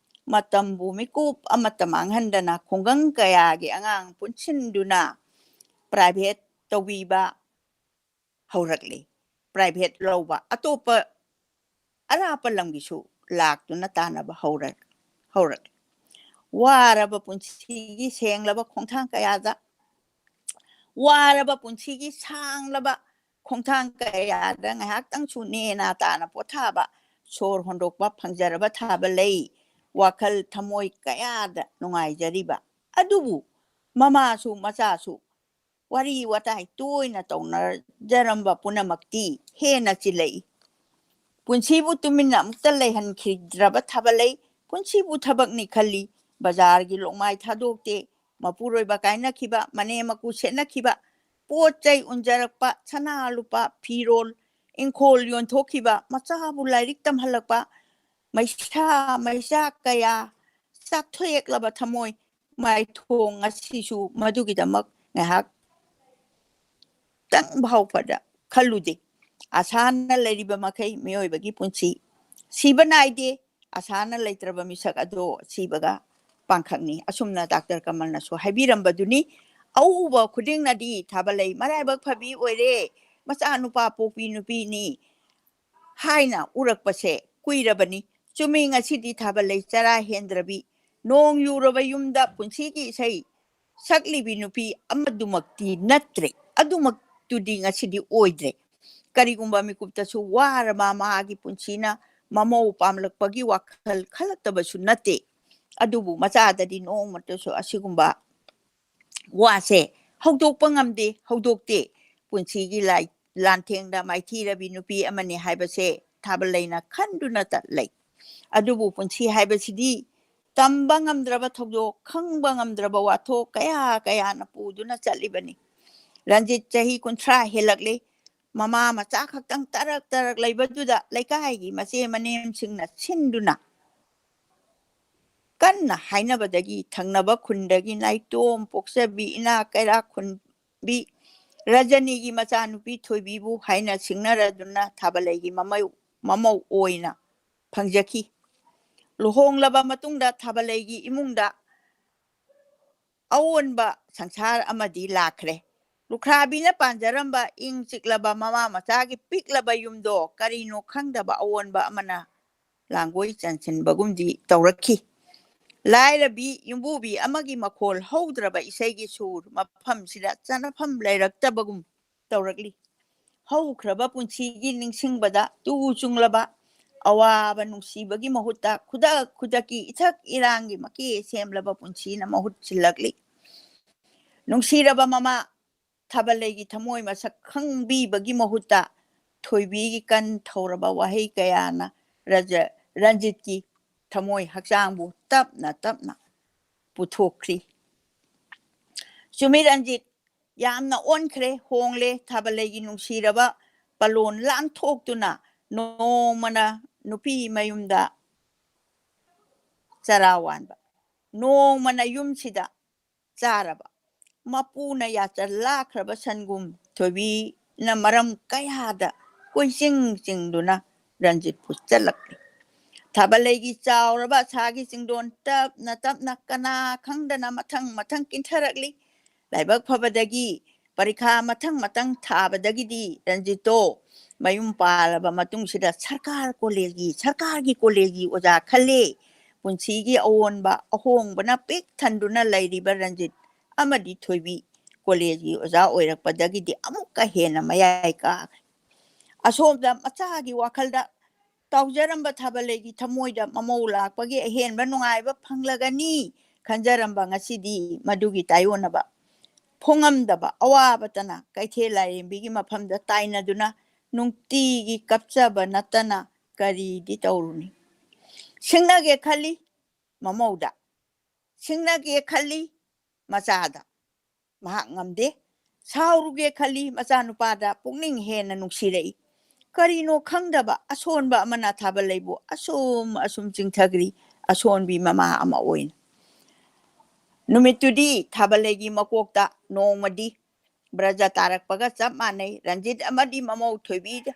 ꯃꯇꯝꯕꯨ ꯃꯤꯀꯨꯞ ꯑꯃꯠꯇ ꯃꯥꯡꯍꯟꯗꯅ ꯈꯨꯡꯒꯪ ꯀꯌꯥꯒꯤ ꯑꯉꯥꯡ ꯄꯨꯟꯁꯤꯟꯗꯨꯅ ꯄ꯭ꯔꯥꯏꯚꯦꯠ ꯇꯧꯕꯤꯕ ꯍꯧꯔꯛꯂꯤ꯫ ꯄ꯭ꯔꯥꯏꯚꯦꯠ ꯂꯧꯕ ꯑꯇꯣꯞꯄ ꯑꯔꯥꯞꯄ ꯂꯝꯒꯤꯁꯨ ꯂꯥꯛꯇꯨꯅ ꯇꯥꯟꯅꯕ ꯍꯧꯔ-, ꯍꯧꯔꯛꯂꯤ꯫ ꯋꯥꯔꯕ ꯄꯨꯟꯁꯤꯒꯤ ꯁꯦꯡꯂꯕ ꯈꯣꯡꯊꯥꯡ ꯀꯌꯥꯗ, ꯋꯥꯔꯕ ꯄꯨꯟꯁꯤꯒꯤ ꯁꯥꯡꯂꯕ ꯈꯣꯡꯊꯥꯡ ꯀꯌꯥꯗ ꯉꯥꯏꯍꯥꯛꯇꯪꯁꯨ ꯅꯦꯅꯥ ꯇꯥꯅ ꯄꯣꯊꯥꯕ, ꯁꯣꯔ ꯍꯣꯟꯗꯣꯛꯄ ꯐꯪꯖꯔꯕ ꯊꯥꯕꯜꯂꯩ꯫ ꯋꯥꯈꯜ ꯊꯃꯣꯏ ꯀꯌꯥꯗ ꯅꯨꯡꯉꯥꯏꯖꯔꯤꯕ꯫ ꯑꯗꯨꯕꯨ ꯃꯃꯥꯁꯨ ꯃꯆꯥꯁꯨ ꯋꯥꯔꯤ ꯋꯥꯇꯥꯏ ꯇꯣꯏꯅ ꯇꯧꯅꯖꯔꯝꯕ ꯄꯨꯝꯅꯃꯛꯇꯤ ꯍꯦꯟꯅ ꯆꯤꯜꯂꯛꯏ꯫ ꯄꯨꯟꯁꯤꯕꯨ ꯇꯨꯃꯤꯟꯅ ꯑꯃꯨꯛꯇ ꯂꯩꯍꯟꯈꯤꯗ꯭ꯔꯕ ꯊꯥꯕꯂꯩ꯫ ꯄꯨꯟꯁꯤꯕꯨ ꯊꯕꯛꯅꯤ ꯈꯜꯂꯤ꯫ ꯕꯖꯥꯔꯒꯤ ꯂꯣꯡꯃꯥꯏ ꯊꯥꯗꯣꯛꯇꯦ꯫ ꯃꯄꯨꯔꯣꯏꯕ ꯀꯥꯏꯅꯈꯤꯕ, ꯃꯅꯦꯝ ꯃꯀꯨ ꯁꯦꯠꯅꯈꯤꯕ, ꯄꯣꯠ ꯆꯩ ꯎꯟꯖꯔꯛꯄ, ꯁꯅꯥ ꯂꯨꯄꯥ, ꯐꯤꯔꯣꯜ, ꯏꯪꯈꯣꯜ ꯌꯣꯟꯊꯣꯛꯈꯤꯕ, ꯃꯆꯥꯕꯨ ꯂꯥꯏꯔꯤꯛ ꯇꯝꯍꯜꯂꯛꯄ, ꯃꯩꯁꯥ ꯃꯩꯆꯥꯛ ꯀꯌꯥ ꯆꯥꯛꯊꯣꯛꯂꯕ ꯊꯃꯣꯏ ꯃꯥꯏꯊꯣꯡ ꯑꯁꯤꯁꯨ ꯃꯗꯨꯒꯤꯗꯃꯛ ꯉꯥꯏꯍꯥꯛ ꯇꯪ ꯐꯥꯎꯕꯗ ꯈꯜꯂꯨꯗꯦ꯫ ꯑꯁꯥꯅ ꯂꯩꯔꯤꯕ ꯃꯈꯩ ꯃꯤꯑꯣꯏꯕꯒꯤ ꯄꯨꯟꯁꯤ ꯁꯤꯕ ꯅꯥꯏꯗꯦ꯫ ꯑꯁꯥꯅ ꯂꯩꯇ꯭ꯔꯕ ꯃꯤꯁꯛ ꯑꯗꯣ ꯁꯤꯕꯒ ꯄꯥꯡꯈꯛꯅꯤ꯫ ꯑꯁꯨꯝꯅ ꯗꯥꯛꯇꯔ ꯀꯃꯜꯅꯁꯨ ꯍꯥꯏꯕꯤꯔꯝꯕꯗꯨꯅꯤ꯫ ꯑꯎꯕ ꯈꯨꯗꯤꯡꯅꯗꯤ ꯊꯥꯕꯂꯩ ꯃꯔꯥꯏꯕꯛ ꯐꯕꯤ ꯑꯣꯏꯔꯦ, ꯃꯆꯥꯅꯨꯄꯥ ꯄꯣꯛꯄꯤ ꯅꯨꯄꯤꯅꯤ ꯍꯥꯏꯅ ꯎꯔꯛꯄꯁꯦ ꯀꯨꯏꯔꯕꯅꯤ꯫ ꯆꯨꯝꯃꯤ, ꯉꯁꯤꯗꯤ ꯊꯥꯕꯂꯩ ꯆꯔꯥ ꯍꯦꯟꯗ꯭ꯔꯕꯤ, ꯅꯣꯡ ꯌꯨꯔꯕ ꯌꯨꯝꯗ ꯄꯨꯟꯁꯤꯒꯤ ꯏꯁꯩ ꯁꯛꯂꯤꯕꯤ ꯅꯨꯄꯤ ꯑꯃꯗꯨꯃꯛꯇꯤ ꯅꯠꯇ꯭ꯔꯦ꯫ ꯑꯗꯨꯃꯛꯇꯨꯗꯤ ꯉꯁꯤꯗꯤ ꯑꯣꯏꯗ꯭ꯔꯦ꯫ ꯀꯔꯤꯒꯨꯝꯕ ꯃꯤꯀꯨꯞꯇꯁꯨ ꯋꯥꯔꯕ ꯃꯥꯒꯤ ꯄꯨꯟꯁꯤꯅ ꯃꯃꯧ ꯄꯥꯝꯂꯛꯄꯒꯤ ꯋꯥꯈꯜ ꯈꯜꯂꯛꯇꯕꯁꯨ ꯅꯠꯇꯦ꯫ ꯑꯗꯨꯕꯨ ꯃꯆꯥꯗꯗꯤ ꯅꯣꯡꯃꯇꯁꯨ ꯑꯁꯤꯒꯨꯝꯕ ꯋꯥꯁꯦ ꯍꯧꯗꯣꯛꯄ ꯉꯝꯗꯦ, ꯍꯧꯗꯣꯛꯇꯦ꯫ ꯄꯨꯟꯁꯤꯒꯤ ꯂꯥꯏ-, ꯂꯥꯟꯊꯦꯡꯗ ꯃꯥꯏꯊꯤꯔꯕꯤ ꯅꯨꯄꯤ ꯑꯃꯅꯤ ꯍꯥꯏꯕꯁꯦ ꯊꯥꯕꯂꯩꯅ ꯈꯟꯗꯨꯅꯇ ꯂꯩ꯫ ꯑꯗꯨꯕꯨ ꯄꯨꯟꯁꯤ ꯍꯥꯏꯕꯁꯤꯗꯤ ꯇꯝꯕ ꯉꯝꯗ꯭ꯔꯕ ꯊꯧꯗꯣꯛ, ꯈꯪꯕ ꯉꯝꯗ꯭ꯔꯕ ꯋꯥꯊꯣꯛ ꯀꯌꯥ ꯀꯌꯥꯅ ꯄꯨꯗꯨꯅ ꯆꯠꯂꯤꯕꯅꯤ꯫ ꯔꯟꯖꯤꯠ ꯆꯍꯤ ꯀꯨꯟꯊ꯭ꯔꯥ ꯍꯦꯜꯂꯛꯂꯤ꯫ ꯃꯃꯥ ꯃꯆꯥ ꯈꯛꯇꯪ ꯇꯔꯛ ꯇꯔꯛ ꯂꯩꯕꯗꯨꯗ ꯂꯩꯀꯥꯏꯒꯤ ꯃꯆꯦ ꯃꯅꯦꯝꯁꯤꯡꯅ ꯁꯤꯟꯗꯨꯅ ꯀꯟꯅ ꯍꯥꯏꯅꯕꯗꯒꯤ ꯊꯪꯅꯕ ꯈꯨꯟꯗꯒꯤ ꯅꯥꯏꯇꯣꯝ ꯄꯣꯛꯆꯕꯤ ꯏꯅꯥ ꯀꯩꯔꯥꯛ ꯈꯨꯟꯕꯤ ꯔꯖꯅꯤꯒꯤ ꯃꯆꯥꯅꯨꯄꯤ ꯊꯣꯏꯕꯤꯕꯨ ꯍꯥꯏꯅ ꯁꯤꯡꯅꯔꯗꯨꯅ ꯊꯥꯕꯂꯩꯒꯤ ꯃꯃꯧ, ꯃꯃꯧ ꯑꯣꯏꯅ ꯐꯪꯖꯈꯤ꯫ ꯂꯨꯍꯣꯡꯂꯕ ꯃꯇꯨꯡꯗ ꯊꯥꯕꯂꯩꯒꯤ ꯏꯃꯨꯡꯗ ꯑꯑꯣꯟꯕ ꯁꯪꯁꯥꯔ ꯑꯃꯗꯤ ꯂꯥꯛꯈ꯭ꯔꯦ꯫ ꯂꯨꯈ꯭ꯔꯥꯕꯤꯅ ꯄꯥꯟꯖꯔꯝꯕ ꯏꯪ ꯆꯤꯛꯂꯕ ꯃꯃꯥ ꯃꯆꯥꯒꯤ ꯄꯤꯛꯂꯕ ꯌꯨꯝꯗꯣ ꯀꯔꯤꯅꯣ ꯈꯪꯗꯕ ꯑꯑꯣꯟꯕ ꯑꯃꯅ ꯂꯥꯡꯒꯣꯏ ꯆꯟꯁꯤꯟꯕꯒꯨꯝꯗꯤ ꯇꯧꯔꯛꯈꯤ꯫ ꯂꯥꯏꯔꯕꯤ ꯌꯨꯝꯕꯨꯕꯤ ꯑꯃꯒꯤ ꯃꯈꯣꯜ ꯍꯧꯗ꯭ꯔꯕ ꯏꯁꯩꯒꯤ ꯁꯨꯔ ꯃꯐꯝꯁꯤꯗ ꯆꯅꯐꯝ ꯂꯩꯔꯛꯇꯕꯒꯨꯝ ꯇꯧꯔꯛꯂꯤ꯫ ꯍꯧꯈ꯭ꯔꯕ ꯄꯨꯟꯁꯤꯒꯤ ꯅꯤꯡꯁꯤꯡꯕꯗ ꯇꯨ ꯆꯨꯡꯂꯕ ꯑꯋꯥꯕ ꯅꯨꯡꯁꯤꯕꯒꯤ ꯃꯍꯨꯠꯇ ꯈꯨꯗꯛ ꯈꯨꯗꯛꯀꯤ ꯏꯊꯛ ꯏꯔꯥꯡꯒꯤ ꯃꯀꯦ ꯁꯦꯝꯂꯕ ꯄꯨꯟꯁꯤꯅ ꯃꯍꯨꯠ ꯁꯤꯜꯂꯛꯂꯤ꯫ ꯅꯨꯡꯁꯤꯔꯕ ꯃꯃꯥ, ꯊꯥꯕꯜꯂꯩꯒꯤ ꯊꯃꯣꯏ ꯃꯁꯛ ꯈꯪꯕꯤꯕꯒꯤ ꯃꯍꯨꯠꯇ ꯊꯣꯏꯕꯤꯒꯤ ꯀꯟ ꯊꯧꯔꯕ ꯋꯥꯍꯩ ꯀꯌꯥꯅ ꯔꯖ-, ꯔꯟꯖꯤꯠꯀꯤ ꯊꯃꯣꯏ ꯍꯛꯆꯥꯡꯕꯨ ꯇꯞꯅ ꯇꯞꯅ ꯄꯨꯊꯣꯛꯈ꯭ꯔꯤ꯫ ꯆꯨꯝꯃꯤ ꯔꯟꯖꯤꯠ, ꯌꯥꯝꯅ ꯑꯣꯟꯈ꯭ꯔꯦ, ꯍꯣꯡꯂꯦ꯫ ꯊꯥꯕꯜꯂꯩꯒꯤ ꯅꯨꯡꯁꯤꯔꯕ ꯄꯂꯣꯟ ꯂꯥꯟꯊꯣꯛꯇꯨꯅ ꯅꯣꯡꯃꯅ ꯅꯨꯄꯤ ꯃꯌꯨꯝꯗ ꯆꯔꯥ ꯋꯥꯟꯕ, ꯅꯣꯡꯃꯅ ꯌꯨꯝꯁꯤꯗ ꯆꯥꯔꯕ, ꯃꯄꯨꯅ ꯌꯥꯆꯜ ꯂꯥꯛꯈ꯭ꯔꯕ ꯁꯟꯒꯨꯝ ꯊꯣꯏꯕꯤꯅ ꯃꯔꯝ ꯀꯌꯥꯗ ꯀꯣꯏꯆꯤꯡ ꯆꯤꯡꯗꯨꯅ ꯔꯟꯖꯤꯠꯄꯨ ꯆꯠꯂꯛꯂꯤ꯫ ꯊꯥꯕꯜꯂꯩꯒꯤ ꯆꯥꯎꯔꯕ ꯑꯁꯥꯒꯤ ꯆꯤꯡꯗꯣꯟ ꯇꯞꯅ ꯇꯞꯅ ꯀꯅꯥ ꯈꯪꯗꯅ ꯃꯊꯪ ꯃꯊꯪ ꯀꯤꯟꯊꯔꯛꯂꯤ꯫ ꯂꯥꯏꯕꯛ ꯐꯕꯗꯒꯤ ꯄꯔꯤꯈꯥ ꯃꯊꯪ ꯃꯊꯪ ꯊꯥꯕꯗꯒꯤꯗꯤ ꯔꯟꯖꯤꯠꯇꯣ ꯃꯌꯨꯝ ꯄꯥꯜꯂꯕ ꯃꯇꯨꯡꯁꯤꯗ ꯁꯔꯀꯥꯔ ꯀꯣꯂꯦꯖꯒꯤ, ꯁꯔꯀꯥꯔꯒꯤ ꯀꯣꯂꯦꯖꯒꯤ ꯑꯣꯖꯥ ꯈꯜꯂꯦ꯫ ꯄꯨꯟꯁꯤꯒꯤ ꯑꯑꯣꯟꯕ ꯑꯍꯣꯡꯕꯅ ꯄꯤꯛ ꯊꯟꯗꯨꯅ ꯂꯩꯔꯤꯕ ꯔꯟꯖꯤꯠ ꯑꯃꯗꯤ ꯊꯣꯏꯕꯤ ꯀꯣꯂꯦꯖꯒꯤ ꯑꯣꯖꯥ ꯑꯣꯏꯔꯛꯄꯗꯒꯤꯗꯤ ꯑꯃꯨꯛꯀ ꯍꯦꯟꯅ ꯃꯌꯥꯏ ꯀꯥꯈ꯭ꯔꯦ꯫ ꯑꯁꯣꯝꯗ ꯃꯆꯥꯒꯤ ꯋꯥꯈꯜꯗ ꯇꯥꯎꯖꯔꯝꯕ ꯊꯥꯕꯜꯂꯩꯒꯤ ꯊꯃꯣꯏꯗ ꯃꯃꯧ ꯂꯥꯛꯄꯒꯤ ꯑꯍꯦꯟꯕ ꯅꯨꯡꯉꯥꯏꯕ ꯐꯪꯂꯒꯅꯤ ꯈꯟꯖꯔꯝꯕ ꯉꯁꯤꯗꯤ ꯃꯗꯨꯒꯤ ꯇꯥꯏꯑꯣꯟꯅꯕ ꯐꯣꯡꯉꯝꯗꯕ ꯑꯋꯥꯕꯇꯅ ꯀꯩꯊꯦꯜ ꯂꯥꯏꯔꯦꯝꯕꯤꯒꯤ ꯃꯐꯝꯗ ꯇꯥꯏꯅꯗꯨꯅ ꯅꯨꯡꯇꯤꯒꯤ ꯀꯞꯆꯕ ꯅꯠꯇꯅ ꯀꯔꯤꯗꯤ ꯇꯧꯔꯨꯅꯤ? ꯁꯤꯡꯅꯒꯦ ꯈꯜꯂꯤ ꯃꯃꯧꯗ, ꯁꯤꯡꯅꯒꯦ ꯈꯜꯂꯤ ꯃꯆꯥꯗ꯫ ꯃꯍꯥꯛ ꯉꯝꯗꯦ꯫ ꯁꯥꯎꯔꯨꯒꯦ ꯈꯜꯂꯤ ꯃꯆꯥꯅꯨꯄꯥꯗ, ꯄꯨꯛꯅꯤꯡ ꯍꯦꯟꯅ ꯅꯨꯡꯁꯤꯔꯛꯏ꯫ ꯀꯔꯤꯅꯣ ꯈꯪꯗꯕ ꯑꯁꯣꯟꯕ ꯑꯃꯅ ꯊꯥꯕꯜꯂꯩꯕꯨ ꯑꯁꯨꯝ ꯑꯁꯨꯝ ꯆꯤꯡꯊꯈ꯭ꯔꯤ, ꯑꯁꯣꯟꯕꯤ ꯃꯃꯥ ꯑꯃ ꯑꯣꯏꯅ꯫ ꯅꯨꯃꯤꯠꯇꯨꯗꯤ ꯊꯥꯕꯜꯂꯩꯒꯤ ꯃꯀꯣꯛꯇ ꯅꯣꯡꯃꯗꯤ ꯕ꯭ꯔꯖ ꯇꯥꯔꯛꯄꯒ ꯆꯞ ꯃꯥꯟꯅꯩ꯫ ꯔꯟꯖꯤꯠ ꯑꯃꯗꯤ ꯃꯃꯧ ꯊꯣꯏꯕꯤꯗ,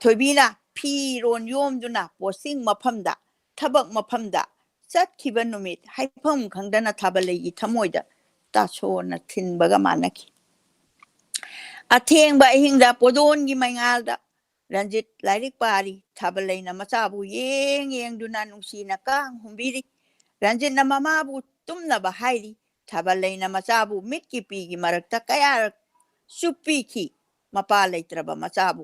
ꯊꯣꯏꯕꯤꯅ ꯐꯤꯔꯣꯟ ꯌꯣꯝꯗꯨꯅ ꯄꯣꯁꯇꯤꯡ ꯃꯐꯝꯗ, ꯊꯕꯛ ꯃꯐꯝꯗ ꯆꯠꯈꯤꯕ ꯅꯨꯃꯤꯠ ꯍꯥꯏꯐꯝ ꯈꯪꯗꯅ ꯊꯥꯕꯜꯂꯩꯒꯤ ꯊꯃꯣꯏꯗ ꯇꯥꯁꯣꯟꯅ ꯊꯤꯟꯕꯒ ꯃꯥꯟꯅꯈꯤ꯫ ꯑꯊꯦꯡꯕ ꯑꯍꯤꯡꯗ ꯄꯣꯗꯣꯟꯒꯤ ꯃꯩꯉꯥꯜꯗ ꯔꯟꯖꯤꯠ ꯂꯥꯏꯔꯤꯛ ꯄꯥꯔꯤ꯫ ꯊꯥꯕꯜꯂꯩꯅ ꯃꯆꯥꯕꯨ ꯌꯦꯡ ꯌꯦꯡꯗꯨꯅ ꯅꯨꯡꯁꯤꯅ ꯀꯥꯡ ꯍꯨꯝꯕꯤꯔꯤ꯫ ꯔꯟꯖꯤꯠꯅ ꯃꯃꯥꯕꯨ ꯇꯨꯝꯅꯕ ꯍꯥꯏꯔꯤ꯫ ꯊꯥꯕꯜꯂꯩꯅ ꯃꯆꯥꯕꯨ ꯃꯤꯠꯀꯤ ꯄꯤꯒꯤ ꯃꯔꯛꯇ ꯀꯌꯥꯔꯛ ꯆꯨꯞꯄꯤꯈꯤ꯫ ꯃꯄꯥ ꯂꯩꯇ꯭ꯔꯕ ꯃꯆꯥꯕꯨ꯫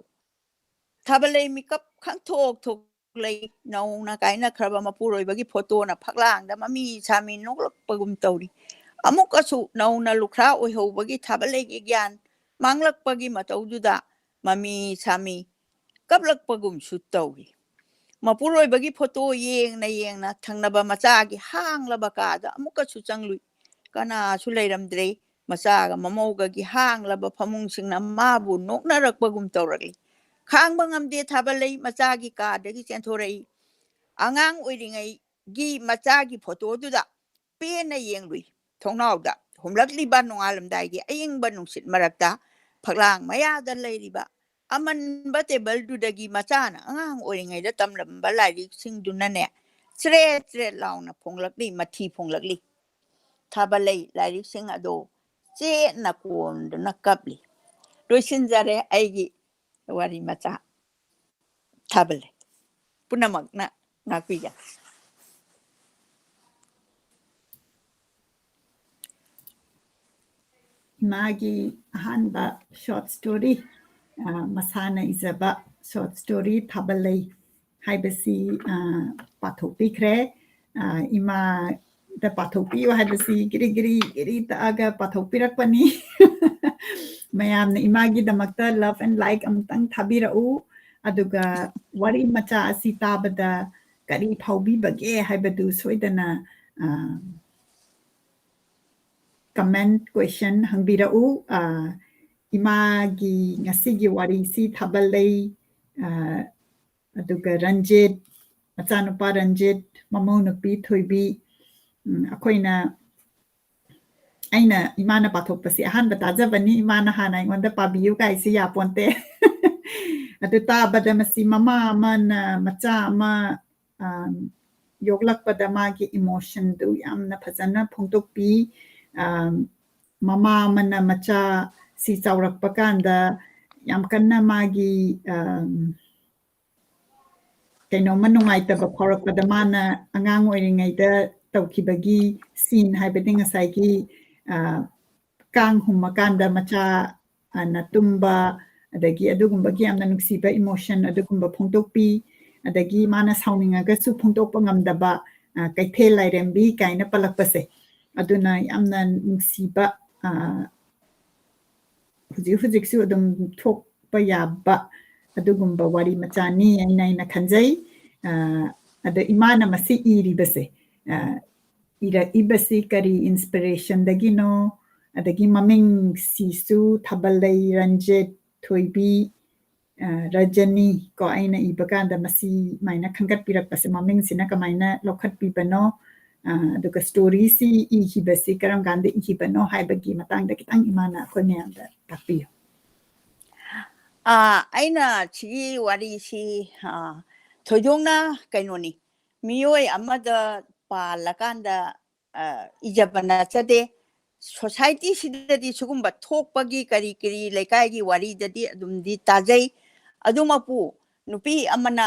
ꯊꯥꯕꯜꯂꯩ ꯃꯤꯀꯞ ꯈꯪꯊꯣꯛ ꯊꯣꯛꯂꯛꯏ꯫ ꯅꯧꯅ ꯀꯥꯏꯅꯈ꯭ꯔꯕ ꯃꯄꯨꯔꯣꯏꯕꯒꯤ ꯐꯣꯇꯣꯅ ꯐꯛꯂꯥꯡꯗ ꯃꯃꯤ ꯁꯥꯃꯤ ꯅꯣꯛꯂꯛꯄꯒꯨꯝ ꯇꯧꯔꯤ꯫ ꯑꯃꯨꯛꯀꯁꯨ ꯅꯧꯅ ꯂꯨꯈ꯭ꯔꯥ ꯑꯣꯏꯍꯧꯕꯒꯤ ꯊꯥꯕꯜꯂꯩꯒꯤ ꯒ꯭ꯌꯥꯟ ꯃꯥꯡꯂꯛꯄꯒꯤ ꯃꯇꯧꯗꯨꯗ ꯃꯃꯤ ꯁꯥꯃꯤ ꯀꯞꯂꯛꯄꯒꯨꯝꯁꯨ ꯇꯧꯏ꯫ ꯃꯄꯨꯔꯣꯏꯕꯒꯤ ꯐꯣꯇꯣ ꯌꯦꯡꯅ ꯌꯦꯡꯅ ꯊꯪꯅꯕ ꯃꯆꯥꯒꯤ ꯍꯥꯡꯂꯕ ꯀꯥꯗ ꯑꯃꯨꯛꯀꯁꯨ ꯆꯪꯂꯨꯏ꯫ ꯀꯅꯥꯁꯨ ꯂꯩꯔꯝꯗ꯭ꯔꯦ꯫ ꯃꯆꯥꯒ ꯃꯃꯧꯒꯒꯤ ꯍꯥꯡꯂꯕ ꯐꯃꯨꯡꯁꯤꯡꯅ ꯃꯥꯕꯨ ꯅꯣꯛꯅꯔꯛꯄꯒꯨꯝ ꯇꯧꯔꯛꯂꯤ꯫ ꯈꯥꯡꯕ ꯉꯝꯗꯦ ꯊꯥꯕꯂꯩ, ꯃꯆꯥꯒꯤ ꯀꯥꯗꯒꯤ ꯆꯦꯟꯊꯣꯔꯛꯏ꯫ ꯑꯉꯥꯡ ꯑꯣꯏꯔꯤꯉꯩꯒꯤ ꯃꯆꯥꯒꯤ ꯐꯣꯇꯣꯗꯨꯗ ꯄꯦꯟꯅ ꯌꯦꯡꯂꯨꯏ꯫ ꯊꯣꯡꯅꯥꯎꯗ ꯍꯨꯝꯂꯛꯂꯤꯕ ꯅꯣꯡꯉꯥꯜꯂꯝꯗꯥꯏꯒꯤ ꯑꯏꯪꯕ ꯅꯨꯡꯁꯤꯠ ꯃꯔꯛꯇ ꯐꯛꯂꯥꯡ ꯃꯌꯥꯗ ꯂꯩꯔꯤꯕ ꯑꯃꯟꯕ ꯇꯦꯕꯜꯗꯨꯗꯒꯤ ꯃꯆꯥꯅ ꯑꯉꯥꯡ ꯑꯣꯏꯔꯤꯉꯩꯗ ꯇꯝꯂꯝꯕ ꯂꯥꯏꯔꯤꯛꯁꯤꯡꯗꯨꯅꯅꯦ, ꯆ꯭ꯔꯦꯠ ꯆ꯭ꯔꯦꯠ ꯂꯥꯎꯅ ꯐꯣꯡꯂꯛꯂꯤ, ꯃꯊꯤ ꯐꯣꯡꯂꯛꯂꯤ꯫ ꯊꯥꯕꯂꯩ ꯂꯥꯏꯔꯤꯛꯁꯤꯡ ꯑꯗꯨ ꯆꯦꯠꯅ ꯀꯣꯟꯗꯨꯅ ꯀꯞꯂꯤ꯫ ꯂꯣꯏꯁꯤꯟꯖꯔꯦ ꯑꯩꯒꯤ ꯋꯥꯔꯤ ꯃꯆꯥ꯫ ꯊꯥꯕꯂꯩ꯫ ꯄꯨꯝꯅꯃꯛꯅ ꯉꯥꯛꯄꯤꯒꯅꯤ꯫ ꯏꯃꯥꯒꯤ ꯑꯍꯥꯟꯕ short story, ꯑ, ꯃꯁꯥꯅ ꯏꯖꯕ short story ꯊꯥꯕꯂꯩ ꯍꯥꯏꯕꯁꯤ, ꯑ, ꯄꯥꯊꯣꯛꯄꯤꯈ꯭ꯔꯦ꯫ ꯑ, ꯏꯃꯥꯗ ꯄꯥꯊꯣꯛꯄꯤꯌꯨ ꯍꯥꯏꯕꯁꯤ ꯒꯤꯔꯤ ꯒꯤꯔꯤ ꯒꯤꯔꯤ ꯇꯛꯑꯒ ꯄꯥꯊꯣꯛꯄꯤꯔꯛꯄꯅꯤ꯫ ꯃꯌꯥꯝꯅ ꯏꯃꯥꯒꯤꯗꯃꯛꯇ love and like ꯑꯃꯨꯛꯇꯪ ꯊꯥꯕꯤꯔꯛꯎ꯫ ꯑꯗꯨꯒ ꯋꯥꯔꯤ ꯃꯆꯥ ꯑꯁꯤ ꯇꯥꯕꯗ ꯀꯔꯤ ꯐꯥꯎꯕꯤꯕꯒꯦ ꯍꯥꯏꯕꯗꯨ ꯁꯣꯏꯗꯅ, ꯑ, comment question ꯍꯪꯕꯤꯔꯛꯎ꯫ ꯑ, ꯏꯃꯥꯒꯤ ꯉꯁꯤꯒꯤ ꯋꯥꯔꯤꯁꯤ ꯊꯥꯕꯂꯩ, ꯑ, ꯑꯗꯨꯒ ꯔꯟꯖꯤꯠ, ꯃꯆꯥꯅꯨꯄꯥ ꯔꯟꯖꯤꯠ, ꯃꯃꯧ ꯅꯨꯄꯤ ꯊꯣꯏꯕꯤ, ꯎꯝ, ꯑꯩꯈꯣꯏꯅ, ꯑꯩꯅ ꯏꯃꯥꯅ ꯄꯥꯊꯣꯛꯄꯁꯤ ꯑꯍꯥꯟꯕ ꯇꯥꯖꯕꯅꯤ, ꯏꯃꯥꯅ ꯍꯥꯟꯅ ꯑꯩꯉꯣꯟꯗ ꯄꯥꯕꯤꯌꯨ ꯀꯥꯏꯁꯤ ꯌꯥꯄꯣꯟꯇꯦ꯫ ꯑꯗꯨ ꯇꯥꯕꯗ ꯃꯁꯤ ꯃꯃꯥ ꯑꯃꯅ ꯃꯆꯥ ꯑꯃ, ꯑ, ꯌꯣꯛꯂꯛꯄꯗ ꯃꯥꯒꯤ emotionꯗꯨ ꯌꯥꯝꯅ ꯐꯖꯅ ꯐꯣꯡꯗꯣꯛꯄꯤ꯫ ꯑ, ꯃꯃꯥ ꯑꯃꯅ ꯃꯆꯥ ꯁꯤ ꯆꯥꯎꯔꯛꯄ ꯀꯥꯟꯗ ꯌꯥꯝ ꯀꯟꯅ ꯃꯥꯒꯤ, ꯑ, ꯀꯩꯅꯣꯝꯃ ꯅꯨꯡꯉꯥꯏꯇꯕ ꯐꯥꯎꯔꯛꯄꯗ ꯃꯥꯅ ꯑꯉꯥꯡ ꯑꯣꯏꯔꯤꯉꯩꯗ ꯇꯧꯈꯤꯕꯒꯤ scene ꯍꯥꯏꯕꯗꯤ ꯉꯁꯥꯏꯒꯤ, ꯑ, ꯀꯥꯡ ꯍꯨꯝꯃꯀꯥꯟꯗ ꯃꯆꯥ, ꯑ, ꯅ ꯇꯨꯝꯕ, ꯑꯗꯒꯤ ꯑꯗꯨꯒꯨꯝꯕꯒꯤ ꯌꯥꯝꯅ ꯅꯨꯡꯁꯤꯕ emotion ꯑꯗꯨꯒꯨꯝꯕ ꯐꯣꯡꯗꯣꯛꯄꯤ꯫ ꯑꯗꯒꯤ ꯃꯥꯅ ꯁꯥꯎꯅꯤꯡꯉꯒꯁꯨ ꯐꯣꯡꯗꯣꯛꯄ ꯉꯝꯗꯕ, ꯑ, ꯀꯩꯊꯦꯜ ꯂꯥꯏꯔꯦꯝꯕꯤ ꯀꯥꯏꯅ ꯄꯜꯂꯛꯄꯁꯦ꯫ ꯑꯗꯨꯅ ꯌꯥꯝꯅ ꯅꯨꯡꯁꯤꯕ, ꯑ, ꯍꯧꯖꯤꯛ ꯍꯧꯖꯤꯛꯁꯨ ꯑꯗꯨꯝ ꯊꯣꯛꯄ ꯌꯥꯕ ꯑꯗꯨꯒꯨꯝꯕ ꯋꯥꯔꯤ ꯃꯆꯥꯅꯤ ꯍꯥꯏꯅ ꯑꯩꯅ ꯈꯟꯖꯩ꯫ ꯑ, ꯑꯗ ꯏꯃꯥꯅ ꯃꯁꯤ ꯏꯔꯤꯕꯁꯦ, ꯑ, ꯏꯔꯛꯏꯕꯁꯤ ꯀꯔꯤ inspirationꯗꯒꯤꯅꯣ? ꯑꯗꯒꯤ ꯃꯃꯤꯡꯁꯤꯁꯨ ꯊꯥꯕꯜꯂꯩ ꯔꯟꯖꯤꯠ ꯊꯣꯏꯕꯤ, ꯑ, ꯔꯖꯅꯤ ꯀꯣ, ꯑꯩꯅ ꯏꯕ ꯀꯥꯟꯗ ꯃꯁꯤ ꯁꯨꯃꯥꯏꯅ ꯈꯟꯒꯠꯄꯤꯔꯛꯄꯁꯦ, ꯃꯃꯤꯡꯁꯤꯅ ꯀꯃꯥꯏꯅ ꯂꯧꯈꯠꯄꯤꯕꯅꯣ? ꯑ, ꯑꯗꯨꯒ storyꯁꯤ ꯏꯈꯤꯕꯁꯤ ꯀꯔꯝ ꯀꯥꯟꯗ ꯏꯈꯤꯕꯅꯣ ꯍꯥꯏꯕꯒꯤ ꯃꯇꯥꯡꯗ ꯈꯤꯇꯪ ꯏꯃꯥꯅ ꯑꯩꯈꯣꯏ ꯃꯌꯥꯝꯗ ꯇꯥꯛꯄꯤꯌꯨ꯫ ꯑ, ꯑꯩꯅ ꯁꯤꯒꯤ ꯋꯥꯔꯤꯁꯤ, ꯑ, ꯊꯣꯏꯗꯣꯛꯅ ꯀꯩꯅꯣꯅꯤ, ꯃꯤꯑꯣꯏ ꯑꯃꯗ ꯄꯥꯜꯂꯀꯥꯟꯗ, ꯑ, ꯏꯖꯕ ꯅꯠꯆꯗꯦ꯫ Societyꯁꯤꯗꯗꯤ ꯁꯤꯒꯨꯝꯕ ꯊꯣꯛꯄꯒꯤ ꯀꯔꯤ ꯀꯔꯤ ꯂꯩꯀꯥꯏꯒꯤ ꯋꯥꯔꯤꯗꯗꯤ ꯑꯗꯨꯝꯗꯤ ꯇꯥꯖꯩ꯫ ꯑꯗꯨꯃꯛꯄꯨ ꯅꯨꯄꯤ ꯑꯃꯅ,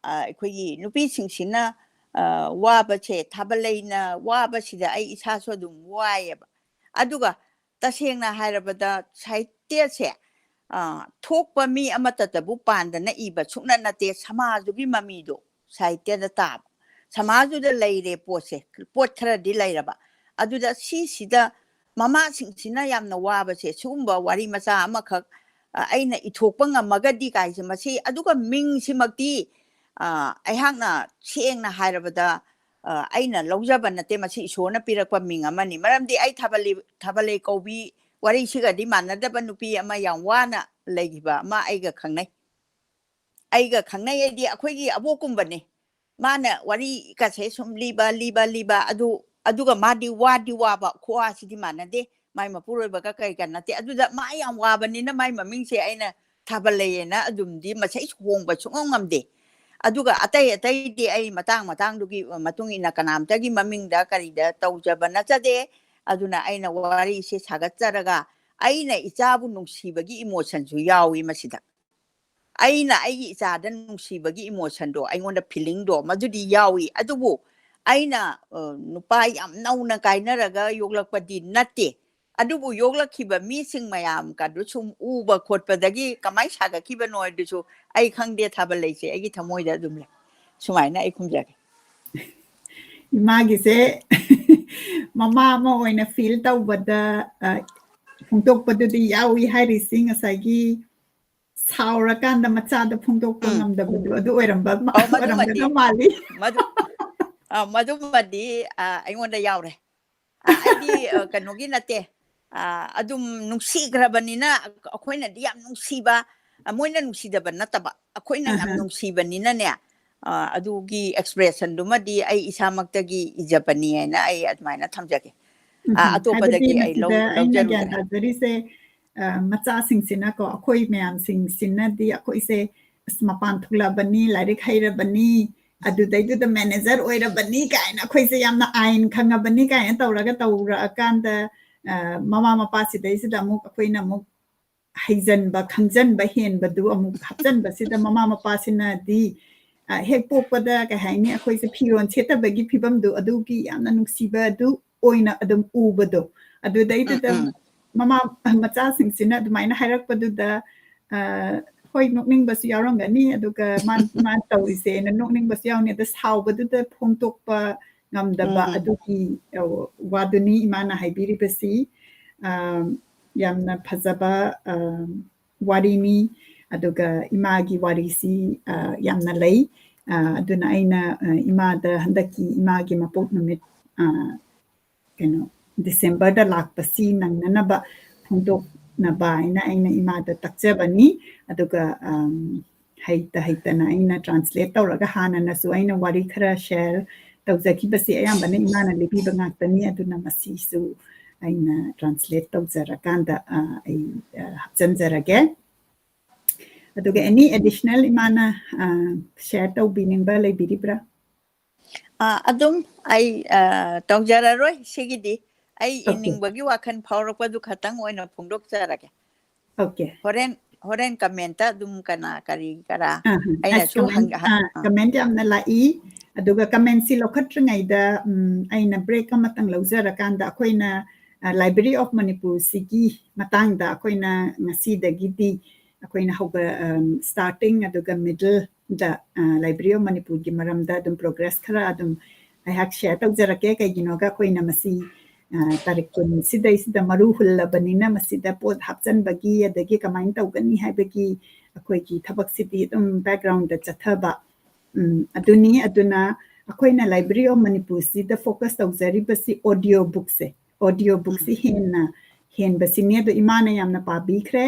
ꯑ, ꯑꯩꯈꯣꯏꯒꯤ ꯅꯨꯄꯤꯁꯤꯡꯁꯤꯅ, ꯑ, ꯋꯥꯕꯁꯦ, ꯊꯥꯕꯜꯂꯩꯅ ꯋꯥꯕꯁꯤꯗ ꯑꯩ ꯏꯁꯥꯁꯨ ꯑꯗꯨꯝ ꯋꯥꯏꯌꯦꯕ꯫ ꯑꯗꯨꯒ ꯇꯁꯦꯡꯅ ꯍꯥꯏꯔꯕꯗ ꯁꯥꯍꯤꯇ꯭ꯌꯁꯦ, ꯑ, ꯊꯣꯛꯄ ꯃꯤ ꯑꯃꯠꯇꯇꯕꯨ ꯄꯥꯟꯗꯅ ꯏꯕ ꯁꯨꯡꯅꯠ ꯅꯠꯇꯦ꯫ ꯁꯃꯥꯖꯗꯨꯒꯤ ꯃꯃꯤꯗꯣ ꯁꯥꯍꯤꯇ꯭ꯌꯗ ꯇꯥꯕ꯫ ꯁꯃꯥꯖꯗꯨꯗ ꯂꯩꯔꯦ ꯄꯣꯠꯁꯦ, ꯄꯣꯠ ꯈꯔꯗꯤ ꯂꯩꯔꯕ꯫ ꯑꯗꯨꯗ ꯁꯤꯁꯤꯗ ꯃꯃꯥꯁꯤꯡꯁꯤꯅ ꯌꯥꯝꯅ ꯋꯥꯕꯁꯦ, ꯁꯤꯒꯨꯝꯕ ꯋꯥꯔꯤ ꯃꯆꯥ ꯑꯃꯈꯛ, ꯑ, ꯑꯩꯅ ꯏꯊꯣꯛꯄ ꯉꯝꯃꯒꯗꯤ ꯀꯥꯏꯁꯦ ꯃꯁꯤ, ꯑꯗꯨꯒ ꯃꯤꯡꯁꯤꯃꯛꯇꯤ, ꯑ, ꯑꯩꯍꯥꯛꯅ ꯁꯦꯡꯅ ꯍꯥꯏꯔꯕꯗ, ꯑ, ꯑꯩꯅ ꯂꯧꯖꯕ ꯅꯠꯇꯦ, ꯃꯁꯤ ꯏꯁꯣꯔꯅ ꯄꯤꯔꯛꯄ ꯃꯤꯡ ꯑꯃꯅꯤ꯫ ꯃꯔꯝꯗꯤ ꯑꯩ ꯊꯥꯕꯜꯂꯩ, ꯊꯥꯕꯜꯂꯩ ꯀꯧꯕꯤ ꯋꯥꯔꯤꯁꯤꯒꯗꯤ ꯃꯥꯟꯅꯗꯕ ꯅꯨꯄꯤ ꯑꯃ ꯌꯥꯝ ꯋꯥꯅ ꯂꯩꯈꯤꯕ ꯑꯃ ꯑꯩꯒ ꯈꯪꯅꯩ꯫ ꯑꯩꯒ ꯈꯪꯅꯩ ꯍꯥꯏꯗꯤ ꯑꯩꯈꯣꯏꯒꯤ ꯑꯕꯣꯛꯀꯨꯝꯕꯅꯤ꯫ ꯃꯥꯅ ꯋꯥꯔꯤꯒꯁꯦ ꯁꯨꯝ ꯂꯤꯕ, ꯂꯤꯕ, ꯂꯤꯕ, ꯑꯗꯨ, ꯑꯗꯨꯒ ꯃꯥꯗꯤ ꯋꯥꯗꯤ ꯋꯥꯕ, ꯈꯨꯋꯥꯁꯤꯗꯤ ꯃꯥꯟꯅꯗꯦ꯫ ꯃꯥꯏ ꯃꯄꯨꯔꯣꯏꯕꯒ ꯀꯩꯒ ꯅꯠꯇꯦ꯫ ꯑꯗꯨꯗ ꯃꯥ ꯌꯥꯝ ꯋꯥꯕꯅꯤꯅ ꯃꯥꯏ ꯃꯃꯤꯡꯁꯦ ꯑꯩꯅ ꯊꯥꯕꯜꯂꯩ ꯍꯥꯏꯅ ꯑꯗꯨꯝꯗꯤ ꯃꯁꯩ ꯍꯣꯡꯕ ꯁꯨꯡꯉꯝ ꯉꯝꯗꯦ꯫ ꯑꯗꯨꯒ ꯑꯇꯩ ꯑꯇꯩꯗꯤ ꯑꯩ ꯃꯇꯥꯡ ꯃꯇꯥꯡꯗꯨꯒꯤ ꯃꯇꯨꯡ ꯏꯟꯅ ꯀꯅꯥꯝꯇꯒꯤ ꯃꯃꯤꯡꯗ ꯀꯔꯤꯗ ꯇꯧꯖꯕ ꯅꯠꯆꯗꯦ꯫ ꯑꯗꯨꯅ ꯑꯩꯅ ꯋꯥꯔꯤꯁꯦ ꯁꯥꯒꯠꯆꯔꯒ ꯑꯩꯅ ꯏꯆꯥꯕꯨ ꯅꯨꯡꯁꯤꯕꯒꯤ emotionꯁꯨ ꯌꯥꯎꯏ ꯃꯁꯤꯗ꯫ ꯑꯩꯅ ꯑꯩꯒꯤ ꯏꯆꯥꯗ ꯅꯨꯡꯁꯤꯕꯒꯤ emotionꯗꯣ, ꯑꯩꯉꯣꯟꯗ feelingꯗꯣ ꯃꯗꯨꯗꯤ ꯌꯥꯎꯏ꯫ ꯑꯗꯨꯕꯨ ꯑꯩꯅ, ꯑ, ꯅꯨꯄꯥ ꯌꯥꯝ ꯅꯧꯅ ꯀꯥꯏꯅꯔꯒ ꯌꯣꯛꯂꯛꯄꯗꯤ ꯅꯠꯇꯦ꯫ ꯑꯗꯨꯕꯨ ꯌꯣꯛꯂꯛꯈꯤꯕ ꯃꯤꯁꯤꯡ ꯃꯌꯥꯝꯒꯗꯨ ꯁꯨꯝ ꯎꯕ ꯈꯣꯠꯄꯗꯒꯤ ꯀꯃꯥꯏꯅ ꯁꯥꯒꯠꯈꯤꯕꯅꯣ ꯍꯥꯏꯗꯨꯁꯨ ꯑꯩ ꯈꯪꯗꯦ꯫ ꯊꯥꯕꯜꯂꯩꯁꯦ ꯑꯩꯒꯤ ꯊꯃꯣꯏꯗ ꯑꯗꯨꯝ ꯂꯩ꯫ ꯁꯨꯃꯥꯏꯅ ꯑꯩ ꯈꯨꯝꯖꯒꯦ꯫ ꯏꯃꯥꯒꯤꯁꯦ ꯃꯃꯥ ꯑꯃ ꯑꯣꯏꯅ feel ꯇꯧꯕꯗ, ꯑ, ꯐꯣꯡꯗꯣꯛꯄꯗꯨꯗꯤ ꯌꯥꯎꯏ ꯍꯥꯏꯔꯤꯁꯤ ꯉꯁꯥꯏꯒꯤ ꯁꯥꯎꯔꯀꯥꯟꯗ ꯃꯆꯥꯗ ꯐꯣꯡꯗꯣꯛꯄ ꯎꯝ꯫ ꯉꯝꯗꯕꯗꯣ ꯑꯗꯨ ꯑꯣꯏꯔꯝꯕ ꯃꯥ-, ꯑꯧ, ꯃꯗꯨꯃꯗꯤ, ꯑꯣꯏꯔꯝꯒꯗꯧ ꯃꯥꯜꯂꯤ꯫ ꯃꯗꯨ-, ꯑ, ꯃꯗꯨꯃꯗꯤ, ꯑ, ꯑꯩꯉꯣꯟꯗ ꯌꯥꯎꯔꯦ꯫ ꯑ, ꯑꯩꯗꯤ, ꯑ, ꯀꯩꯅꯣꯒꯤ ꯅꯠꯇꯦ꯫ ꯑ, ꯑꯗꯨꯝ ꯅꯨꯡꯁꯤꯈ꯭ꯔꯕꯅꯤꯅ ꯑꯩꯈꯣꯏꯅꯗꯤ ꯌꯥꯝ ꯅꯨꯡꯁꯤꯕ, ꯑ, ꯃꯣꯏꯅ ꯅꯨꯡꯁꯤꯗꯕ ꯅꯠꯇꯕ, ꯑꯩꯈꯣꯏꯅ ꯌꯥꯝ ꯑꯍ꯫ ꯅꯨꯡꯁꯤꯕꯅꯤꯅꯅꯦ, ꯑ, ꯑꯗꯨꯒꯤ expression ꯗꯨꯃꯗꯤ ꯑꯩ ꯏꯁꯥꯃꯛꯇꯒꯤ ꯏꯖꯕꯅꯤ ꯍꯥꯏꯅ ꯑꯩ ꯑꯗꯨꯃꯥꯏꯅ ꯊꯝꯖꯒꯦ꯫ ꯑ, ꯎꯝ, ꯍꯥꯏꯕꯗꯤ ꯑꯇꯣꯞꯄꯗꯒꯤ ꯑꯩ ꯂꯧ-, ꯃꯁꯤꯗ ꯑꯩꯅ ꯒ꯭ꯌꯥꯟ ꯂꯧꯖꯔꯨꯕꯗ꯫ ꯇꯥꯖꯔꯤꯁꯦ, ꯑ, ꯃꯆꯥꯁꯤꯡꯁꯤꯅꯀꯣ, ꯑꯩꯈꯣꯏ ꯃꯌꯥꯝꯁꯤꯡꯁꯤꯅꯗꯤ ꯑꯩꯈꯣꯏꯁꯦ, "ꯑꯁ, ꯃꯄꯥꯟ ꯊꯣꯛꯂꯛꯑꯕꯅꯤ, ꯂꯥꯏꯔꯤꯛ ꯍꯩꯔꯕꯅꯤ, ꯑꯗꯨꯗꯩꯗꯨꯗ manager ꯑꯣꯏꯔꯕꯅꯤ" ꯀꯥꯏꯅ, "ꯑꯩꯈꯣꯏꯁꯦ ꯌꯥꯝꯅ ꯑꯥꯏꯟ ꯈꯪꯉꯕꯅꯤ" ꯀꯥꯏꯅ ꯇꯧꯔꯒ ꯇꯧꯔꯛꯑꯀꯥꯟꯗ, ꯑ, ꯃꯃꯥ ꯃꯄꯥꯁꯤꯗꯩꯁꯤꯗ ꯑꯃꯨꯛ ꯑꯩꯈꯣꯏꯅ ꯑꯃꯨꯛ ꯍꯩꯖꯟꯕ, ꯈꯪꯖꯟꯕ ꯍꯦꯟꯕꯗꯨ ꯑꯃꯨꯛ ꯍꯥꯞꯆꯟꯕꯁꯤꯗ ꯃꯃꯥ ꯃꯄꯥꯁꯤꯅꯗꯤ, ꯑ, ꯍꯦꯛ ꯄꯣꯛꯄꯗ, ꯀꯩ ꯍꯥꯏꯅꯤ, ꯑꯩꯈꯣꯏꯁꯦ ꯐꯤꯔꯣꯜ ꯁꯦꯠꯇꯕꯒꯤ ꯐꯤꯕꯝꯗꯨ, ꯑꯗꯨꯒꯤ ꯌꯥꯝꯅ ꯅꯨꯡꯁꯤꯕ ꯑꯗꯨ ꯑꯣꯏꯅ ꯑꯗꯨꯝ ꯎꯕꯗꯣ꯫ ꯎꯝ, ꯑꯗꯨꯗꯩꯗꯨꯗ ꯎꯝ꯫ ꯃꯃꯥ, ꯃꯆꯥꯁꯤꯡꯁꯤꯅ ꯑꯗꯨꯃꯥꯏꯅ ꯍꯥꯏꯔꯛꯄꯗꯨꯗ, ꯑ, ꯍꯣꯏ, ꯅꯣꯛꯅꯤꯡꯕꯁꯨ ꯌꯥꯎꯔꯝꯒꯅꯤ, ꯑꯗꯨꯒ ꯃꯥ, ꯃꯥ ꯇꯧꯔꯤꯁꯦꯅ ꯅꯣꯛꯅꯤꯡꯕꯁꯨ ꯌꯥꯎꯅꯤ꯫ ꯑꯗ ꯁꯥꯎꯕꯗꯨꯗ ꯐꯣꯡꯗꯣꯛꯄ ꯉꯝꯗꯕ ꯎꯝ꯫ ꯑꯗꯨꯒꯤ, ꯑ, ꯋꯥꯗꯨꯅꯤ ꯏꯃꯥꯅ ꯍꯥꯏꯕꯤꯔꯤꯕꯁꯤ꯫ ꯑ, ꯌꯥꯝꯅ ꯐꯖꯕ, ꯑ, ꯋꯥꯔꯤꯅꯤ꯫ ꯑꯗꯨꯒ ꯏꯃꯥꯒꯤ ꯋꯥꯔꯤꯁꯤ, ꯑ, ꯌꯥꯝꯅ ꯂꯩ꯫ ꯑ, ꯑꯗꯨꯅ ꯑꯩꯅ, ꯑ, ꯏꯃꯥꯗ ꯍꯟꯗꯛꯀꯤ ꯏꯃꯥꯒꯤ ꯃꯄꯣꯛ ꯅꯨꯃꯤꯠ, ꯑ, ꯀꯩꯅꯣ, ꯗꯤꯁꯦꯝꯕꯔꯗ ꯂꯥꯛꯄꯁꯤ ꯅꯪꯅꯅꯕ ꯐꯣꯡꯗꯣꯛꯅꯕ ꯍꯥꯏꯅ ꯑꯩꯅ ꯏꯃꯥꯗ ꯇꯥꯛꯆꯕꯅꯤ꯫ ꯑꯗꯨꯒ, ꯑꯝ, ꯍꯩꯇ ꯍꯩꯇꯅ ꯑꯩꯅ translate ꯇꯧꯔꯒ, ꯍꯥꯟꯅꯅꯁꯨ ꯑꯩꯅ ꯋꯥꯔꯤ ꯈꯔ share ꯇꯧꯖꯈꯤꯕꯁꯤ ꯑꯌꯥꯝꯕꯅ ꯏꯃꯥꯅ ꯂꯤꯕꯤꯕ ꯉꯥꯛꯇꯅꯤ꯫ ꯑꯗꯨꯅ ꯃꯁꯤꯁꯨ ꯑꯩꯅ translate ꯇꯧꯖꯔꯀꯥꯟꯗ, ꯑ, ꯑꯩ, ꯑ, ꯍꯥꯞꯆꯤꯟꯖꯔꯒꯦ꯫ ꯑꯗꯨꯒ any additional ꯏꯃꯥꯅ, ꯑ, share ꯇꯧꯕꯤꯅꯤꯡꯕ ꯂꯩꯕꯤꯔꯤꯕ꯭ꯔꯥ? ꯑ, ꯑꯗꯨꯝ ꯑꯩ, ꯑ, ꯇꯧꯖꯔꯔꯣꯏ ꯁꯤꯒꯤꯗꯤ꯫ ꯑꯩ Okay. ꯏꯅꯤꯡꯕꯒꯤ ꯋꯥꯈꯜ ꯐꯥꯎꯔꯛꯄꯗꯨ ꯈꯇꯪ ꯑꯣꯏꯅ ꯐꯣꯡꯗꯣꯛꯆꯔꯒꯦ꯫ Okay. ꯍꯣꯔꯦꯟ, ꯍꯣꯔꯦꯟ comment ꯑꯗꯨꯝ ꯀꯅꯥ ꯀꯔꯤ ꯀꯔꯥ ꯑꯥ, ꯑꯩꯅꯁꯨ ꯑꯁ, comment, ꯍꯪ-, ꯍ-, ꯑꯥ, ꯑꯥ꯫ Comment ꯌꯥꯝꯅ ꯂꯥꯛꯏ꯫ ꯑꯗꯨꯒ comment ꯁꯤ ꯂꯧꯈꯠꯇ꯭ꯔꯤꯉꯩꯗ, ꯎꯝ, ꯑꯩꯅ break ꯑꯃꯇꯪ ꯂꯧꯖꯔꯀꯥꯟꯗ ꯑꯩꯈꯣꯏꯅ, ꯑ, Library of ꯃꯅꯤꯄꯨꯔꯁꯤꯒꯤ ꯃꯇꯥꯡꯗ ꯑꯩꯈꯣꯏꯅ ꯉꯁꯤꯗꯒꯤꯗꯤ ꯑꯩꯈꯣꯏꯅ ꯍꯧꯕ, ꯑꯝ, starting ꯑꯗꯨꯒ middle ꯗ, ꯑ, Library of ꯃꯅꯤꯄꯨꯔꯒꯤ ꯃꯔꯝꯗ ꯑꯗꯨꯝ progress ꯈꯔ ꯑꯗꯨꯝ ꯑꯩꯍꯥꯛ share ꯇꯧꯖꯔꯛꯀꯦ꯫ ꯀꯩꯒꯤꯅꯣꯒ ꯑꯩꯈꯣꯏꯅ ꯃꯁꯤ, ꯑ, ꯇꯥꯔꯤꯛ ꯀꯨꯟ ꯁꯤꯗꯩꯁꯤꯗ ꯃꯔꯨ ꯍꯨꯜꯂꯕꯅꯤꯅ ꯃꯁꯤꯗ ꯄꯣꯠ ꯍꯥꯞꯆꯟꯕꯒꯤ ꯑꯗꯒꯤ ꯀꯃꯥꯏꯅ ꯇꯧꯒꯅꯤ ꯍꯥꯏꯕꯒꯤ ꯑꯩꯈꯣꯏꯒꯤ ꯊꯕꯛꯁꯤꯗꯤ ꯑꯗꯨꯝ background ꯗ ꯆꯠꯊꯕ꯫ ꯎꯝ, ꯑꯗꯨꯅꯤ꯫ ꯑꯗꯨꯅ ꯑꯩꯈꯣꯏꯅ Library of Manipur ꯁꯤꯗ focus ꯇꯧꯖꯔꯤꯕꯁꯤ audio book ꯁꯦ, audio book ꯁꯤ ꯍꯦꯟꯅ ꯍꯦꯟꯕꯁꯤꯅꯤ꯫ ꯑꯗꯣ ꯏꯃꯥꯅ ꯌꯥꯝꯅ ꯄꯥꯕꯤꯈ꯭ꯔꯦ꯫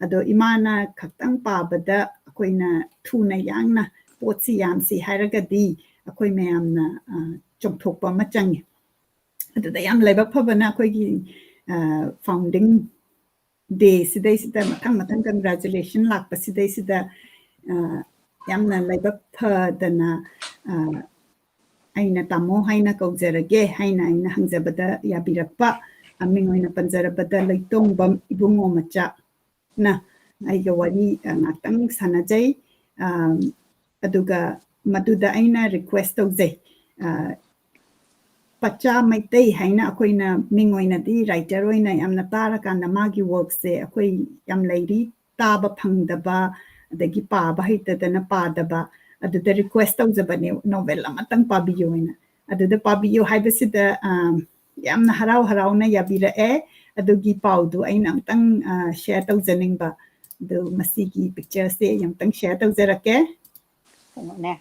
ꯑꯗꯣ ꯏꯃꯥꯅ ꯈꯛꯇꯪ ꯄꯥꯕꯗ ꯑꯩꯈꯣꯏꯅ ꯊꯨꯅ ꯌꯥꯡꯅ ꯄꯣꯠꯁꯤ ꯌꯥꯝꯁꯤ ꯍꯥꯏꯔꯒꯗꯤ ꯑꯩꯈꯣꯏ ꯃꯌꯥꯝꯅ, ꯑ, ꯆꯣꯡꯊꯣꯛꯄ ꯑꯃ ꯆꯪꯉꯤ꯫ ꯑꯗꯨꯗ ꯌꯥꯝ ꯂꯥꯏꯕꯛ ꯐꯕꯅ ꯑꯩꯈꯣꯏꯒꯤ, ꯑ, founding day ꯁꯤꯗꯩꯁꯤꯗ ꯃꯊꯪ ꯃꯊꯪ congratulation ꯂꯥꯛꯄꯁꯤꯗꯩꯁꯤꯗ, ꯑ, ꯌꯥꯝꯅ ꯂꯥꯏꯕꯛ ꯐꯗꯅ, ꯑ, ꯑꯩꯅ ꯇꯥꯃꯣ ꯍꯥꯏꯅ ꯀꯧꯖꯔꯒꯦ ꯍꯥꯏꯅ ꯑꯩꯅ ꯍꯪꯖꯕꯗ ꯌꯥꯕꯤꯔꯛꯄ, ꯑ, ꯃꯤꯡ ꯑꯣꯏꯅ ꯄꯟꯖꯔꯕꯗ ꯂꯩꯇꯣꯡꯕꯝ ꯏꯕꯨꯡꯉꯣ ꯃꯆꯥ ꯅ ꯑꯩꯒ ꯋꯥꯔꯤ, ꯑ, ꯉꯥꯛꯇꯪ ꯁꯥꯟꯅꯖꯩ꯫ ꯑ, ꯑꯗꯨꯒ ꯃꯗꯨꯗ ꯑꯩꯅ request ꯇꯧꯖꯩ, ꯑ, ꯄꯆꯥ ꯃꯩꯇꯩ ꯍꯥꯏꯅ ꯑꯩꯈꯣꯏꯅ ꯃꯤꯡ ꯑꯣꯏꯅꯗꯤ writer ꯑꯣꯏꯅ ꯌꯥꯝꯅ ꯇꯥꯔꯀꯥꯟꯗ ꯃꯥꯒꯤ work ꯁꯦ ꯑꯩꯈꯣꯏ ꯌꯥꯝ ꯂꯩꯔꯤ, ꯇꯥꯕ ꯐꯪꯗꯕ, ꯑꯗꯒꯤ ꯄꯥꯕ ꯍꯩꯇꯗꯅ ꯄꯥꯗꯕ, ꯑꯗꯨꯗ request ꯇꯧꯖꯕꯅꯦ, novel ꯑꯃꯇꯪ ꯄꯥꯕꯤꯌꯨ ꯍꯥꯏꯅ꯫ ꯑꯗꯨꯗ ꯄꯥꯕꯤꯌꯨ ꯍꯥꯏꯕꯁꯤꯗ, ꯑ, ꯌꯥꯝꯅ ꯍꯔꯥꯎ ꯍꯔꯥꯎꯅ ꯌꯥꯕꯤꯔꯛꯑꯦ꯫ ꯑꯗꯨꯒꯤ ꯄꯥꯎꯗꯨ ꯑꯩꯅ ꯑꯃꯨꯛꯇꯪ, ꯑ, share ꯇꯧꯖꯅꯤꯡꯕ꯫ ꯑꯗꯨ ꯃꯁꯤꯒꯤ picture ꯁꯦ ꯑꯩ ꯑꯃꯨꯛꯇꯪ share ꯇꯧꯖꯔꯛꯀꯦ꯫ ꯀꯩꯅꯣꯅꯦ꯫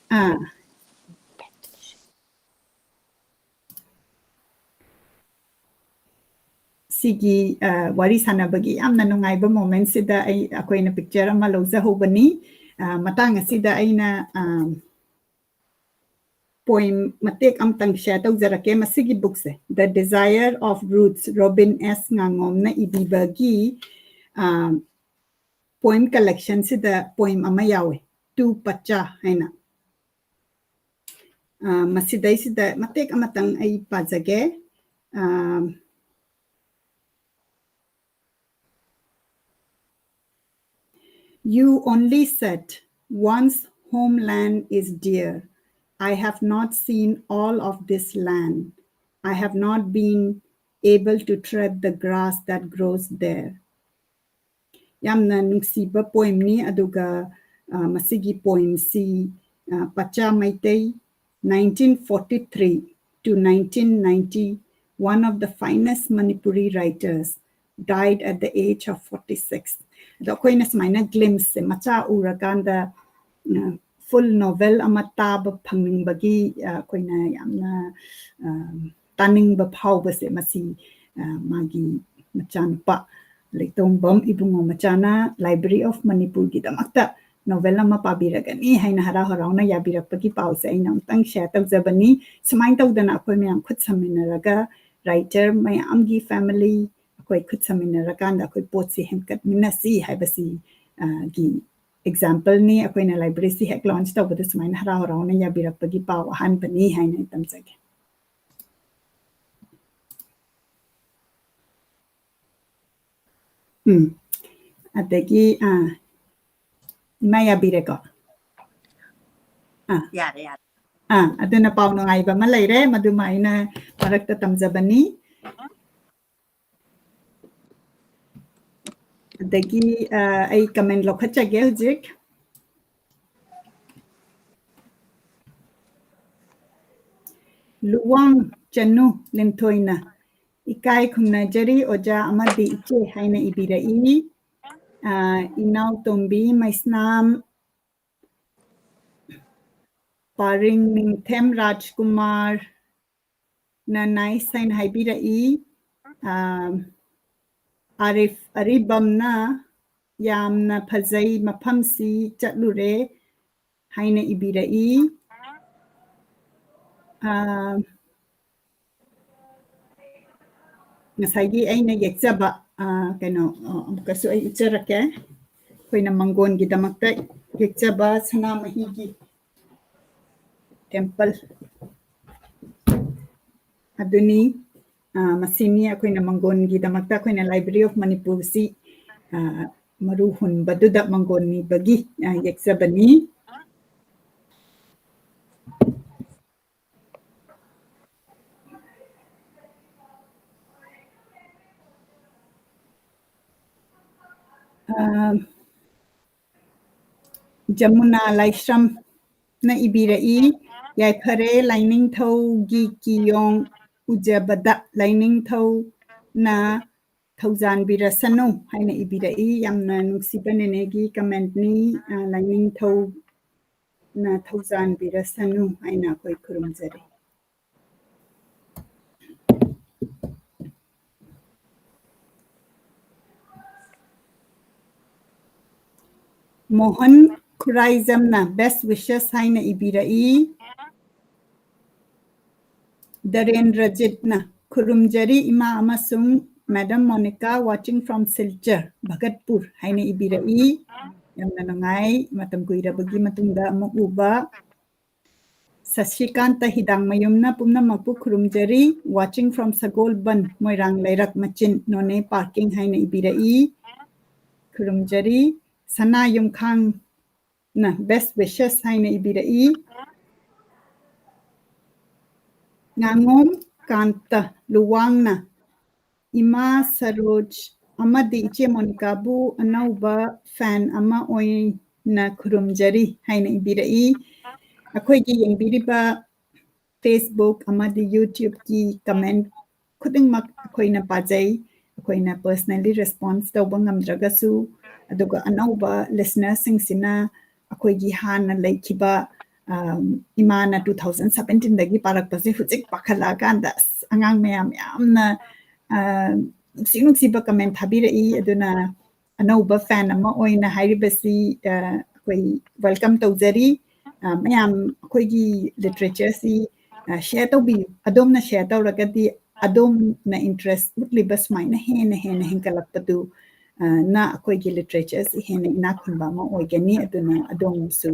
ꯑꯥ꯫ ꯁꯤꯒꯤ, ꯑ, ꯋꯥꯔꯤ ꯁꯥꯟꯅꯕꯒꯤ ꯌꯥꯝꯅ ꯅꯨꯡꯉꯥꯏꯕ moment ꯁꯤꯗ ꯑꯩ, ꯑꯩꯈꯣꯏꯅ picture ꯑꯃ ꯂꯧꯖꯍꯧꯕꯅꯤ꯫ ꯑ, ꯃꯇꯥꯡ ꯑꯁꯤꯗ ꯑꯩꯅ, ꯑ, poem ꯃꯇꯦꯛ ꯑꯃꯇꯪ share ꯇꯧꯖꯔꯛꯀꯦ꯫ ꯃꯁꯤꯒꯤ book ꯁꯦ, The Desire of Roots, Robin S ꯉꯥꯉꯣꯝꯅ ꯏꯕꯤꯕꯒꯤ, ꯑ, poem collection ꯁꯤꯗ poem ꯑꯃ ꯌꯥꯎꯋꯦ, To Pacha ꯍꯥꯏꯅ꯫ ꯑ, ꯃꯁꯤꯗꯩꯁꯤꯗ ꯃꯇꯦꯛ ꯑꯃꯇꯪ ꯑꯩ ꯄꯥꯖꯒꯦ꯫ ꯑ, You only said, "One's homeland is dear." I have not seen all of this land. I have not been able to tread the grass that grows there. ꯌꯥꯝꯅ ꯅꯨꯡꯁꯤꯕ poem ꯅꯤ꯫ ꯑꯗꯨꯒ, ꯑ, ꯃꯁꯤꯒꯤ poem ꯁꯤ, ꯑ, ꯄꯆꯥ Meitei nineteen forty-three to nineteen ninety one of the finest Manipuri writers, died at the age of forty-six. ꯑꯗꯣ ꯑꯩꯈꯣꯏꯅ ꯁꯨꯃꯥꯏꯅ glimpse ꯁꯦ ꯃꯆꯥ ꯎꯔꯀꯥꯟꯗ, ꯑ, full novel ꯑꯃ ꯇꯥꯕ ꯐꯪꯅꯤꯡꯕꯒꯤ, ꯑ, ꯑꯩꯈꯣꯏꯅ ꯌꯥꯝꯅ, ꯑ, ꯇꯥꯅꯤꯡꯕ ꯐꯥꯎꯕꯁꯦ ꯃꯁꯤ, ꯑ, ꯃꯥꯒꯤ ꯃꯆꯥꯅꯨꯄꯥ ꯂꯩꯇꯣꯡꯕꯝ ꯏꯕꯨꯡꯉꯣ ꯃꯆꯥꯅ Library of Manipur ꯒꯤꯗꯃꯛꯇ novel ꯑꯃ ꯄꯥꯕꯤꯔꯒꯅꯤ ꯍꯥꯏꯅ ꯍꯔꯥꯎ ꯍꯔꯥꯎꯅ ꯌꯥꯕꯤꯔꯛꯄꯒꯤ ꯄꯥꯎꯁꯦ ꯑꯩꯅ ꯑꯃꯨꯛꯇꯪ share ꯇꯧꯖꯕꯅꯤ꯫ ꯁꯨꯃꯥꯏꯅ ꯇꯧꯗꯅ ꯑꯩꯈꯣꯏ ꯃꯌꯥꯝ ꯈꯨꯠ ꯁꯝꯃꯤꯟꯅꯔꯒ writer ꯃꯌꯥꯝꯒꯤ family ꯑꯩꯈꯣꯏ ꯈꯨꯠ ꯁꯝꯃꯤꯟꯅꯔꯀꯥꯟꯗ ꯑꯩꯈꯣꯏ ꯄꯣꯠꯁꯤ ꯍꯦꯟꯒꯠꯃꯤꯟꯅꯁꯤ ꯍꯥꯏꯕꯁꯤ, ꯑ, ꯒꯤ example ꯅꯤ꯫ ꯑꯩꯈꯣꯏꯅ library ꯁꯤ ꯍꯦꯛ launch ꯇꯧꯕꯗ ꯁꯨꯃꯥꯏꯅ ꯍꯔꯥꯎ ꯍꯔꯥꯎꯅ ꯌꯥꯕꯤꯔꯛꯄꯒꯤ ꯄꯥꯎ ꯑꯍꯥꯟꯕꯅꯤ ꯍꯥꯏꯅ ꯑꯩ ꯇꯝꯖꯒꯦ꯫ ꯎꯝ꯫ ꯑꯗꯒꯤ, ꯑꯥ, ꯏꯃꯥ ꯌꯥꯕꯤꯔꯦꯀꯣ? ꯑꯥ꯫ ꯌꯥꯔꯦ, ꯌꯥꯔꯦ꯫ ꯑꯥ, ꯑꯗꯨꯅ ꯄꯥꯎ ꯅꯨꯡꯉꯥꯏꯕ ꯑꯃ ꯂꯩꯔꯦ, ꯃꯗꯨꯃ ꯑꯩꯅ ꯃꯔꯛꯇ ꯇꯝꯖꯕꯅꯤ꯫ ꯑꯗꯒꯤ, ꯑꯥ, ꯑꯩ comment ꯂꯧꯈꯠꯆꯒꯦ ꯍꯧꯖꯤꯛ꯫ ꯂꯨꯋꯥꯡ ꯆꯅꯨ ꯂꯤꯟꯊꯣꯏꯅ, "ꯏꯀꯥꯏ ꯈꯨꯝꯅꯖꯔꯤ ꯑꯣꯖꯥ ꯑꯃꯗꯤ ꯏꯆꯦ" ꯍꯥꯏꯅ ꯏꯕꯤꯔꯛꯏ꯫ ꯑꯥ, ꯏꯅꯥꯎꯇꯣꯝꯕꯤ ꯃꯩꯁꯅꯥꯝ, ꯄꯥꯔꯤꯡ ꯅꯤꯡꯊꯦꯝ ꯔꯥꯖꯀꯨꯃꯥꯔ, ꯅ nice ꯍꯥꯏꯅ ꯍꯥꯏꯕꯤꯔꯛꯏ꯫ ꯑꯥ, ꯑꯥꯔꯤꯐ ꯑꯔꯤꯕꯝꯅ, "ꯌꯥꯝꯅ ꯐꯖꯩ, ꯃꯐꯝꯁꯤ ꯆꯠꯂꯨꯔꯦ" ꯍꯥꯏꯅ ꯏꯕꯤꯔꯛꯏ꯫ ꯑꯥ, ꯉꯁꯥꯏꯒꯤ ꯑꯩꯅ ꯌꯦꯛꯆꯕ, ꯑꯥ, ꯀꯩꯅꯣ, ꯑꯥ, ꯑꯃꯨꯛꯀꯁꯨ ꯑꯩ ꯎꯠꯆꯔꯛꯀꯦ꯫ ꯑꯩꯈꯣꯏꯅ ꯃꯪꯒꯣꯟꯒꯤꯗꯃꯛꯇ ꯌꯦꯛꯆꯕ ꯁꯅꯥꯃꯍꯤꯒꯤ temple ꯑꯗꯨꯅꯤ꯫ ꯑꯥ, ꯃꯁꯤꯅꯤ ꯑꯩꯈꯣꯏꯅ ꯃꯪꯒꯣꯟꯒꯤꯗꯃꯛꯇ ꯑꯩꯈꯣꯏꯅ Library of ꯃꯅꯤꯄꯨꯔꯁꯤ, ꯑꯥ, ꯃꯔꯨ ꯍꯨꯟꯕꯗꯨꯗ ꯃꯪꯒꯣꯟ ꯅꯤꯕꯒꯤ, ꯑꯥ, ꯌꯦꯛꯆꯕꯅꯤ꯫ ꯑꯥ, ꯖꯃꯨꯅꯥ ꯂꯥꯏꯁ꯭ꯔꯝꯅ ꯏꯕꯤꯔꯛꯏ, "ꯌꯥꯏꯐꯔꯦ ꯂꯥꯏꯅꯤꯡꯊꯧꯒꯤ ꯀꯤꯌꯣꯡ ꯎꯖꯕꯗ ꯂꯥꯏꯅꯤꯡꯊꯧꯅ ꯊꯧꯖꯥꯟꯕꯤꯔꯁꯅꯨ ꯍꯥꯏꯅ ꯏꯕꯤꯔꯛꯏ꯫ ꯌꯥꯝꯅ ꯅꯨꯡꯁꯤꯕ ꯅꯦꯅꯦꯒꯤ commentꯅꯤ꯫ ꯑ, ꯂꯥꯏꯅꯤꯡꯊꯧꯅ ꯊꯧꯖꯥꯟꯕꯤꯔꯁꯅꯨ ꯍꯥꯏꯅ ꯑꯩꯈꯣꯏ ꯈꯨꯔꯨꯝꯖꯔꯤ꯫ ꯃꯣꯍꯟ ꯈꯨꯔꯥꯏꯖꯝꯅ best wishes ꯍꯥꯏꯅ ꯏꯕꯤꯔꯛꯏ꯫ ꯗꯔꯦꯟꯗ꯭ꯔꯖꯤꯠꯅ ꯈꯨꯔꯨꯝꯖꯔꯤ ꯏꯃꯥ ꯑꯃꯁꯨꯡ Madam Monica, watching from Silchar, ꯚꯒꯠꯄꯨꯔ ꯍꯥꯏꯅ ꯏꯕꯤꯔꯛꯏ꯫ ꯌꯥꯝꯅ ꯅꯨꯡꯉꯥꯏ, ꯃꯇꯝ ꯀꯨꯏꯔꯕꯒꯤ ꯃꯇꯨꯡꯗ ꯑꯃꯨꯛ ꯎꯕ꯫ ꯁꯁꯤꯀꯥꯟꯇ ꯍꯤꯗꯥꯡꯃꯌꯨꯝꯅ ꯄꯨꯝꯅꯃꯛꯄꯨ ꯈꯨꯔꯨꯝꯖꯔꯤ, watching from ꯁꯒꯣꯜꯕꯟ, ꯃꯣꯏꯔꯥꯡ ꯂꯩꯔꯛ ꯃꯆꯤꯟ, ꯅꯣꯅꯦ parking ꯍꯥꯏꯅ ꯏꯕꯤꯔꯛꯏ꯫ ꯈꯨꯔꯨꯝꯖꯔꯤ꯫ ꯁꯅꯥ ꯌꯨꯝꯈꯥꯡꯅ best wishes ꯍꯥꯏꯅ ꯏꯕꯤꯔꯛꯏ꯫ ꯉꯥꯉꯣꯝ ꯀꯥꯟꯇ ꯂꯨꯋꯥꯡꯅ ꯏꯃꯥ ꯁꯔꯣꯖ ꯑꯃꯗꯤ ꯏꯆꯦ ꯃꯣꯅꯤꯀꯥꯕꯨ ꯑꯅꯧꯕ fan ꯑꯃ ꯑꯣꯏꯅ ꯈꯨꯔꯨꯝꯖꯔꯤ ꯍꯥꯏꯅ ꯏꯕꯤꯔꯛꯏ꯫ ꯑꯩꯈꯣꯏꯒꯤ ꯌꯦꯡꯕꯤꯔꯤꯕ Facebook ꯑꯃꯗꯤ YouTubeꯀꯤ comment ꯈꯨꯗꯤꯡꯃꯛ ꯑꯩꯈꯣꯏꯅ ꯄꯥꯖꯩ꯫ ꯑꯩꯈꯣꯏꯅ personally response ꯇꯧꯕ ꯉꯝꯗ꯭ꯔꯒꯁꯨ, ꯑꯗꯨꯒ ꯑꯅꯧꯕ listenerꯁꯤꯡꯁꯤꯅ ꯑꯩꯈꯣꯏꯒꯤ ꯍꯥꯟꯅ ꯂꯩꯈꯤꯕ, ꯑꯝ, ꯏꯃꯥꯅ two thousand seventeenꯗꯒꯤ ꯄꯥꯔꯛꯄꯁꯦ ꯍꯧꯖꯤꯛ ꯄꯥꯈꯠꯂꯛꯑꯀꯥꯟꯗ, ꯑꯁ, ꯑꯉꯥꯡ ꯃꯌꯥꯝ ꯌꯥꯝꯅ, ꯑ, ꯅꯨꯡꯁꯤ ꯅꯨꯡꯁꯤꯕ comment ꯊꯥꯕꯤꯔꯛꯏ꯫ ꯑꯗꯨꯅ ꯑꯅꯧꯕ fan ꯑꯃ ꯑꯣꯏꯅ ꯍꯥꯏꯔꯤꯕꯁꯤ, ꯑ, ꯑꯩꯈꯣꯏ welcome ꯇꯧꯖꯔꯤ꯫ ꯑ, ꯃꯌꯥꯝ ꯑꯩꯈꯣꯏꯒꯤ literatureꯁꯤ, ꯑ, share ꯇꯧꯕꯤꯌꯨ꯫ ꯑꯗꯣꯝꯅ share ꯇꯧꯔꯒꯗꯤ ꯑꯗꯣꯝꯅ interest ꯎꯠꯂꯤꯕ ꯁꯨꯃꯥꯏꯅ ꯍꯦꯟꯅ ꯍꯦꯟꯅ ꯍꯦꯟꯒꯠꯂꯛꯄꯗꯨ, ꯑ, ꯅ ꯑꯩꯈꯣꯏꯒꯤ literatureꯁꯤ ꯍꯦꯟꯅ ꯏꯅꯥꯛ ꯈꯨꯟꯕ ꯑꯃ ꯑꯣꯏꯒꯅꯤ꯫ ꯑꯗꯨꯅ ꯑꯗꯣꯝꯁꯨ,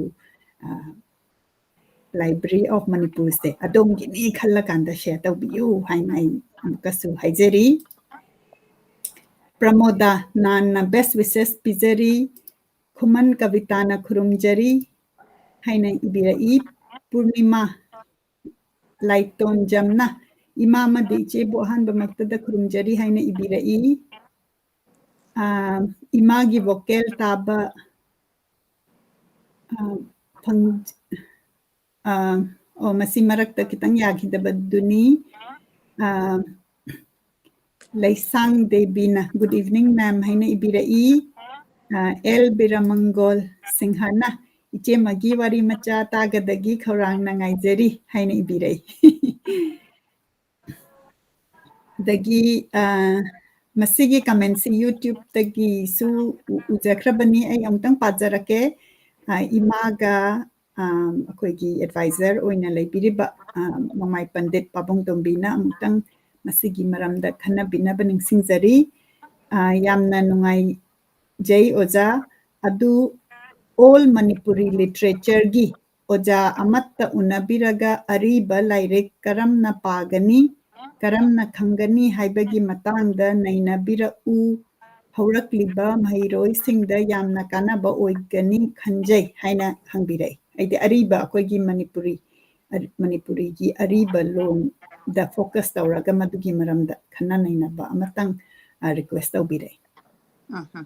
ꯑ, Library of Manipurꯁꯦ ꯑꯗꯣꯝꯒꯤꯅꯤ ꯈꯜꯂꯀꯥꯟꯗ share ꯇꯧꯕꯤꯌꯨ ꯍꯥꯏꯅ ꯑꯩ ꯑꯃꯨꯛꯀꯁꯨ ꯍꯥꯏꯖꯔꯤ꯫ ꯄ꯭ꯔꯃꯣꯗꯥ ꯅꯥꯟꯅ best wishes ꯄꯤꯖꯔꯤ꯫ ꯈꯨꯃꯟ ꯀꯕꯤꯇꯥꯅ ꯈꯨꯔꯨꯝꯖꯔꯤ ꯍꯥꯏꯅ ꯏꯕꯤꯔꯛꯏ꯫ ꯄꯨꯔꯅꯤꯃꯥ ꯂꯥꯏꯇꯣꯟꯖꯝꯅ ꯏꯃꯥ ꯑꯃꯗꯤ ꯏꯆꯦꯕꯨ ꯑꯍꯥꯟꯕꯃꯛꯇꯗ ꯈꯨꯔꯨꯝꯖꯔꯤ ꯍꯥꯏꯅ ꯏꯕꯤꯔꯛꯏ꯫ ꯑꯥ, ꯏꯃꯥꯒꯤ vocal ꯇꯥꯕ, ꯑꯥ, ꯐꯪ-, ꯑꯥ, ꯑꯣ, ꯃꯁꯤ ꯃꯔꯛꯇ ꯈꯤꯇꯪ ꯌꯥꯈꯤꯗꯕꯗꯨꯅꯤ꯫ ꯑ, ꯂꯩꯁꯥꯡ ꯗꯦꯕꯤꯅ, "Good evening, ma'am" ꯍꯥꯏꯅ ꯏꯕꯤꯔꯛꯏ꯫ ꯑ, ꯑꯦꯜ ꯕꯤꯔꯃꯪꯒꯣꯜ ꯁꯤꯡꯍꯅ, "ꯏꯆꯦꯃꯒꯤ ꯋꯥꯔꯤ ꯃꯆꯥ ꯇꯥꯒꯗꯒꯤ ꯈꯧꯔꯥꯡꯅ ꯉꯥꯏꯖꯔꯤ" ꯍꯥꯏꯅ ꯏꯕꯤꯔꯛꯏ꯫ ꯑꯗꯒꯤ, ꯑ, ꯃꯁꯤꯒꯤ comment-ꯁꯤ YouTube-ꯇꯒꯤꯁꯨ ꯎ-, ꯎꯖꯈ꯭ꯔꯕꯅꯤ꯫ ꯑꯩ ꯑꯃꯨꯛꯇꯪ ꯄꯥꯖꯔꯛꯀꯦ꯫ ꯑ, ꯏꯃꯥꯒ, ꯑ, ꯑꯩꯈꯣꯏꯒꯤ advisor ꯑꯣꯏꯅ ꯂꯩꯕꯤꯔꯤꯕ, ꯑ, ꯃꯃꯥꯏ ꯄꯟꯗꯤꯠ ꯄꯥꯕꯨꯡꯇꯣꯝꯕꯤꯅ ꯑꯃꯨꯛꯇꯪ ꯃꯁꯤꯒꯤ ꯃꯔꯝꯗ ꯈꯟꯅꯕꯤꯅꯕ ꯅꯤꯡꯁꯤꯡꯖꯔꯤ꯫ ꯑ, ꯌꯥꯝꯅ ꯅꯨꯡꯉꯥꯏꯖꯩ ꯑꯣꯖꯥ꯫ ꯑꯗꯨ all Manipuri literature-ꯒꯤ ꯑꯣꯖꯥ ꯑꯃꯠꯇ ꯎꯅꯕꯤꯔꯒ ꯑꯔꯤꯕ ꯂꯥꯏꯔꯤꯛ ꯀꯔꯝꯅ ꯄꯥꯒꯅꯤ, ꯀꯔꯝꯅ ꯈꯪꯒꯅꯤ ꯍꯥꯏꯕꯒꯤ ꯃꯇꯥꯡꯗ ꯅꯩꯅꯕꯤꯔꯛꯎ꯫ ꯍꯧꯔꯛꯂꯤꯕ ꯃꯍꯩꯔꯣꯏꯁꯤꯡꯗ ꯌꯥꯝꯅ ꯀꯥꯟꯅꯕ ꯑꯣꯏꯒꯅꯤ ꯈꯟꯖꯩ ꯍꯥꯏꯅ ꯍꯪꯕꯤꯔꯛꯏ꯫ ꯍꯥꯏꯗꯤ ꯑꯔꯤꯕ ꯑꯩꯈꯣꯏꯒꯤ ꯃꯅꯤꯄꯨꯔꯤ, ꯑꯔꯤ-, ꯃꯅꯤꯄꯨꯔꯤꯒꯤ ꯑꯔꯤꯕ ꯂꯣꯟꯗ focus ꯇꯧꯔꯒ ꯃꯗꯨꯒꯤ ꯃꯔꯝꯗ ꯈꯟꯅ ꯅꯩꯅꯕ ꯑꯃꯇꯪ, ꯑ, request ꯇꯧꯕꯤꯔꯛꯏ꯫ ꯎꯝ ꯍꯝ꯫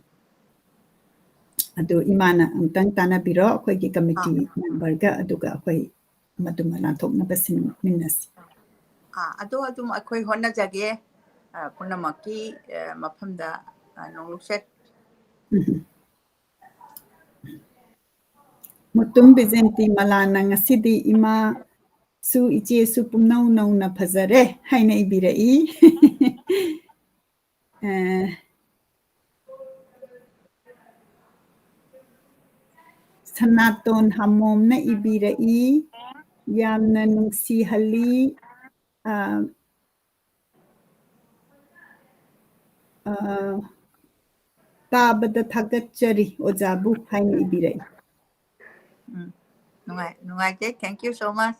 ꯑꯗꯨ ꯏꯃꯥꯅ ꯑꯃꯨꯛꯇꯪ ꯇꯥꯟꯅꯕꯤꯔꯣ, ꯑꯩꯈꯣꯏꯒꯤ committee ꯑꯥ꯫ Member-ꯒ, ꯑꯗꯨꯒ ꯑꯩꯈꯣꯏ ꯃꯗꯨꯃ ꯂꯥꯟꯊꯣꯛꯅꯕ ꯁꯤꯟꯃꯤꯟꯅꯁꯤ꯫ ꯑꯥ, ꯑꯗꯣ ꯑꯗꯨꯝ ꯑꯩꯈꯣꯏ ꯍꯣꯠꯅꯖꯒꯦ, ꯑ, ꯄꯨꯝꯅꯃꯛꯀꯤ, ꯑ, ꯃꯐꯝꯗ, ꯑ, ꯅꯣꯡꯂꯨꯛꯆꯠ꯫ ꯎꯝ꯫ ꯃꯨꯇꯨꯝ ꯕꯤꯖꯦꯟꯇꯤ ꯃꯂꯥꯅ ꯉꯁꯤꯗꯤ "ꯏꯃꯥꯁꯨ ꯏꯆꯦꯁꯨ ꯄꯨꯝꯅꯧ ꯅꯧꯅ ꯐꯖꯔꯦ" ꯍꯥꯏꯅ ꯏꯕꯤꯔꯛꯏ꯫ ꯑ, ꯁꯅꯥꯇꯣꯟ ꯍꯥꯃꯣꯝꯅ ꯏꯕꯤꯔꯛꯏ, "ꯌꯥꯝꯅ ꯅꯨꯡꯁꯤꯍꯜꯂꯤ, ꯑ, ꯑ, ꯇꯥꯕꯗ ꯊꯥꯒꯠꯆꯔꯤ ꯑꯣꯖꯥꯕꯨ" ꯍꯥꯏꯅ ꯏꯕꯤꯔꯛꯏ꯫ ꯎꯝ, ꯅꯨꯡꯉꯥꯏ-, ꯅꯨꯡꯉꯥꯏꯖꯩ꯫ Thank you so much꯫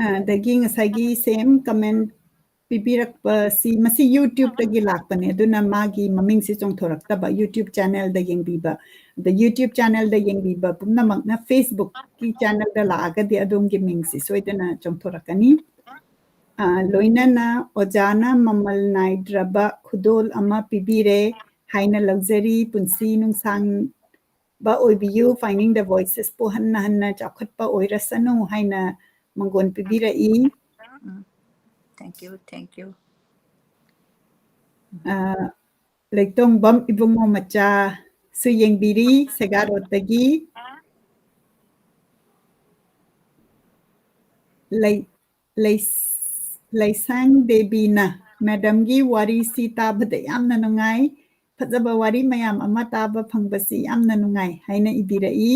ꯑ, ꯑꯗꯒꯤ ꯉꯁꯥꯏꯒꯤ same comment ꯄꯤꯕꯤꯔꯛꯄꯁꯤ, ꯃꯁꯤ YouTube-ꯇꯒꯤ ꯂꯥꯛꯄꯅꯦ, ꯑꯗꯨꯅ ꯃꯥꯒꯤ ꯃꯃꯤꯡꯁꯤ ꯆꯣꯡꯊꯣꯔꯛꯇꯕ, YouTube channel-ꯗ ꯌꯦꯡꯕꯤꯕ꯫ ꯑꯗ YouTube channel-ꯗ ꯌꯦꯡꯕꯤꯕ ꯄꯨꯝꯅꯃꯛꯅ Facebook-ꯀꯤ channel-ꯗ ꯂꯥꯛꯑꯒꯗꯤ ꯑꯗꯣꯝꯒꯤ ꯃꯤꯡꯁꯤ ꯁꯣꯏꯗꯅ ꯆꯣꯡꯊꯣꯔꯛꯀꯅꯤ꯫ ꯑ, ꯂꯣꯏꯅꯅ ꯑꯣꯖꯥꯅ ꯃꯃꯜ ꯅꯥꯏꯗ꯭ꯔꯕ ꯈꯨꯗꯣꯜ ꯑꯃ ꯄꯤꯕꯤꯔꯦ ꯍꯥꯏꯅ ꯂꯧꯖꯔꯤ꯫ ꯄꯨꯟꯁꯤ ꯅꯨꯡꯁꯥꯡꯕ ꯑꯣꯏꯕꯤꯌꯨ, Finding the Voices-ꯄꯨ ꯍꯟꯅ ꯍꯟꯅ ꯆꯥꯎꯈꯠꯄ ꯑꯣꯏꯔꯁꯅꯨ ꯍꯥꯏꯅ ꯃꯪꯒꯣꯟ ꯄꯤꯕꯤꯔꯛꯏ꯫ ꯎꯝ꯫ Thank you, thank you. ꯑ, ꯂꯩꯇꯣꯡꯕꯝ ꯏꯕꯨꯡꯉꯣ ꯃꯆꯥꯁꯨ ꯌꯦꯡꯕꯤꯔꯤ, ꯁꯦꯒꯥꯔꯣꯠꯇꯒꯤ꯫ ꯂꯩ-, ꯂꯩ-, ꯂꯩꯁꯥꯡ ꯗꯦꯕꯤꯅ, "ꯃꯦꯗꯝꯒꯤ ꯋꯥꯔꯤꯁꯤ ꯇꯥꯕꯗ ꯌꯥꯝꯅ ꯅꯨꯡꯉꯥꯏ꯫ ꯐꯖꯕ ꯋꯥꯔꯤ ꯃꯌꯥꯝ ꯑꯃ ꯇꯥꯕ ꯐꯪꯕꯁꯤ ꯌꯥꯝꯅ ꯅꯨꯡꯉꯥꯏ" ꯍꯥꯏꯅ ꯏꯕꯤꯔꯛꯏ꯫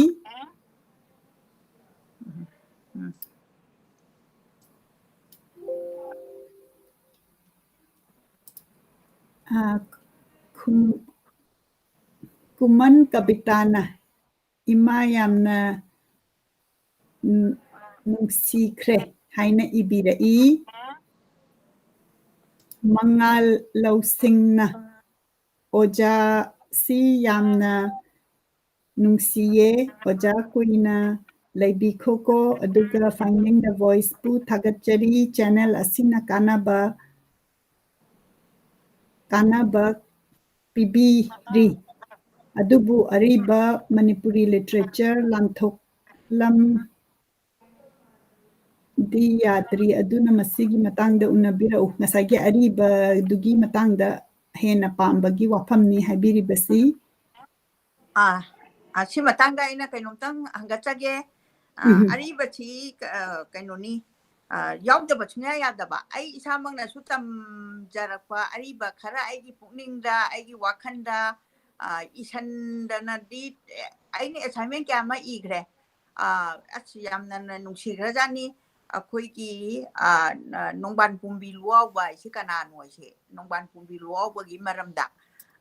ꯎꯝ꯫ ꯑ, ꯈꯨꯝ-, ꯀꯨꯃꯟ ꯀꯕꯤꯇꯥꯅ, "ꯏꯃꯥ ꯌꯥꯝꯅ ꯅꯨꯡꯁꯤꯈ꯭ꯔꯦ" ꯍꯥꯏꯅ ꯏꯕꯤꯔꯛꯏ꯫ ꯃꯉꯥꯜ ꯂꯧꯁꯤꯡꯅ, "ꯑꯣꯖꯥꯁꯤ ꯌꯥꯝꯅ ꯅꯨꯡꯁꯤꯌꯦ, ꯑꯣꯖꯥ ꯀꯨꯏꯅ ꯂꯩꯕꯤꯈꯣꯀꯣ, ꯑꯗꯨꯒ Finding the Voiceꯄꯨ ꯊꯥꯒꯠꯆꯔꯤ꯫ Channel ꯑꯁꯤꯅ ꯀꯥꯟꯅꯕ, ꯀꯥꯟꯅꯕ ꯄꯤꯕꯤꯔꯤ, ꯑꯗꯨꯕꯨ ꯑꯔꯤꯕ ꯃꯅꯤꯄꯨꯔꯤ literature ꯂꯥꯟꯊꯣꯛꯂꯝ ꯗꯤ ꯌꯥꯗ꯭ꯔꯤ, ꯑꯗꯨꯅ ꯃꯁꯤꯒꯤ ꯃꯇꯥꯡꯗ ꯎꯅꯕꯤꯔꯛꯎ"꯫ ꯉꯁꯥꯏꯒꯤ ꯑꯔꯤꯕꯗꯨꯒꯤ ꯃꯇꯥꯡꯗ ꯍꯦꯟꯅ ꯄꯥꯝꯕꯒꯤ ꯋꯥꯐꯝꯅꯤ ꯍꯥꯏꯕꯤꯔꯤꯕꯁꯤ꯫ ꯑꯥ, ꯑꯥ, ꯁꯤ ꯃꯇꯥꯡꯗ ꯑꯩꯅ ꯀꯩꯅꯣꯝꯇꯪ ꯍꯪꯒꯠꯆꯒꯦ꯫ ꯑꯥ, ꯎꯝ꯫ ꯑꯔꯤꯕꯁꯤ, ꯑ, ꯀꯩꯅꯣꯅꯤ, ꯑ, ꯌꯥꯎꯗꯕ ꯁꯨꯡꯌꯥ ꯌꯥꯗꯕ꯫ ꯑꯩ ꯏꯁꯥꯃꯛꯅꯁꯨ ꯇꯝꯖꯔꯛꯄ ꯑꯔꯤꯕ ꯈꯔ ꯑꯩꯒꯤ ꯄꯨꯛꯅꯤꯡꯗ, ꯑꯩꯒꯤ ꯋꯥꯈꯜꯗ, ꯑ, ꯏꯁꯟꯗꯅꯗꯤ, ꯑꯦ, ꯑꯩꯅ assignment ꯀꯌꯥ ꯑꯃ ꯏꯈ꯭ꯔꯦ꯫ ꯑ, ꯑꯁ, ꯌꯥꯝꯅ ꯅꯨꯡꯁꯤꯈ꯭ꯔꯖꯥꯠꯅꯤ꯫ ꯑꯩꯈꯣꯏꯒꯤ, ꯑ, ꯅ-, ꯅꯣꯡꯕꯥꯟ ꯄꯨꯝꯕꯤ ꯂꯨꯋꯥꯎꯕ ꯍꯥꯏꯁꯤ ꯀꯅꯥꯅꯣ ꯍꯥꯏꯁꯦ, ꯅꯣꯡꯕꯥꯟ ꯄꯨꯝꯕꯤ ꯂꯨꯋꯥꯎꯕꯒꯤ ꯃꯔꯝꯗ꯫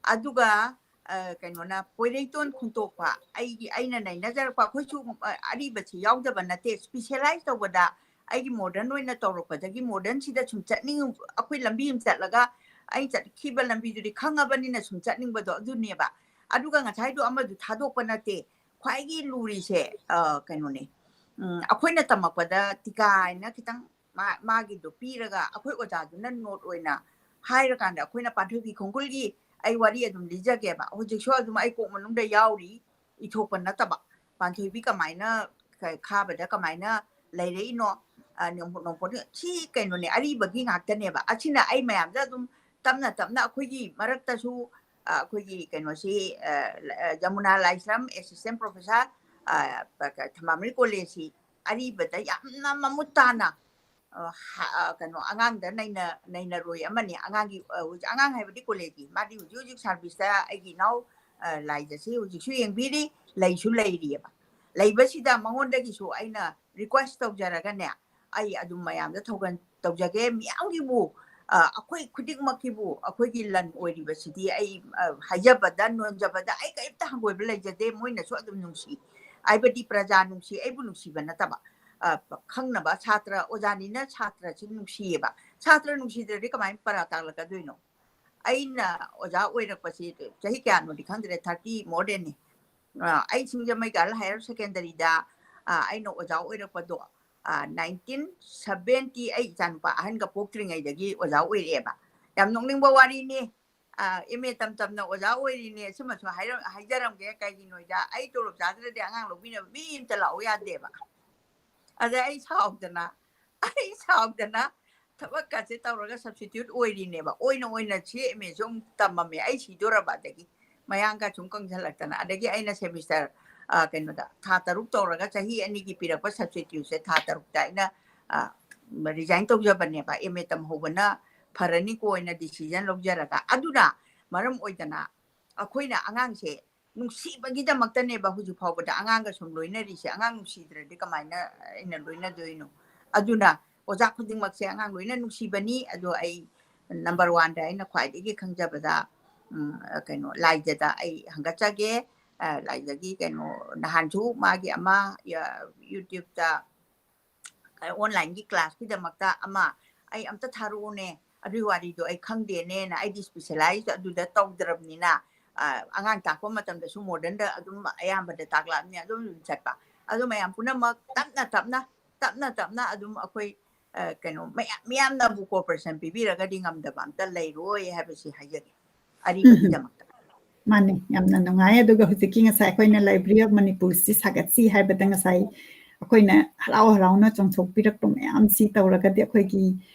ꯑꯗꯨꯒ, ꯑ, ꯀꯩꯅꯣꯅ, ꯄꯣꯏꯔꯩꯇꯣꯟ ꯈꯨꯟꯇꯣꯛꯄ, ꯑꯩꯒꯤ, ꯑꯩꯅ ꯅꯩꯅꯖꯔꯛꯄ, ꯑꯩꯈꯣꯏꯁꯨ, ꯑ, ꯑꯔꯤꯕꯁꯤ ꯌꯥꯎꯗꯕ ꯅꯠꯇꯦ, specialize ꯇꯧꯕꯗ ꯑꯩꯒꯤ modern ꯑꯣꯏꯅ ꯇꯧꯔꯛꯄꯗꯒꯤ modernꯁꯤꯗ ꯁꯨꯝ ꯆꯠꯅꯤꯡ-, ꯑꯩꯈꯣꯏ ꯂꯝꯕꯤ ꯑꯃ ꯆꯠꯂꯒ ꯑꯩ ꯆꯠꯈꯤꯕ ꯂꯝꯕꯤꯗꯨꯗꯤ ꯈꯪꯉꯕꯅꯤꯅ ꯁꯨꯝ ꯆꯠꯅꯤꯡꯕꯗꯣ ꯑꯗꯨꯅꯦꯕ꯫ ꯑꯗꯨꯒ ꯉꯁꯥꯏꯗꯣ ꯑꯃꯗꯨ ꯊꯥꯗꯣꯛꯄ ꯅꯠꯇꯦ, ꯈ꯭ꯋꯥꯏꯒꯤ ꯂꯨꯔꯤꯁꯦ, ꯑ, ꯀꯩꯅꯣꯅꯦ, ꯎꯝ, ꯑꯩꯈꯣꯏꯅ ꯇꯝꯃꯛꯄꯗ ꯇꯤꯀꯥ ꯍꯥꯏꯅ ꯈꯤꯇꯪ ꯃꯥ-, ꯃꯥꯒꯤꯗꯣ ꯄꯤꯔꯒ ꯑꯩꯈꯣꯏ ꯑꯣꯖꯥꯗꯨꯅ note ꯑꯣꯏꯅ ꯍꯥꯏꯔꯀꯥꯟꯗ ꯑꯩꯈꯣꯏꯅ ꯄꯥꯟꯊꯣꯏꯕꯤ ꯈꯣꯡꯒꯨꯜꯒꯤ, ꯑꯩ ꯋꯥꯔꯤ ꯑꯗꯨꯝ ꯂꯤꯖꯒꯦꯕ, ꯍꯧꯖꯤꯛꯁꯨ ꯑꯗꯨꯝ ꯑꯩ ꯀꯣꯛ ꯃꯅꯨꯡꯗ ꯌꯥꯎꯔꯤ, ꯏꯊꯣꯛꯄ ꯅꯠꯇꯕ, ꯄꯥꯟꯊꯣꯏꯕꯤ ꯀꯃꯥꯏꯅ ꯈ-, ꯈꯥꯕꯗ ꯀꯃꯥꯏꯅ ꯂꯩꯔꯛꯏꯅꯣ, ꯑ, ꯅꯣꯡꯄꯣꯛ, ꯅꯣꯡꯄꯣꯛ, ꯁꯤ ꯀꯩꯅꯣꯅꯦ, ꯑꯔꯤꯕꯒꯤ ꯉꯥꯛꯇꯅꯦꯕ꯫ ꯑꯁꯤꯅ ꯑꯩ ꯃꯌꯥꯝꯗ ꯑꯗꯨꯝ ꯇꯞꯅ ꯇꯞꯅ ꯑꯩꯈꯣꯏꯒꯤ ꯃꯔꯛꯇꯁꯨ, ꯑ, ꯑꯩꯈꯣꯏꯒꯤ ꯀꯩꯅꯣꯁꯤ, ꯑ, ꯂ-, ꯑ, ꯖꯃꯨꯅꯥ ꯂꯥꯏꯁ꯭ꯔꯝ, assistant professor, ꯑ, ꯄ-, ꯀ-, ꯊꯝꯕꯥꯃꯩ ꯀꯣꯂꯦꯖꯁꯤ ꯑꯔꯤꯕꯗ ꯌꯥꯝꯅ ꯃꯃꯨꯠ ꯇꯥꯅ, ꯑ, ꯍ-, ꯑ, ꯀꯩꯅꯣ, ꯑꯉꯥꯡꯗ ꯅꯩꯅ-, ꯅꯩꯅꯔꯣꯏ ꯑꯃꯅꯤ꯫ ꯑꯉꯥꯡꯒꯤ, ꯑ, ꯍꯧꯖꯤꯛ ꯑꯉꯥꯡ ꯍꯥꯏꯕꯗꯤ ꯀꯣꯂꯦꯖꯀꯤ, ꯃꯥꯗꯤ ꯍꯧꯖꯤꯛ ꯍꯧꯖꯤꯛ ꯁꯥꯔꯚꯤꯁꯇ ꯑꯩꯒꯤ ꯏꯅꯥꯎ, ꯑ, ꯂꯥꯏꯖꯁꯤ ꯍꯧꯖꯤꯛꯁꯨ ꯌꯦꯡꯕꯤꯔꯤ, ꯂꯩꯁꯨ ꯂꯩꯔꯤꯑꯕ꯫ ꯂꯩꯕꯁꯤꯗ ꯃꯉꯣꯟꯗꯒꯤꯁꯨ ꯑꯩꯅ ꯔꯤꯀ꯭ꯋꯦꯁ ꯇꯧꯖꯔꯒꯅꯦ, ꯑꯩ ꯑꯗꯨꯝ ꯃꯌꯥꯝꯗ ꯊꯧꯒꯜ ꯇꯧꯖꯒꯦ꯫ ꯃꯤꯌꯥꯝꯒꯤꯕꯨ, ꯑ, ꯑꯩꯈꯣꯏ ꯈꯨꯗꯤꯡꯃꯛꯀꯤꯕꯨ ꯑꯩꯈꯣꯏꯒꯤ ꯂꯟ ꯑꯣꯏꯔꯤꯕꯁꯤꯗꯤ ꯑꯩ, ꯑ, ꯍꯥꯏꯖꯕꯗ, ꯅꯣꯟꯖꯕꯗ ꯑꯩ ꯀꯔꯤꯝꯇ ꯍꯪꯒꯣꯏꯕ ꯂꯩꯖꯗꯦ꯫ ꯃꯣꯏꯅꯁꯨ ꯑꯗꯨꯝ ꯅꯨꯡꯁꯤ, ꯍꯥꯏꯕꯗꯤ ꯄ꯭ꯔꯖꯥ ꯅꯨꯡꯁꯤ, ꯑꯩꯕꯨ ꯅꯨꯡꯁꯤꯕ ꯅꯠꯇꯕ, ꯑ, ꯈꯪꯅꯕ ꯁꯥꯇ꯭ꯔ, ꯑꯣꯖꯥꯅꯤꯅ ꯁꯥꯇ꯭ꯔꯁꯤ ꯅꯨꯡꯁꯤꯌꯦꯕ꯫ ꯁꯥꯇ꯭ꯔ ꯅꯨꯡꯁꯤꯗ꯭ꯔꯗꯤ ꯀꯃꯥꯏꯅ ꯄꯔꯥ ꯇꯥꯛꯂꯛꯀꯗꯣꯏꯅꯣ? ꯑꯩꯅ ꯑꯣꯖꯥ ꯑꯣꯏꯔꯛꯄꯁꯤ ꯆꯍꯤ ꯀꯌꯥꯅꯣꯗꯤ ꯈꯪꯗ꯭ꯔꯦ, thirty more than ꯅꯤ꯫ ꯑ, ꯑꯩ ꯁꯤꯡꯖꯃꯩ ꯒꯥꯔꯜ ꯍꯥꯌꯔ ꯁꯦꯀꯦꯟꯗꯔꯤꯗ, ꯑ, ꯑꯩꯅ ꯑꯣꯖꯥ ꯑꯣꯏꯔꯛꯄꯗꯣ, ꯑ, nineteen seventy, ꯑꯩ ꯏꯆꯥꯅꯨꯄꯥ ꯑꯍꯟꯒ ꯄꯣꯛꯇ꯭ꯔꯤꯉꯩꯗꯒꯤ ꯑꯣꯖꯥ ꯑꯣꯏꯔꯛꯑꯦꯕ꯫ ꯌꯥꯝ ꯅꯣꯛꯅꯤꯡꯕ ꯋꯥꯔꯤꯅꯤ꯫ ꯑ, M A ꯇꯝ ꯇꯝꯅ ꯑꯣꯖꯥ ꯑꯣꯏꯔꯤꯅꯦ꯫ ꯁꯤꯃꯁꯨ ꯍꯥꯏꯔ-, ꯍꯥꯏꯖꯔꯝꯒꯦ꯫ ꯀꯩꯒꯤꯅꯣꯗ, ꯑꯩ ꯇꯣꯂꯣꯞ ꯆꯥꯗ꯭ꯔꯗꯤ ꯑꯉꯥꯡ ꯂꯧꯕꯤꯅꯕ ꯃꯤ ꯑꯝꯇ ꯂꯥꯛꯑꯣ ꯌꯥꯗꯦꯕ꯫ ꯑꯗ ꯑꯩ ꯁꯥꯎꯗꯅ, ꯑꯩ ꯁꯥꯎꯗꯅ ꯊꯕꯛꯀꯁꯦ ꯇꯧꯔꯒ substitute ꯑꯣꯏꯔꯤꯅꯦꯕ꯫ ꯑꯣꯏꯅ ꯑꯣꯏꯅ C M A ꯁꯨ ꯑꯃꯨꯛ ꯇꯝꯃꯝꯃꯦ꯫ ꯑꯩ ꯁꯤꯗꯣꯔꯕ ꯑꯗꯒꯤ꯫ ꯃꯌꯥꯡꯒ ꯁꯨꯝ ꯀꯪꯁꯤꯜꯂꯛꯇꯅ꯫ ꯑꯗꯒꯤ ꯑꯩꯅ semester, ꯑ, ꯀꯩꯅꯣꯗ, ꯊꯥ ꯇꯔꯨꯛ ꯇꯧꯔꯒ ꯆꯍꯤ ꯑꯅꯤꯒꯤ ꯄꯤꯔꯛꯄ substitute ꯁꯦ ꯊꯥ ꯇꯔꯨꯛꯇ ꯑꯩꯅ, ꯑ, resign ꯇꯧꯖꯕꯅꯦꯕ꯫ M A ꯇꯝꯍꯧꯕꯅ ꯐꯔꯅꯤꯀꯣ ꯍꯥꯏꯅ decision ꯂꯧꯖꯔꯒ꯫ ꯑꯗꯨꯅ ꯃꯔꯝ ꯑꯣꯏꯗꯅ ꯑꯩꯈꯣꯏꯅ ꯑꯉꯥꯡꯁꯦ ꯅꯨꯡꯁꯤꯕꯒꯤꯗꯃꯛꯇꯅꯦꯕ ꯍꯧꯖꯤꯛ ꯐꯥꯎꯕꯗ ꯑꯉꯥꯡꯒ ꯁꯨꯝ ꯂꯣꯏꯅꯔꯤꯁꯦ꯫ ꯑꯉꯥꯡ ꯅꯨꯡꯁꯤꯗ꯭ꯔꯗꯤ ꯀꯃꯥꯏꯅ ꯑꯩꯅ ꯂꯣꯏꯅꯗꯣꯏꯅꯣ? ꯑꯗꯨꯅ ꯑꯣꯖꯥ ꯈꯨꯗꯤꯡꯃꯛꯁꯦ ꯑꯉꯥꯡ ꯂꯣꯏꯅ ꯅꯨꯡꯁꯤꯕꯅꯤ꯫ ꯑꯗꯣ ꯑꯩ number one ꯗ ꯑꯩꯅ ꯈ꯭ꯋꯥꯏꯗꯒꯤ ꯈꯪꯖꯕꯗ, ꯎꯝ, ꯑ, ꯀꯩꯅꯣ, ꯂꯥꯏꯖꯗ ꯑꯩ ꯍꯪꯒꯠꯆꯒꯦ꯫ ꯑ, ꯂꯥꯏꯖꯒꯤ ꯀꯩꯅꯣ, ꯅꯍꯥꯟꯁꯨ ꯃꯥꯒꯤ ꯑꯃ, ꯑ, YouTube ꯇ, ꯑ, online ꯒꯤ class ꯀꯤꯗꯃꯛꯇ ꯑꯃ ꯑꯩ ꯑꯝꯇ ꯊꯥꯔꯛꯎꯅꯦ, ꯑꯗꯨꯒꯤ ꯋꯥꯔꯤꯗꯣ ꯑꯩ ꯈꯪꯗꯦꯅꯦꯅ꯫ ꯑꯩꯗꯤ specialize ꯑꯗꯨꯗ ꯇꯧꯗ꯭ꯔꯕꯅꯤꯅ, ꯑ, ꯑꯉꯥꯡ ꯇꯥꯛꯄ ꯃꯇꯝꯗꯁꯨ modern ꯗ ꯑꯗꯨꯝ ꯑꯌꯥꯝꯕꯗ ꯇꯥꯛꯂꯛꯑꯕꯅꯤꯅ ꯑꯗꯨꯝ, ꯑꯗꯨꯝ ꯆꯠꯄ꯫ ꯑꯗꯨ ꯃꯌꯥꯝ ꯄꯨꯝꯅꯃꯛ ꯇꯞꯅ ꯇꯞꯅ, ꯇꯞꯅ ꯇꯞꯅ ꯑꯗꯨꯝ ꯑꯩꯈꯣꯏ, ꯑ, ꯀꯩꯅꯣ, ꯃꯌꯥꯝ, ꯃꯤꯌꯥꯝꯅꯕꯨ cooperation ꯄꯤꯕꯤꯔꯒꯗꯤ ꯉꯝꯗꯕ ꯑꯝꯇ ꯂꯩꯔꯣꯏ ꯍꯥꯏꯕꯁꯤ ꯍꯥꯏꯖꯒꯦ, ꯎꯝ꯫ ꯑꯔꯤꯕꯒꯤꯗꯃꯛꯇ꯫ ꯃꯥꯅꯦ, ꯌꯥꯝꯅ ꯅꯨꯡꯉꯥꯏ꯫ ꯑꯗꯨꯒ ꯍꯧꯖꯤꯛꯀꯤ ꯉꯁꯥꯏ ꯑꯩꯈꯣꯏꯅ Library of Manipur ꯁꯤ ꯁꯥꯒꯠꯁꯤ ꯍꯥꯏꯕꯗ ꯉꯁꯥꯏ ꯑꯩꯈꯣꯏꯅ ꯍꯔꯥꯎ ꯍꯔꯥꯎꯅ ꯆꯣꯡꯊꯣꯛꯄꯤꯔꯛꯄ ꯃꯌꯥꯝꯁꯤ ꯇꯧꯔꯒꯗꯤ ꯑꯩꯈꯣꯏꯒꯤ,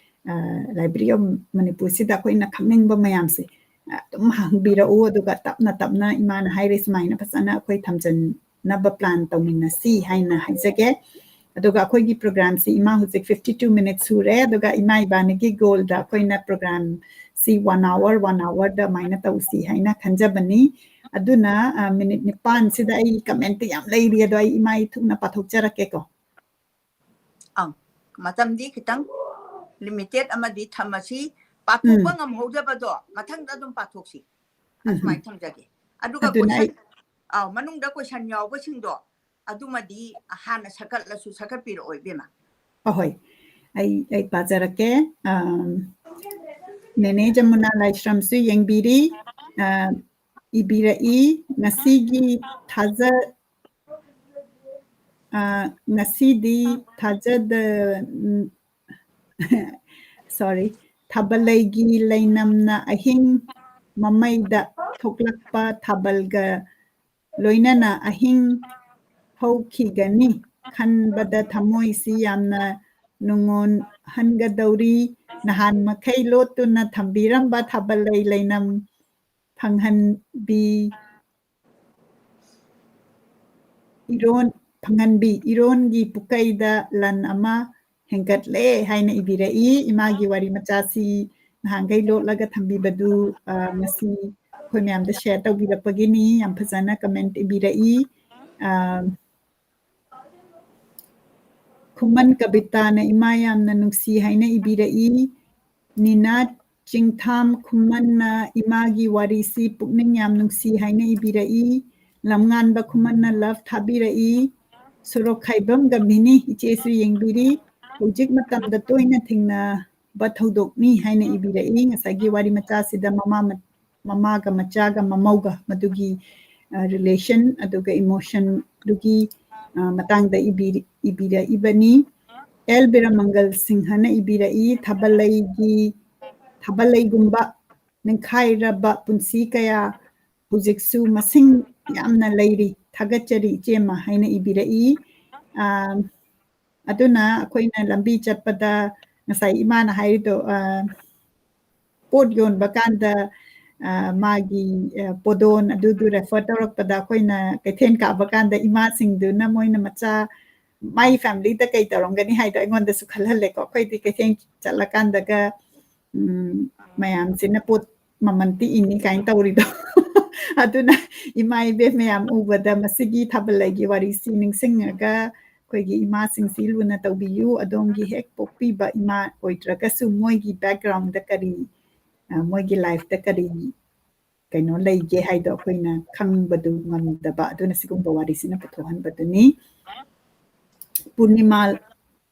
ꯑ, Library of ꯃꯅꯤꯄꯨꯔꯁꯤꯗ ꯑꯩꯈꯣꯏꯅ ꯈꯪꯅꯤꯡꯕ ꯃꯌꯥꯝꯁꯦ, ꯑ, ꯑꯗꯨꯝ ꯍꯪꯕꯤꯔꯛꯎ꯫ ꯑꯗꯨꯒ ꯇꯞꯅ ꯇꯞꯅ ꯏꯃꯥꯅ ꯍꯥꯏꯔꯤ ꯁꯨꯃꯥꯏꯅ ꯐꯖꯅ ꯑꯩꯈꯣꯏ ꯊꯝꯖꯤꯟꯅꯕ plan ꯇꯧꯃꯤꯟꯅꯁꯤ ꯍꯥꯏꯅ ꯍꯥꯏꯖꯒꯦ꯫ ꯑꯗꯨꯒ ꯑꯩꯈꯣꯏꯒꯤ programꯁꯤ ꯏꯃꯥ ꯍꯧꯖꯤꯛ fifty two minutes ꯁꯨꯔꯦ꯫ ꯑꯗꯨꯒ ꯏꯃꯥ ꯏꯕꯥꯅꯤꯒꯤ goalꯗ ꯑꯩꯈꯣꯏꯅ programꯁꯤ one hour, one hourꯗ ꯑꯗꯨꯃꯥꯏꯅ ꯇꯧꯁꯤ ꯍꯥꯏꯅ ꯈꯟꯖꯕꯅꯤ꯫ ꯑꯗꯨꯅ, ꯑ, minute ꯅꯤꯄꯥꯟꯁꯤꯗ ꯑꯩ comment ꯌꯥꯝ ꯂꯩꯔꯤ, ꯑꯗꯣ ꯑꯩ ꯏꯃꯥ ꯏꯊꯨꯛꯅ ꯄꯥꯊꯣꯛꯆꯔꯛꯀꯦꯀꯣ꯫ ꯑꯪ, ꯃꯇꯝꯗꯤ ꯈꯤꯇꯪ limited ꯑꯃꯗꯤ ꯊꯝꯃꯁꯤ꯫ ꯄꯥꯊꯣꯛꯄ ꯎꯝ꯫ ꯉꯝꯍꯧꯗꯕꯗꯣ ꯃꯊꯪꯗ ꯑꯗꯨꯝ ꯄꯥꯊꯣꯛꯁꯤ꯫ ꯎꯝ꯫ ꯑꯁꯨꯃꯥꯏꯅ ꯊꯝꯖꯒꯦ꯫ ꯑꯗꯨꯒ ꯑꯗꯨꯅ ꯑꯩ question, ꯑꯥ, ꯃꯅꯨꯡꯗ question ꯌꯥꯎꯕꯁꯤꯡꯗꯣ ꯑꯗꯨꯃꯗꯤ ꯍꯥꯟꯅ ꯁꯠꯀꯠꯂꯁꯨ ꯁꯠꯀꯠꯄꯤꯔꯛꯑꯣ, ꯏꯕꯦꯝꯃ꯫ ꯑꯍꯣꯏ, ꯑꯩ, ꯑꯩ ꯄꯥꯖꯔꯛꯀꯦ꯫ ꯑꯝ, ꯅꯦꯅꯦ ꯖꯃꯨꯅꯥ ꯂꯥꯏꯁ꯭ꯔꯝꯁꯨ ꯌꯦꯡꯕꯤꯔꯤ꯫ ꯑ, ꯏꯕꯤꯔꯛꯏ, ꯉꯁꯤꯒꯤ ꯊꯥꯖ-, ꯑ, ꯉꯁꯤꯗꯤ ꯊꯥꯖꯗ-, ꯎꯝ, sorry, ꯊꯥꯕꯜꯂꯩꯒꯤ ꯂꯩꯅꯝꯅ ꯑꯍꯤꯡ ꯃꯃꯩꯗ ꯊꯣꯛꯂꯛꯄ ꯊꯥꯕꯜꯒ ꯂꯣꯏꯅꯅ ꯑꯍꯤꯡ ꯍꯧꯈꯤꯒꯅꯤ ꯈꯟꯕꯗ ꯊꯃꯣꯏꯁꯤ ꯌꯥꯝꯅ ꯅꯨꯡꯉꯣꯟꯍꯟꯒꯗꯧꯔꯤ꯫ ꯅꯍꯥꯟ ꯃꯈꯩ ꯂꯣꯠꯇꯨꯅ ꯊꯝꯕꯤꯔꯝꯕ ꯊꯥꯕꯜꯂꯩ ꯂꯩꯅꯝ ꯐꯪꯍꯟꯕꯤ, ꯏꯔꯣꯟ, ꯐꯪꯍꯟꯕꯤ ꯏꯔꯣꯟꯒꯤ ꯄꯨꯀꯩꯗ ꯂꯟ ꯑꯃ ꯍꯦꯟꯒꯠꯂꯦ ꯍꯥꯏꯅ ꯏꯕꯤꯔꯛꯏ꯫ ꯏꯃꯥꯒꯤ ꯋꯥꯔꯤ ꯃꯆꯥꯁꯤ ꯅꯍꯥꯟꯈꯩ ꯂꯣꯠꯂꯒ ꯊꯝꯕꯤꯕꯗꯨ, ꯑ, ꯉꯁꯤ ꯑꯩꯈꯣꯏ ꯃꯌꯥꯝꯗ share ꯇꯧꯕꯤꯔꯛꯄꯒꯤꯅꯤ꯫ ꯌꯥꯝ ꯐꯖꯅ comment ꯏꯕꯤꯔꯛꯏ꯫ ꯑ, ꯈꯨꯃꯟ ꯀꯕꯤꯇꯥꯅ ꯏꯃꯥ ꯌꯥꯝꯅ ꯅꯨꯡꯁꯤ ꯍꯥꯏꯅ ꯏꯕꯤꯔꯛꯏ꯫ ꯅꯤꯅꯥ ꯆꯤꯡꯊꯥꯝ ꯈꯨꯃꯟꯅ ꯏꯃꯥꯒꯤ ꯋꯥꯔꯤꯁꯤ ꯄꯨꯛꯅꯤꯡ ꯌꯥꯝ ꯅꯨꯡꯁꯤ ꯍꯥꯏꯅ ꯏꯕꯤꯔꯛꯏ꯫ ꯂꯝꯉꯥꯟꯕ ꯈꯨꯃꯟꯅ love ꯊꯥꯕꯤꯔꯛꯏ꯫ ꯁꯣꯔꯣꯛ ꯈꯥꯏꯕꯝ ꯒꯝꯚꯤꯅꯤ ꯏꯆꯦꯁꯨ ꯌꯦꯡꯕꯤꯔꯤ꯫ ꯍꯧꯖꯤꯛ ꯃꯇꯝꯗ ꯇꯣꯏꯅ ꯊꯦꯡꯅꯕ ꯊꯧꯗꯣꯛꯅꯤ ꯍꯥꯏꯅ ꯏꯕꯤꯔꯛꯏ꯫ ꯉꯁꯥꯏꯒꯤ ꯋꯥꯔꯤ ꯃꯆꯥꯁꯤꯗ ꯃꯃꯥ ꯃ-, ꯃꯃꯥꯒ ꯃꯆꯥꯒ ꯃꯃꯧꯒ ꯃꯗꯨꯒꯤ, ꯑ, relation ꯑꯗꯨꯒ emotion ꯗꯨꯒꯤ, ꯑ, ꯃꯇꯥꯡꯗ ꯏꯕꯤꯔꯤ-, ꯏꯕꯤꯔꯛꯏꯕꯅꯤ꯫ ꯑꯦꯜ ꯕꯤꯔꯃꯪꯒꯜ ꯁꯤꯡꯍꯅ ꯏꯕꯤꯔꯛꯏ, ꯊꯥꯕꯜꯂꯩꯒꯤ, ꯊꯥꯕꯜꯂꯩꯒꯨꯝꯕ ꯅꯤꯡꯈꯥꯏꯔꯕ ꯄꯨꯟꯁꯤ ꯀꯌꯥ ꯍꯧꯖꯤꯛꯁꯨ ꯃꯁꯤꯡ ꯌꯥꯝꯅ ꯂꯩꯔꯤ꯫ ꯊꯥꯒꯠꯆꯔꯤ ꯏꯆꯦꯃ ꯍꯥꯏꯅ ꯏꯕꯤꯔꯛꯏ꯫ ꯑ, ꯑꯗꯨꯅ ꯑꯩꯈꯣꯏꯅ ꯂꯝꯕꯤ ꯆꯠꯄꯗ ꯉꯁꯥꯏ ꯏꯃꯥꯅ ꯍꯥꯏꯔꯤꯗꯣ, ꯑ, ꯄꯣꯠ ꯌꯣꯟꯕ ꯀꯥꯟꯗ, ꯑ, ꯃꯥꯒꯤ, ꯑ, ꯄꯣꯗꯣꯟ ꯑꯗꯨꯗꯨ refer ꯇꯧꯔꯛꯄꯗ ꯑꯩꯈꯣꯏꯅ ꯀꯩꯊꯦꯜ ꯀꯥꯕ ꯀꯥꯟꯗ ꯏꯃꯥꯁꯤꯡꯗꯨꯅ ꯃꯣꯏꯅ ꯃꯆꯥ, ꯃꯥꯏ family ꯗ ꯀꯩ ꯇꯧꯔꯝꯒꯅꯤ ꯍꯥꯏꯗꯣ ꯑꯩꯉꯣꯟꯗꯁꯨ ꯈꯜꯍꯜꯂꯦꯀꯣ꯫ ꯑꯩꯈꯣꯏꯗꯤ ꯀꯩꯊꯦꯜ ꯆꯠꯂꯀꯥꯟꯗꯒ, ꯎꯝ, ꯃꯌꯥꯝꯁꯤꯅ ꯄꯣꯠ ꯃꯃꯜ ꯄꯤꯛꯏꯅꯤ ꯀꯥꯏꯅ ꯇꯧꯔꯤꯗꯣ꯫ ꯑꯗꯨꯅ ꯏꯃꯥ ꯏꯕꯦꯟ ꯃꯌꯥꯝ ꯎꯕꯗ ꯃꯁꯤꯒꯤ ꯊꯥꯕꯜ ꯂꯩꯒꯤ ꯋꯥꯔꯤꯁꯤ ꯅꯤꯡꯁꯤꯡꯉꯒ ꯑꯩꯈꯣꯏꯒꯤ ꯏꯃꯥꯁꯤꯡꯁꯤ ꯂꯨꯅ ꯇꯧꯕꯤꯌꯨ꯫ ꯑꯗꯣꯝꯒꯤ ꯍꯦꯛ ꯄꯣꯛꯄꯤꯕ ꯏꯃꯥ ꯑꯣꯏꯗ꯭ꯔꯒꯁꯨ ꯃꯣꯏꯒꯤ background ꯗ ꯀꯔꯤ, ꯑ, ꯃꯣꯏꯒꯤ life ꯇ ꯀꯔꯤ ꯀꯩꯅꯣ ꯂꯩꯒꯦ ꯍꯥꯏꯗꯣ ꯑꯩꯈꯣꯏꯅ ꯈꯪꯕꯗꯨ ꯉꯝꯗꯕ, ꯑꯗꯨꯅ ꯁꯤꯒꯨꯝꯕ ꯋꯥꯔꯤꯁꯤꯅ ꯄꯨꯊꯣꯛꯍꯟꯕꯗꯨꯅꯤ꯫ ꯄꯨꯔꯅꯤꯃꯥ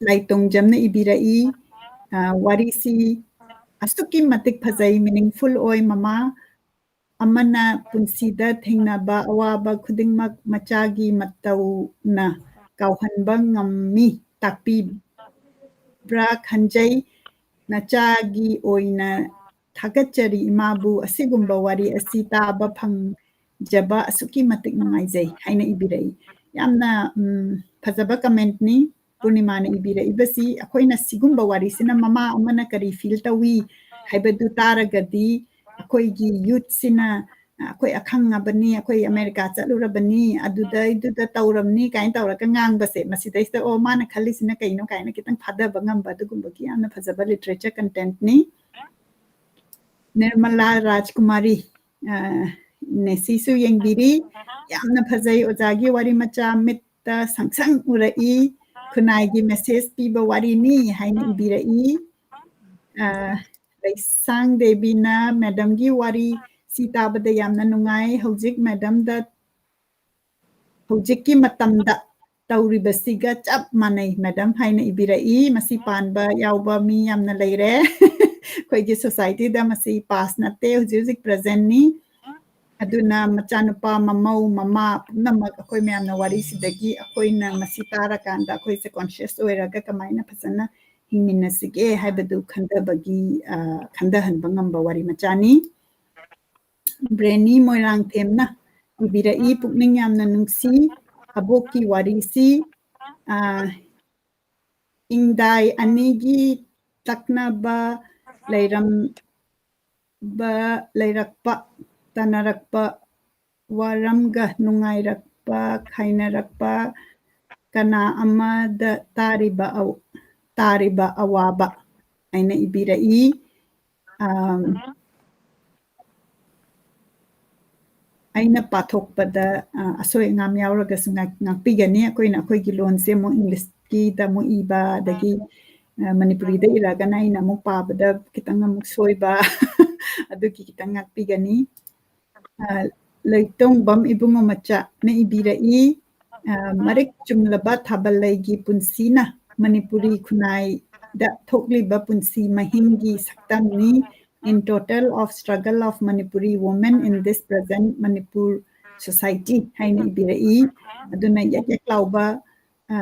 ꯂꯥꯏꯇꯣꯡꯖꯝꯅ ꯏꯕꯤꯔꯛꯏ, ꯑ, ꯋꯥꯔꯤꯁꯤ ꯑꯁꯨꯛꯀꯤ ꯃꯇꯤꯛ ꯐꯖꯩ, meaningful ꯑꯣꯏ꯫ ꯃꯃꯥ ꯑꯃꯅ ꯄꯨꯟꯁꯤꯗ ꯊꯦꯡꯅꯕ ꯑꯋꯥꯕ ꯈꯨꯗꯤꯡꯃꯛ ꯃꯆꯥꯒꯤ ꯃꯇꯧꯅ ꯀꯥꯎꯍꯟꯕ ꯉꯝꯃꯤ, ꯇꯥꯛꯄꯤꯕ꯭ꯔꯥ ꯈꯟꯖꯩ꯫ ꯅꯆꯥꯒꯤ ꯑꯣꯏꯅ ꯊꯥꯒꯠꯆꯔꯤ ꯏꯃꯥꯕꯨ, ꯑꯁꯤꯒꯨꯝꯕ ꯋꯥꯔꯤ ꯑꯁꯤ ꯇꯥꯕ ꯐꯪꯖꯕ ꯑꯁꯨꯛꯀꯤ ꯃꯇꯤꯛ ꯅꯨꯡꯉꯥꯏꯖꯩ ꯍꯥꯏꯅ ꯏꯕꯤꯔꯛꯏ꯫ ꯌꯥꯝꯅ, ꯎꯝ, ꯐꯖꯕ comment ꯅꯤ꯫ ꯄꯨꯔꯅꯤꯃꯥꯅ ꯏꯕꯤꯔꯛꯏꯕꯁꯤ ꯑꯩꯈꯣꯏꯅ ꯁꯤꯒꯨꯝꯕ ꯋꯥꯔꯤꯁꯤꯅ ꯃꯃꯥ ꯑꯃꯅ ꯀꯔꯤ feel ꯇꯧꯏ ꯍꯥꯏꯕꯗꯨ ꯇꯥꯔꯒꯗꯤ ꯑꯩꯈꯣꯏꯒꯤ youth ꯁꯤꯅ, ꯑꯩꯈꯣꯏ ꯑꯈꯪ ꯑꯕꯅꯤ, ꯑꯩꯈꯣꯏ ꯑꯃꯦꯔꯤꯀꯥ ꯆꯠꯂꯨꯔꯕꯅꯤ, ꯑꯗꯨꯗꯩꯗꯨꯗ ꯇꯧꯔꯝꯅꯤ ꯀꯥꯏꯅ ꯇꯧꯔꯒ ꯉꯥꯡꯕꯁꯦ, ꯃꯁꯤꯗꯩꯁꯤꯗ, "ꯑꯣ, ꯃꯥꯅ ꯈꯜꯂꯤꯁꯤꯅ ꯀꯩꯅꯣ?" ꯀꯥꯏꯅ ꯈꯤꯇꯪ ꯊꯥꯗꯕ ꯉꯝꯕ ꯑꯗꯨꯒꯨꯝꯕꯒꯤ ꯌꯥꯝꯅ ꯐꯖꯕ literature content ꯅꯤ꯫ ꯅꯤꯔꯃꯂꯥ ꯔꯥꯖꯀꯨꯃꯥꯔꯤ, ꯑ, ꯅꯦꯁꯤꯁꯨ ꯌꯦꯡꯕꯤꯔꯤ꯫ "ꯌꯥꯝꯅ ꯐꯖꯩ ꯑꯣꯖꯥꯒꯤ ꯋꯥꯔꯤ ꯃꯆꯥ, ꯃꯤꯠꯇ ꯁꯪ ꯁꯪ ꯎꯔꯛꯏ꯫ ꯈꯨꯟꯅꯥꯏꯒꯤ message ꯄꯤꯕ ꯋꯥꯔꯤꯅꯤ" ꯍꯥꯏꯅ ꯏꯕꯤꯔꯛꯏ꯫ ꯑ, ꯂꯩꯁꯥꯡ ꯗꯦꯕꯤꯅ, "Madam ꯒꯤ ꯋꯥꯔꯤ ꯁꯤ ꯇꯥꯕꯗ ꯌꯥꯝꯅ ꯅꯨꯡꯉꯥꯏ꯫ ꯍꯧꯖꯤꯛ madam ꯗ, ꯍꯧꯖꯤꯛꯀꯤ ꯃꯇꯝꯗ ꯇꯧꯔꯤꯕꯁꯤꯒ ꯆꯞ ꯃꯥꯟꯅꯩ, madam" ꯍꯥꯏꯅ ꯏꯕꯤꯔꯛꯏ꯫ ꯃꯁꯤ ꯄꯥꯟꯕ ꯌꯥꯎꯕ ꯃꯤ ꯌꯥꯝꯅ ꯂꯩꯔꯦ꯫ ꯑꯩꯈꯣꯏꯒꯤ society ꯗ ꯃꯁꯤ past ꯅꯠꯇꯦ, ꯍꯧꯖꯤꯛ ꯍꯧꯖꯤꯛ present ꯅꯤ꯫ ꯑꯗꯨꯅ ꯃꯆꯥꯅꯨꯄꯥ, ꯃꯃꯧ, ꯃꯃꯥ ꯄꯨꯝꯅꯃꯛ ꯑꯩꯈꯣꯏ ꯃꯌꯥꯝꯅ ꯋꯥꯔꯤꯁꯤꯗꯒꯤ ꯑꯩꯈꯣꯏꯅ ꯃꯁꯤ ꯇꯥꯔꯀꯥꯟꯗ ꯑꯩꯈꯣꯏꯁꯦ conscious ꯑꯣꯏꯔꯒ ꯀꯃꯥꯏꯅ ꯐꯖꯅ ꯍꯤꯡꯃꯤꯟꯅꯁꯤꯒꯦ ꯍꯥꯏꯕꯗꯨ ꯈꯟꯊꯕꯒꯤ, ꯑ, ꯈꯟꯊꯍꯟꯕ ꯉꯝꯕ ꯋꯥꯔꯤ ꯃꯆꯥꯅꯤ꯫ ꯕ꯭ꯔꯦꯅꯤ ꯃꯣꯏꯔꯥꯡꯊꯦꯝꯅ ꯏꯕꯤꯔꯛꯏ, "ꯄꯨꯛꯅꯤꯡ ꯌꯥꯝꯅ ꯅꯨꯡꯁꯤ꯫ ꯑꯕꯣꯛꯀꯤ ꯋꯥꯔꯤꯁꯤ ꯑ, ꯏꯪꯗꯥꯏ ꯑꯅꯤꯒꯤ ꯇꯛꯅꯕ ꯂꯩꯔꯝꯕ, ꯂꯩꯔꯛꯄ, ꯇꯅꯔꯛꯄ, ꯋꯥꯔꯝꯒ ꯅꯨꯡꯉꯥꯏꯔꯛꯄ, ꯈꯥꯏꯅꯔꯛꯄ, ꯀꯅꯥ ꯑꯃꯗ ꯇꯥꯔꯤꯕ ꯑꯧ-, ꯇꯥꯔꯤꯕ ꯑꯋꯥꯕ ꯍꯥꯏꯅ ꯏꯕꯤꯔꯛꯏ꯫ ꯑꯝ, ꯑꯩꯅ ꯄꯥꯊꯣꯛꯄꯗ, ꯑ, ꯑꯁꯣꯏ ꯑꯉꯥꯝ ꯌꯥꯎꯔꯒꯁꯨ ꯉꯥꯛ-, ꯉꯥꯛꯄꯤꯒꯅꯤ꯫ ꯑꯩꯈꯣꯏꯅ ꯑꯩꯈꯣꯏꯒꯤ ꯂꯣꯟꯁꯦ ꯑꯃꯨꯛ ꯏꯪꯂꯤꯁꯀꯤꯗ ꯑꯃꯨꯛ ꯏꯕ, ꯑꯗꯒꯤ, ꯑ, ꯃꯅꯤꯄꯨꯔꯤꯗ ꯏꯔꯛꯑꯒꯅ ꯑꯩꯅ ꯑꯃꯨꯛ ꯄꯥꯕꯗ ꯈꯤꯇꯪ ꯑꯃꯨꯛ ꯁꯣꯏꯕ, ꯑꯗꯨꯒꯤ ꯈꯤꯇꯪ ꯉꯥꯛꯄꯤꯒꯅꯤ꯫ ꯑ, ꯂꯩꯇꯣꯡꯕꯝ ꯏꯕꯨꯡꯉꯣ ꯃꯆꯥꯅ ꯏꯕꯤꯔꯛꯏ, ꯑ, ꯃꯔꯤꯛ ꯆꯨꯝꯂꯕ ꯊꯥꯕꯜꯂꯩꯒꯤ ꯄꯨꯟꯁꯤꯅ ꯃꯅꯤꯄꯨꯔꯤ ꯈꯨꯟꯅꯥꯏꯗ ꯊꯣꯛꯂꯤꯕ ꯄꯨꯟꯁꯤ ꯃꯍꯤꯡꯒꯤ ꯁꯛꯇꯝꯅꯤ꯫ In total of struggle of Manipuri women in this present Manipur society ꯍꯥꯏꯅ ꯏꯕꯤꯔꯛꯏ꯫ ꯑꯗꯨꯅ ꯌꯦꯛ ꯌꯦꯛ ꯂꯥꯎꯕ, ꯑ,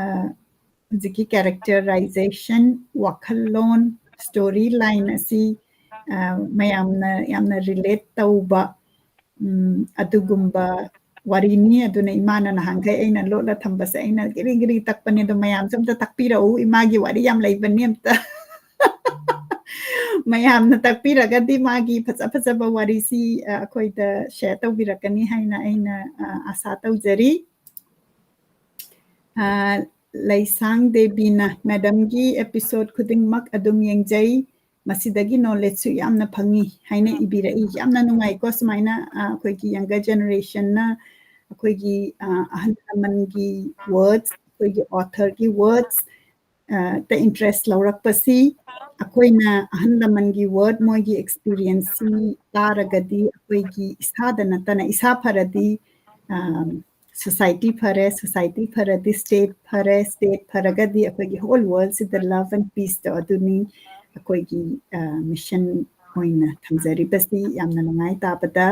ꯍꯧꯖꯤꯛꯀꯤ characterization, ꯋꯥꯈꯜꯂꯣꯟ, story line ꯑꯁꯤ, ꯑ, ꯃꯌꯥꯝꯅ ꯌꯥꯝꯅ relate ꯇꯧꯕ, ꯎꯝ, ꯑꯗꯨꯒꯨꯝꯕ ꯋꯥꯔꯤꯅꯤ꯫ ꯑꯗꯨꯅ ꯏꯃꯥꯅ ꯅꯍꯥꯟꯈꯩ ꯑꯩꯅ ꯂꯣꯠꯂ ꯊꯝꯕꯁꯦ ꯑꯩꯅ ꯒꯤꯔꯤ ꯒꯤꯔꯤ ꯇꯛꯄꯅꯦ꯫ ꯑꯗꯣ ꯃꯌꯥꯝꯁꯨ ꯑꯝꯇ ꯇꯥꯛꯄꯤꯔꯛꯎ, ꯏꯃꯥꯒꯤ ꯋꯥꯔꯤ ꯌꯥꯝ ꯂꯩꯕꯅꯤ, ꯑꯝꯇ ꯃꯌꯥꯝꯅ ꯇꯥꯛꯄꯤꯔꯒꯗꯤ ꯃꯥꯒꯤ ꯐꯖ ꯐꯖꯕ ꯋꯥꯔꯤꯁꯤ, ꯑ, ꯑꯩꯈꯣꯏꯗ share ꯇꯧꯕꯤꯔꯛꯀꯅꯤ ꯍꯥꯏꯅ ꯑꯩꯅ, ꯑ, ꯑꯥꯁꯥ ꯇꯧꯖꯔꯤ꯫ ꯑ, ꯂꯩꯁꯥꯡ ꯗꯦꯕꯤꯅ, "Madamꯒꯤ episode ꯈꯨꯗꯤꯡꯃꯛ ꯑꯗꯨꯝ ꯌꯦꯡꯖꯩ, ꯃꯁꯤꯗꯒꯤ knowledgeꯁꯨ ꯌꯥꯝꯅ ꯐꯪꯉꯤ" ꯍꯥꯏꯅ ꯏꯕꯤꯔꯛꯏ꯫ ꯌꯥꯝꯅ ꯅꯨꯡꯉꯥꯏꯀꯣ, ꯁꯨꯃꯥꯏꯅ, ꯑ, ꯑꯩꯈꯣꯏꯒꯤ younger generationꯅ ꯑꯩꯈꯣꯏꯒꯤ, ꯑ, ꯑꯍꯜ ꯂꯃꯟꯒꯤ words, ꯑꯩꯈꯣꯏꯒꯤ authorꯒꯤ words, ꯑ, ꯇ interest ꯂꯧꯔꯛꯄꯁꯤ꯫ ꯑꯩꯈꯣꯏꯅ ꯑꯍꯜ ꯂꯃꯟꯒꯤ word, ꯃꯣꯏꯒꯤ experienceꯁꯤ ꯇꯥꯔꯒꯗꯤ ꯑꯩꯈꯣꯏꯒꯤ ꯏꯁꯥꯗ ꯅꯠꯇꯅ, ꯏꯁꯥ ꯐꯔꯗꯤ, ꯑ, society ꯐꯔꯦ, society ꯐꯔꯗꯤ state ꯐꯔꯦ, state ꯐꯔꯒꯗꯤ ꯑꯩꯈꯣꯏꯒꯤ whole worldꯁꯤꯗ love and peaceꯇꯣ ꯑꯗꯨꯅꯤ ꯑꯩꯈꯣꯏꯒꯤ, ꯑ, mission ꯑꯣꯏꯅ ꯊꯝꯖꯔꯤꯕꯁꯤ꯫ ꯌꯥꯝꯅ ꯅꯨꯡꯉꯥꯏ ꯇꯥꯕꯗ꯫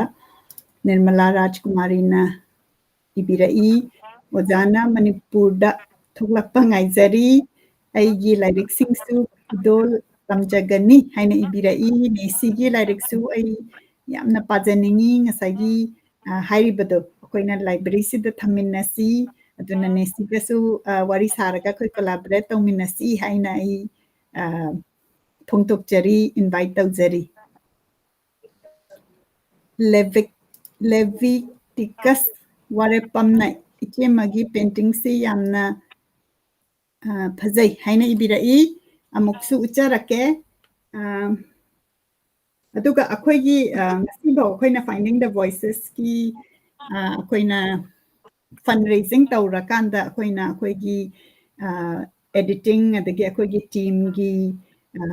ꯅꯤꯔꯃꯂꯥ ꯔꯥꯖꯀꯨꯃꯥꯔꯤꯅ ꯏꯕꯤꯔꯛꯏ, "ꯑꯣꯖꯥꯅ ꯃꯅꯤꯄꯨꯔꯗ ꯊꯣꯛꯂꯛꯄ ꯉꯥꯏꯖꯔꯤ, ꯑꯩꯒꯤ ꯂꯥꯏꯔꯤꯛꯁꯤꯡꯁꯨ ꯈꯨꯗꯣꯜ ꯇꯝꯖꯒꯅꯤ" ꯍꯥꯏꯅ ꯏꯕꯤꯔꯛꯏ꯫ ꯅꯦꯁꯤꯒꯤ ꯂꯥꯏꯔꯤꯛꯁꯨ ꯑꯩ ꯌꯥꯝꯅ ꯄꯥꯖꯅꯤꯡꯉꯤ꯫ ꯉꯁꯥꯏꯒꯤ, ꯑ, ꯍꯥꯏꯔꯤꯕꯗꯣ, ꯑꯩꯈꯣꯏꯅ libraryꯁꯤꯗ ꯊꯝꯃꯤꯟꯅꯁꯤ, ꯑꯗꯨꯅ ꯅꯦꯁꯤꯒꯁꯨ, ꯑ, ꯋꯥꯔꯤ ꯁꯥꯔꯒ ꯑꯩꯈꯣꯏ collaborate ꯇꯧꯃꯤꯟꯅꯁꯤ ꯍꯥꯏꯅ ꯑꯩ, ꯑ, ꯐꯣꯡꯗꯣꯛꯆꯔꯤ, invite ꯇꯧꯖꯔꯤ꯫ ꯂꯦꯚꯤꯛ-, ꯂꯦꯚꯤꯇꯤꯀꯁ ꯋꯥꯔꯦꯞꯄꯝꯅ ꯏꯆꯦꯃꯒꯤ painting ꯁꯤ ꯌꯥꯝꯅ, ꯑ, ꯐꯖꯩ ꯍꯥꯏꯅ ꯏꯕꯤꯔꯛꯏ꯫ ꯑꯃꯨꯛꯁꯨ ꯎꯠꯆꯔꯛꯀꯦ꯫ ꯑ, ꯑꯗꯨꯒ ꯑꯩꯈꯣꯏꯒꯤ, ꯑ, ꯉꯁꯤꯐꯥꯎ ꯑꯩꯈꯣꯏꯅ Finding the Voices ꯀꯤ, ꯑ, ꯑꯩꯈꯣꯏꯅ fundraising ꯇꯧꯔꯀꯥꯟꯗ ꯑꯩꯈꯣꯏꯅ ꯑꯩꯈꯣꯏꯒꯤ, ꯑ, editing ꯑꯗꯒꯤ ꯑꯩꯈꯣꯏꯒꯤ team ꯒꯤ, ꯑ,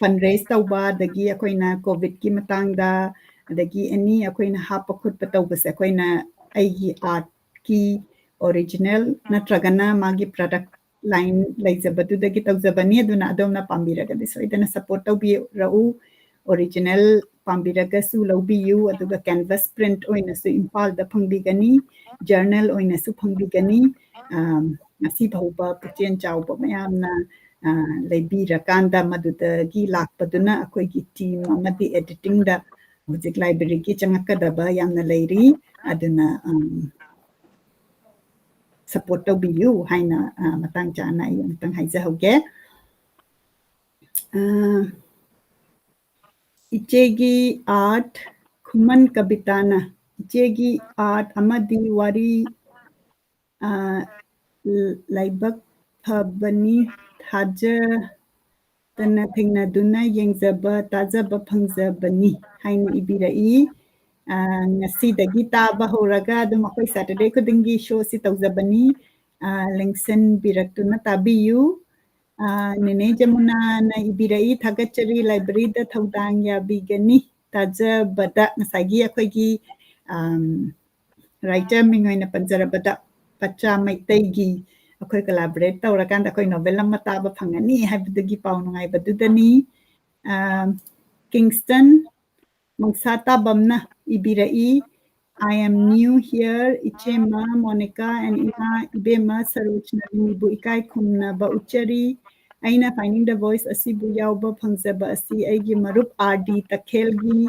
fundraise ꯇꯧꯕ, ꯑꯗꯒꯤ ꯑꯩꯈꯣꯏꯅ COVID ꯀꯤ ꯃꯇꯥꯡꯗ, ꯑꯗꯒꯤ any ꯑꯩꯈꯣꯏꯅ ꯍꯥꯞꯄ ꯈꯣꯠꯄ ꯇꯧꯕꯁꯦ ꯑꯩꯈꯣꯏꯅ ꯑꯩꯒꯤ art ꯀꯤ original ꯅꯠꯇ꯭ꯔꯒꯅ ꯃꯥꯒꯤ product line ꯂꯩꯖꯕꯗꯨꯗꯒꯤ ꯇꯧꯖꯕꯅꯤ꯫ ꯑꯗꯨꯅ ꯑꯗꯣꯝꯅ ꯄꯥꯝꯕꯤꯔꯒꯗꯤ ꯁꯣꯏꯗꯅ support ꯇꯧꯕꯤꯔꯛꯎ꯫ Original ꯄꯥꯝꯕꯤꯔꯒꯁꯨ ꯂꯧꯕꯤꯌꯨ, ꯑꯗꯨꯒ canvas print ꯑꯣꯏꯅꯁꯨ ꯏꯝꯐꯥꯜꯗ ꯐꯪꯕꯤꯒꯅꯤ, journal ꯑꯣꯏꯅꯁꯨ ꯐꯪꯕꯤꯒꯅꯤ꯫ ꯑꯝ, ꯉꯁꯤ ꯐꯥꯎꯕ ꯄꯨꯛꯆꯦꯜ ꯆꯥꯎꯕ ꯃꯌꯥꯝꯅ, ꯑ, ꯂꯩꯕꯤꯔꯀꯥꯟꯗ ꯃꯗꯨꯗꯒꯤ ꯂꯥꯛꯄꯗꯨꯅ ꯑꯩꯈꯣꯏꯒꯤ team ꯑꯃꯗꯤ editing ꯗ ꯍꯧꯖꯤꯛ library ꯒꯤ ꯆꯪꯉꯛꯀꯗꯕ ꯌꯥꯝꯅ ꯂꯩꯔꯤ꯫ ꯑꯗꯨꯅ, ꯑꯝ, support ꯇꯧꯕꯤꯌꯨ ꯍꯥꯏꯅ, ꯑ, ꯃꯇꯥꯡ ꯆꯥꯅ ꯑꯩ ꯑꯃꯨꯛꯇꯪ ꯍꯥꯏꯖꯍꯧꯒꯦ꯫ ꯑ, ꯏꯆꯦꯒꯤ art, ꯈꯨꯃꯟ ꯀꯕꯤꯇꯥꯅ, ꯏꯆꯦꯒꯤ art ꯑꯃꯗꯤ ꯋꯥꯔꯤ, ꯑ, ꯂꯥꯏꯕꯛ ꯐꯕꯅꯤ, ꯊꯥꯖꯗꯅ ꯊꯦꯡꯅꯗꯨꯅ ꯌꯦꯡꯖꯕ, ꯇꯥꯖꯕ ꯐꯪꯖꯕꯅꯤ ꯍꯥꯏꯅ ꯏꯕꯤꯔꯛꯏ꯫ ꯑ, ꯉꯁꯤꯗꯒꯤ ꯇꯥꯕ ꯍꯧꯔꯒ ꯑꯗꯨꯝ ꯑꯩꯈꯣꯏ Saturday ꯈꯨꯗꯤꯡꯒꯤ show ꯁꯤ ꯇꯧꯖꯕꯅꯤ꯫ ꯑ, ꯂꯦꯡꯁꯤꯟꯕꯤꯔꯛꯇꯨꯅ ꯇꯥꯕꯤꯌꯨ꯫ ꯑ, ꯅꯦꯅꯦ ꯖꯃꯨꯅꯥꯅ ꯏꯕꯤꯔꯛꯏ, "ꯊꯥꯒꯠꯆꯔꯤ, library ꯗ ꯊꯧꯗꯥꯡ ꯌꯥꯕꯤꯒꯅꯤ ꯇꯥꯖꯕꯗ", ꯉꯁꯥꯏꯒꯤ ꯑꯩꯈꯣꯏꯒꯤ, ꯑꯝ, writer ꯃꯤꯡ ꯑꯣꯏꯅ ꯄꯟꯖꯔꯕꯗ, ꯄꯆꯥ ꯃꯩꯇꯩꯒꯤ ꯑꯩꯈꯣꯏ collaborate ꯇꯧꯔꯀꯥꯟꯗ ꯑꯩꯈꯣꯏ novel ꯑꯃ ꯇꯥꯕ ꯐꯪꯒꯅꯤ ꯍꯥꯏꯕꯗꯨꯒꯤ ꯄꯥꯎ ꯅꯨꯡꯉꯥꯏꯕꯗꯨꯗꯅꯤ꯫ ꯑꯝ, ꯀꯤꯡꯁꯇꯟ ꯃꯪꯁꯥ ꯇꯥꯕꯝꯅ ꯏꯕꯤꯔꯛꯏ, "I am new here, ꯏꯆꯦꯃ ꯃꯣꯅꯤꯀꯥ and ꯏꯃꯥ ꯏꯕꯦꯝꯃ ꯁꯔꯣꯖꯅꯕꯤꯕꯨ ꯏꯀꯥꯏ ꯈꯨꯝꯅꯕ ꯎꯠꯆꯔꯤ꯫ ꯑꯩꯅ Finding the Voice ꯑꯁꯤꯕꯨ ꯌꯥꯎꯕ ꯐꯪꯖꯕ ꯑꯁꯤ ꯑꯩꯒꯤ ꯃꯔꯨꯞ ꯑꯥꯔ ꯗꯤ ꯇꯈꯦꯜꯒꯤ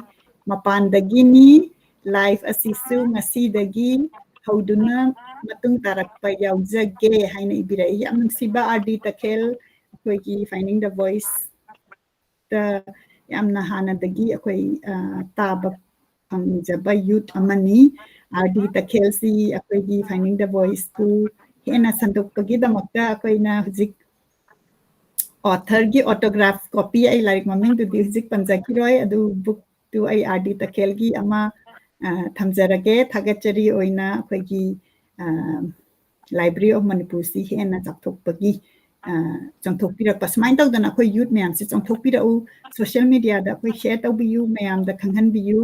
ꯃꯄꯥꯟꯗꯒꯤꯅꯤ꯫ Live ꯑꯁꯤꯁꯨ ꯉꯁꯤꯗꯒꯤ ꯍꯧꯗꯨꯅ ꯃꯇꯨꯡ ꯇꯥꯔꯛꯄ ꯌꯥꯎꯖꯒꯦ ꯍꯥꯏꯅ ꯏꯕꯤꯔꯛꯏ꯫ ꯌꯥꯝ ꯅꯨꯡꯁꯤꯕ ꯑꯥꯔ ꯗꯤ ꯇꯈꯦꯜ, ꯑꯩꯈꯣꯏꯒꯤ Finding the Voice ꯇ ꯌꯥꯝꯅ ꯍꯥꯟꯅꯗꯒꯤ ꯑꯩꯈꯣꯏ, ꯑ, ꯇꯥꯕ ꯐꯪꯖꯕ youth ꯑꯃꯅꯤ꯫ ꯑꯥꯔ ꯗꯤ ꯇꯈꯦꯜꯁꯤ ꯑꯩꯈꯣꯏꯒꯤ Finding the Voice ꯇꯨ ꯍꯦꯟꯅ ꯁꯟꯗꯣꯛꯄꯒꯤꯗꯃꯛꯇ ꯑꯩꯈꯣꯏꯅ ꯍꯧꯖꯤꯛ author ꯒꯤ autograph copy, ꯑꯩ ꯂꯥꯏꯔꯤꯛ ꯃꯃꯤꯡꯗꯨꯗꯤ ꯍꯧꯖꯤꯛ ꯄꯟꯖꯈꯤꯔꯣꯏ, ꯑꯗꯨ book ꯇꯨ ꯑꯩ ꯑꯥꯔ ꯗꯤ ꯇꯈꯦꯜꯒꯤ ꯑꯃ, ꯑ, ꯊꯝꯖꯔꯒꯦ꯫ ꯊꯥꯒꯠꯆꯔꯤ ꯑꯣꯏꯅ ꯑꯩꯈꯣꯏꯒꯤ, ꯑ, Library of Manipur ꯁꯤ ꯍꯦꯟꯅ ꯆꯥꯎꯊꯣꯛꯄꯒꯤ, ꯑ, ꯆꯥꯎꯊꯣꯛꯄꯤꯔꯛꯄ, ꯁꯨꯃꯥꯏꯅ ꯇꯧꯗꯅ ꯑꯩꯈꯣꯏ youth ꯃꯌꯥꯝꯁꯦ ꯆꯥꯎꯊꯣꯛꯄꯤꯔꯛꯎ꯫ Social media ꯗ ꯑꯩꯈꯣꯏ share ꯇꯧꯕꯤꯌꯨ, ꯃꯌꯥꯝꯗ ꯈꯪꯍꯟꯕꯤꯌꯨ꯫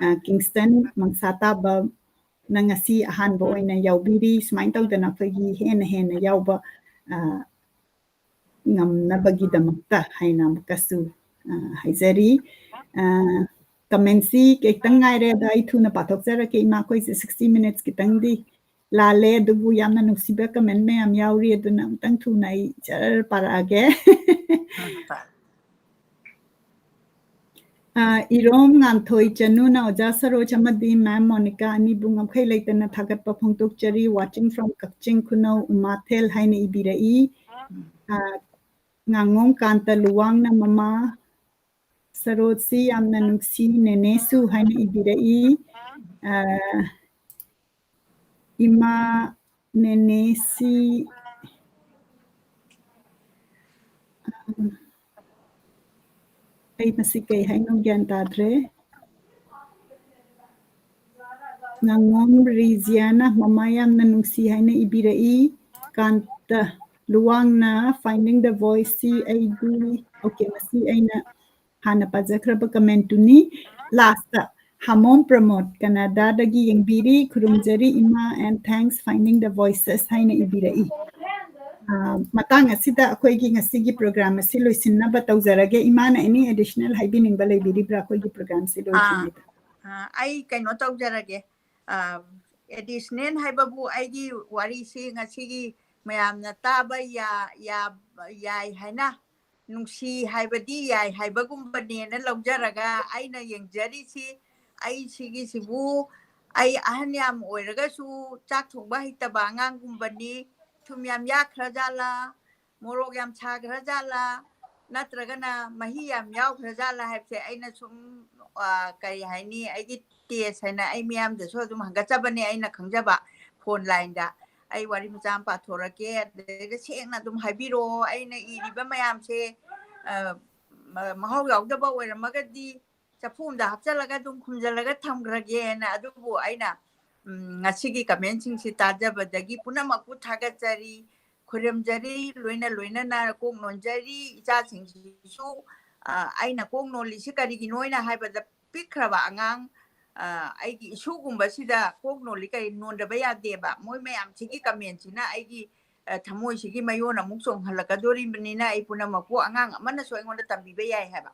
ꯑ, ꯀꯤꯡꯁꯇꯟ ꯃꯪꯁꯥ ꯇꯥꯕ ꯅꯪ ꯉꯁꯤ ꯑꯍꯥꯟꯕ ꯑꯣꯏꯅ ꯌꯥꯎꯕꯤꯔꯤ꯫ ꯁꯨꯃꯥꯏꯅ ꯇꯧꯗꯅ ꯑꯩꯈꯣꯏꯒꯤ ꯍꯦꯟꯅ ꯍꯦꯟꯅ ꯌꯥꯎꯕ, ꯑ, ꯉꯝꯅꯕꯒꯤꯗꯃꯛꯇ ꯍꯥꯏꯅ ꯑꯃꯨꯛꯀꯁꯨ, ꯑ, ꯍꯥꯏꯖꯔꯤ꯫ ꯑ, comment ꯁꯤ ꯈꯤꯇꯪ ꯉꯥꯏꯔꯦ, ꯑꯗꯣ ꯑꯩ ꯊꯨꯅ ꯄꯥꯊꯣꯛꯆꯔꯛꯀꯦ꯫ ꯏꯃꯥ, ꯑꯩꯈꯣꯏꯁꯦ sixty minutes ꯈꯤꯇꯪꯗꯤ ꯂꯥꯜꯂꯦ, ꯑꯗꯨꯕꯨ ꯌꯥꯝꯅ ꯅꯨꯡꯁꯤꯕ comment ꯃꯌꯥꯝ ꯌꯥꯎꯔꯤ, ꯑꯗꯨꯅ ꯑꯃꯨꯛꯇꯪ ꯊꯨꯅ ꯑꯩ ꯖꯔ ꯄꯥꯔꯛꯑꯒꯦ꯫ ꯎꯝ, ꯄꯥꯔꯣ꯫ ꯑ, ꯏꯔꯣꯝ ꯉꯥꯟꯊꯣꯏ ꯆꯅꯨꯅ ꯑꯣꯖꯥ ꯁꯔꯣꯖ ꯑꯃꯗꯤ ꯃꯦꯝ ꯃꯣꯅꯤꯀꯥ ꯑꯅꯤꯕꯨ ꯉꯝꯈꯩ ꯂꯩꯇꯅ ꯊꯥꯒꯠꯄ ꯐꯣꯡꯗꯣꯛꯆꯔꯤ꯫ Watching from ꯀꯛꯆꯤꯡ ꯈꯨꯅꯧ ꯎꯃꯥꯊꯦꯜ ꯍꯥꯏꯅ ꯏꯕꯤꯔꯛꯏ꯫ ꯑ, ꯉꯥꯉꯣꯝ ꯀꯥꯟꯇ ꯂꯨꯋꯥꯡꯅ ꯃꯃꯥ ꯁꯔꯣꯖꯁꯤ ꯌꯥꯝꯅ ꯅꯨꯡꯁꯤ, ꯅꯦꯅꯦꯁꯨ ꯍꯥꯏꯅ ꯏꯕꯤꯔꯛꯏ꯫ ꯑ, ꯏꯃꯥ ꯅꯦꯅꯦꯁꯤ, ꯑ, ꯑꯩ ꯃꯁꯤ ꯀꯩ ꯍꯥꯏꯅꯣ ꯒ꯭ꯌꯥꯟ ꯇꯥꯗ꯭ꯔꯦ꯫ ꯉꯥꯉꯣꯝ ꯔꯤꯖꯤꯌꯥꯅ ꯃꯃꯥ ꯌꯥꯝꯅ ꯅꯨꯡꯁꯤ ꯍꯥꯏꯅ ꯏꯕꯤꯔꯛꯏ꯫ ꯀꯥꯟꯇ ꯂꯨꯋꯥꯡꯅ Finding the Voice ꯁꯤ ꯑꯩꯒꯤ, okay, ꯃꯁꯤ ꯑꯩꯅ ꯍꯥꯟꯅ ꯄꯥꯖꯈ꯭ꯔꯕ comment ꯇꯨꯅꯤ꯫ Last ꯇ ꯍꯥꯃꯣꯝ ꯄ꯭ꯔꯃꯣꯗ ꯀꯅꯥꯗꯥꯗꯒꯤ ꯌꯦꯡꯕꯤꯔꯤ, "ꯈꯨꯔꯨꯝꯖꯔꯤ ꯏꯃꯥ and thanks Finding the Voices" ꯍꯥꯏꯅ ꯏꯕꯤꯔꯛꯏ꯫ ꯑ, ꯃꯇꯥꯡ ꯑꯁꯤꯗ ꯑꯩꯈꯣꯏꯒꯤ ꯉꯁꯤꯒꯤ program ꯑꯁꯤ ꯂꯣꯏꯁꯤꯟꯅꯕ ꯇꯧꯖꯔꯒꯦ꯫ ꯏꯃꯥꯅ any additional ꯍꯥꯏꯕꯤꯅꯤꯡꯕ ꯂꯩꯕꯤꯔꯤꯕ꯭ꯔꯥ ꯑꯩꯈꯣꯏꯒꯤ program ꯁꯤ ꯑꯥ, ꯂꯣꯏꯗ꯭ꯔꯤꯉꯩꯗ? ꯑꯥ, ꯑꯩ ꯀꯩꯅꯣ ꯇꯧꯖꯔꯒꯦ꯫ ꯑ, additional ꯍꯥꯏꯕꯕꯨ ꯑꯩꯒꯤ ꯋꯥꯔꯤꯁꯤ ꯉꯁꯤꯒꯤ ꯃꯌꯥꯝꯅ ꯇꯥꯕ ꯌꯥ-, ꯌꯥ-, ꯌꯥꯏ ꯍꯥꯏꯅ, ꯅꯨꯡꯁꯤ ꯍꯥꯏꯕꯗꯤ ꯌꯥꯏ ꯍꯥꯏꯕꯒꯨꯝꯕꯅꯦꯅ ꯂꯧꯖꯔꯒ ꯑꯩꯅ ꯌꯦꯡꯖꯔꯤꯁꯤ, ꯑꯩ ꯁꯤꯒꯤꯁꯤꯕꯨ ꯑꯩ ꯑꯍꯟ ꯌꯥꯝ ꯑꯣꯏꯔꯒꯁꯨ ꯆꯥꯛ ꯊꯣꯡꯕ ꯍꯩꯇꯕ ꯑꯉꯥꯡꯒꯨꯝꯕꯅꯤ꯫ ꯊꯨꯝ ꯌꯥꯝ ꯌꯥꯛꯈ꯭ꯔꯖꯥꯠꯂꯥ, ꯃꯣꯔꯣꯛ ꯌꯥꯝ ꯁꯥꯈ꯭ꯔꯖꯥꯠꯂꯥ, ꯅꯠꯇ꯭ꯔꯒꯅ ꯃꯍꯤ ꯌꯥꯝ ꯌꯥꯎꯈ꯭ꯔꯖꯥꯠꯂꯥ ꯍꯥꯏꯕꯁꯦ ꯑꯩꯅ ꯁꯨꯝ, ꯑ, ꯀꯔꯤ ꯍꯥꯏꯅꯤ, ꯑꯩꯒꯤ ꯇꯦꯁ ꯍꯥꯏꯅ ꯑꯩ ꯃꯤꯌꯥꯝꯗꯁꯨ ꯑꯗꯨꯝ ꯍꯪꯒꯠꯆꯕꯅꯦ ꯑꯩꯅ ꯈꯪꯖꯕ ꯐꯣꯟ ꯂꯥꯏꯟꯗ꯫ ꯑꯩ ꯋꯥꯔꯤ ꯃꯆꯥ ꯑꯃ ꯄꯥꯊꯣꯔꯛꯀꯦ, ꯑꯗꯩꯗ ꯁꯦꯡꯅ ꯑꯗꯨꯝ ꯍꯥꯏꯕꯤꯔꯛꯑꯣ꯫ ꯑꯩꯅ ꯏꯔꯤꯕ ꯃꯌꯥꯝꯁꯦ, ꯑ, ꯃ-, ꯃꯍꯥꯎ ꯌꯥꯎꯗꯕ ꯑꯣꯏꯔꯝꯃꯒꯗꯤ ꯆꯐꯨ ꯑꯃꯗ ꯍꯥꯞꯆꯜꯂꯒ ꯑꯗꯨꯝ ꯈꯨꯝꯖꯤꯜꯂꯒ ꯊꯝꯈ꯭ꯔꯒꯦꯅ꯫ ꯑꯗꯨꯕꯨ ꯑꯩꯅ, ꯎꯝ, ꯉꯁꯤꯒꯤ ꯀꯃꯦꯟꯁꯤꯡꯁꯤ ꯇꯥꯖꯕꯗꯒꯤ ꯄꯨꯝꯅꯃꯛꯄꯨ ꯊꯥꯒꯠꯆꯔꯤ, ꯈꯨꯔꯨꯝꯖꯔꯤ, ꯂꯣꯏꯅ ꯂꯣꯏꯅꯅ ꯀꯣꯛ ꯅꯣꯟꯖꯔꯤ꯫ ꯏꯆꯥꯁꯤꯡꯁꯤꯁꯨ, ꯑ, ꯑꯩꯅ ꯀꯣꯛ ꯅꯣꯜꯂꯤꯁꯤ ꯀꯔꯤꯒꯤꯅꯣ ꯍꯥꯏꯅ ꯍꯥꯏꯕꯗ, ꯄꯤꯛꯈ꯭ꯔꯕ ꯑꯉꯥꯡ, ꯑ, ꯑꯩꯒꯤ ꯏꯁꯨꯒꯨꯝꯕꯁꯤꯗ ꯀꯣꯛ ꯅꯣꯜꯂꯤ ꯀꯔꯤ ꯅꯣꯟꯗꯕ ꯌꯥꯗꯦꯕ꯫ ꯃꯣꯏ ꯃꯌꯥꯝꯁꯤꯒꯤ ꯀꯃꯦꯟꯁꯤꯅ ꯑꯩꯒꯤ, ꯑ, ꯊꯃꯣꯏꯁꯤꯒꯤ ꯃꯌꯣꯟ ꯑꯃꯨꯛ ꯆꯣꯡꯍꯜꯂꯛꯀꯗꯣꯔꯤꯕꯅꯤꯅ, ꯑꯩ ꯄꯨꯝꯅꯃꯛꯄꯨ ꯑꯉꯥꯡ ꯑꯃꯅꯁꯨ ꯑꯩꯉꯣꯟꯗ ꯇꯝꯕꯤꯕ ꯌꯥꯏ ꯍꯥꯏꯕ꯫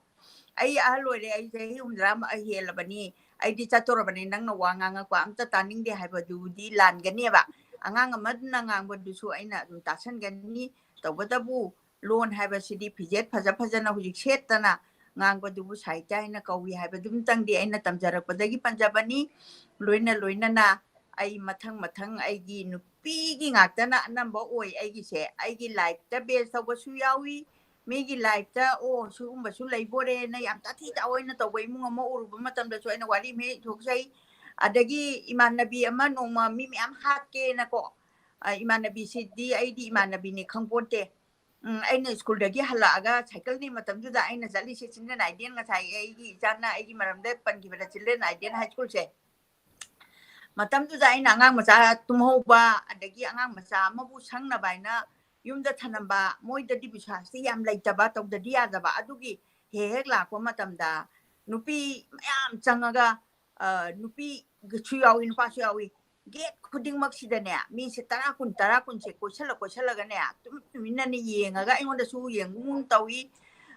ꯑꯩ ꯑꯍꯜ ꯑꯣꯏꯔꯦ, ꯑꯩ ꯆꯍꯤ ꯍꯨꯝꯗ꯭ꯔꯥ ꯍꯦꯜꯂꯕꯅꯤ, ꯑꯩꯗꯤ ꯆꯠꯇꯣꯔꯕꯅꯤ, ꯅꯪꯅ ꯋꯥ ꯉꯥꯡꯉꯛꯄ ꯑꯝꯇ ꯇꯥꯅꯤꯡꯗꯦ ꯍꯥꯏꯕꯗꯨꯗꯤ ꯂꯥꯟꯒꯅꯦꯕ꯫ ꯑꯉꯥꯡ ꯑꯃꯅ ꯉꯥꯡꯕꯗꯨꯁꯨ ꯑꯩꯅ ꯑꯗꯨꯝ ꯇꯥꯁꯟꯒꯅꯤ꯫ ꯇꯧꯕꯇꯕꯨ ꯂꯣꯟ ꯍꯥꯏꯕꯁꯤꯗꯤ ꯐꯤꯖꯦꯠ ꯐꯖ ꯐꯖꯅ ꯍꯧꯖꯤꯛ ꯁꯦꯠꯇꯅ ꯉꯥꯡꯕꯗꯨꯕꯨ ꯁꯥꯍꯤꯇ꯭ꯌ ꯍꯥꯏꯅ ꯀꯧꯏ ꯍꯥꯏꯕꯗꯨꯝꯇꯪꯗꯤ ꯑꯩꯅ ꯇꯝꯖꯔꯛꯄꯗꯒꯤ ꯄꯟꯖꯕꯅꯤ꯫ ꯂꯣꯏꯅ ꯂꯣꯏꯅꯅ ꯑꯩ ꯃꯊꯪ ꯃꯊꯪ ꯑꯩꯒꯤ ꯅꯨꯄꯤꯒꯤ ꯉꯥꯛꯇꯅ ꯑꯅꯝꯕ ꯑꯣꯏ ꯑꯩꯒꯤꯁꯦ꯫ ꯑꯩꯒꯤ ꯂꯥꯏꯐꯇ ꯕꯦꯁ ꯇꯧꯕꯁꯨ ꯌꯥꯎꯏ, ꯃꯤꯒꯤ ꯂꯥꯏꯐꯇ, "ꯑꯣ, ꯁꯤꯒꯨꯝꯕꯁꯨ ꯂꯩꯕꯣꯔꯦꯅ" ꯌꯥꯝ ꯇꯥꯊꯤ ꯇꯥꯑꯣꯏꯅ ꯇꯧꯕ ꯏꯃꯨꯡ ꯑꯃ ꯎꯔꯨꯕ ꯃꯇꯝꯗꯁꯨ ꯑꯩꯅ ꯋꯥꯔꯤ ꯑꯃ ꯍꯦꯛ ꯊꯣꯛꯆꯩ꯫ ꯑꯗꯒꯤ ꯏꯃꯥꯟꯅꯕꯤ ꯑꯃ ꯅꯣꯡꯃ ꯃꯤ ꯃꯌꯥꯝ ꯍꯥꯠꯀꯦꯅꯀꯣ, ꯑ, ꯏꯃꯥꯟꯅꯕꯤꯁꯤꯗꯤ ꯑꯩꯗꯤ ꯏꯃꯥꯟꯅꯕꯤꯅꯤ ꯈꯪꯄꯣꯟꯇꯦ꯫ ꯎꯝ, ꯑꯩꯅ ꯁ꯭ꯀꯨꯜꯗꯒꯤ ꯍꯜꯂꯛꯑꯒ ꯁꯥꯏꯀꯜꯅꯤ ꯃꯇꯝꯗꯨꯗ ꯑꯩꯅ ꯆꯠꯂꯤꯁꯦ, ꯆꯤꯜꯗ꯭ꯔꯦꯟ ꯑꯥꯏꯗꯦꯟ, ꯉꯁꯥꯏ ꯑꯩꯒꯤ ꯏꯆꯥꯅ ꯑꯩꯒꯤ ꯃꯔꯝꯗ ꯄꯟꯈꯤꯕꯗ, ꯆꯤꯜꯗ꯭ꯔꯦꯟ ꯑꯥꯏꯗꯦꯟ ꯍꯥꯏ ꯁ꯭ꯀꯨꯜꯁꯦ꯫ ꯃꯇꯝꯗꯨꯗ ꯑꯩꯅ ꯑꯉꯥꯡ ꯃꯆꯥ ꯇꯨꯝꯍꯧꯕ, ꯑꯗꯒꯤ ꯑꯉꯥꯡ ꯃꯆꯥ ꯑꯃꯕꯨ ꯁꯪꯅꯕ ꯍꯥꯏꯅ ꯌꯨꯝꯗ ꯊꯅꯝꯕ, ꯃꯣꯏꯗꯗꯤ ꯕꯤꯁ꯭ꯋꯥꯁꯇꯤ ꯌꯥꯝ ꯂꯩꯇꯕ, ꯇꯧꯗꯗꯤ ꯌꯥꯗꯕ꯫ ꯑꯗꯨꯒꯤ ꯍꯦꯛ ꯍꯦꯛ ꯂꯥꯛꯄ ꯃꯇꯝꯗ ꯅꯨꯄꯤ ꯃꯌꯥꯝ ꯆꯪꯉꯒ, ꯑ, ꯅꯨꯄꯤꯁꯨ ꯌꯥꯎꯏ, ꯅꯨꯄꯥꯁꯨ ꯌꯥꯎꯏ꯫ ꯒꯦꯠ ꯈꯨꯗꯤꯡꯃꯛꯁꯤꯗꯅꯦ, ꯃꯤꯁꯦ ꯇꯔꯥ, ꯀꯨꯟ, ꯇꯔꯥ, ꯀꯨꯟꯁꯦ ꯀꯣꯏꯁꯜꯂ ꯀꯣꯏꯁꯜꯂꯒꯅꯦ, ꯇꯨꯃꯤꯟ ꯇꯨꯃꯤꯟꯅꯅꯦ ꯌꯦꯡꯉꯒ, ꯑꯩꯉꯣꯟꯗꯁꯨ ꯌꯦꯡꯒꯨꯝ ꯇꯧꯏ꯫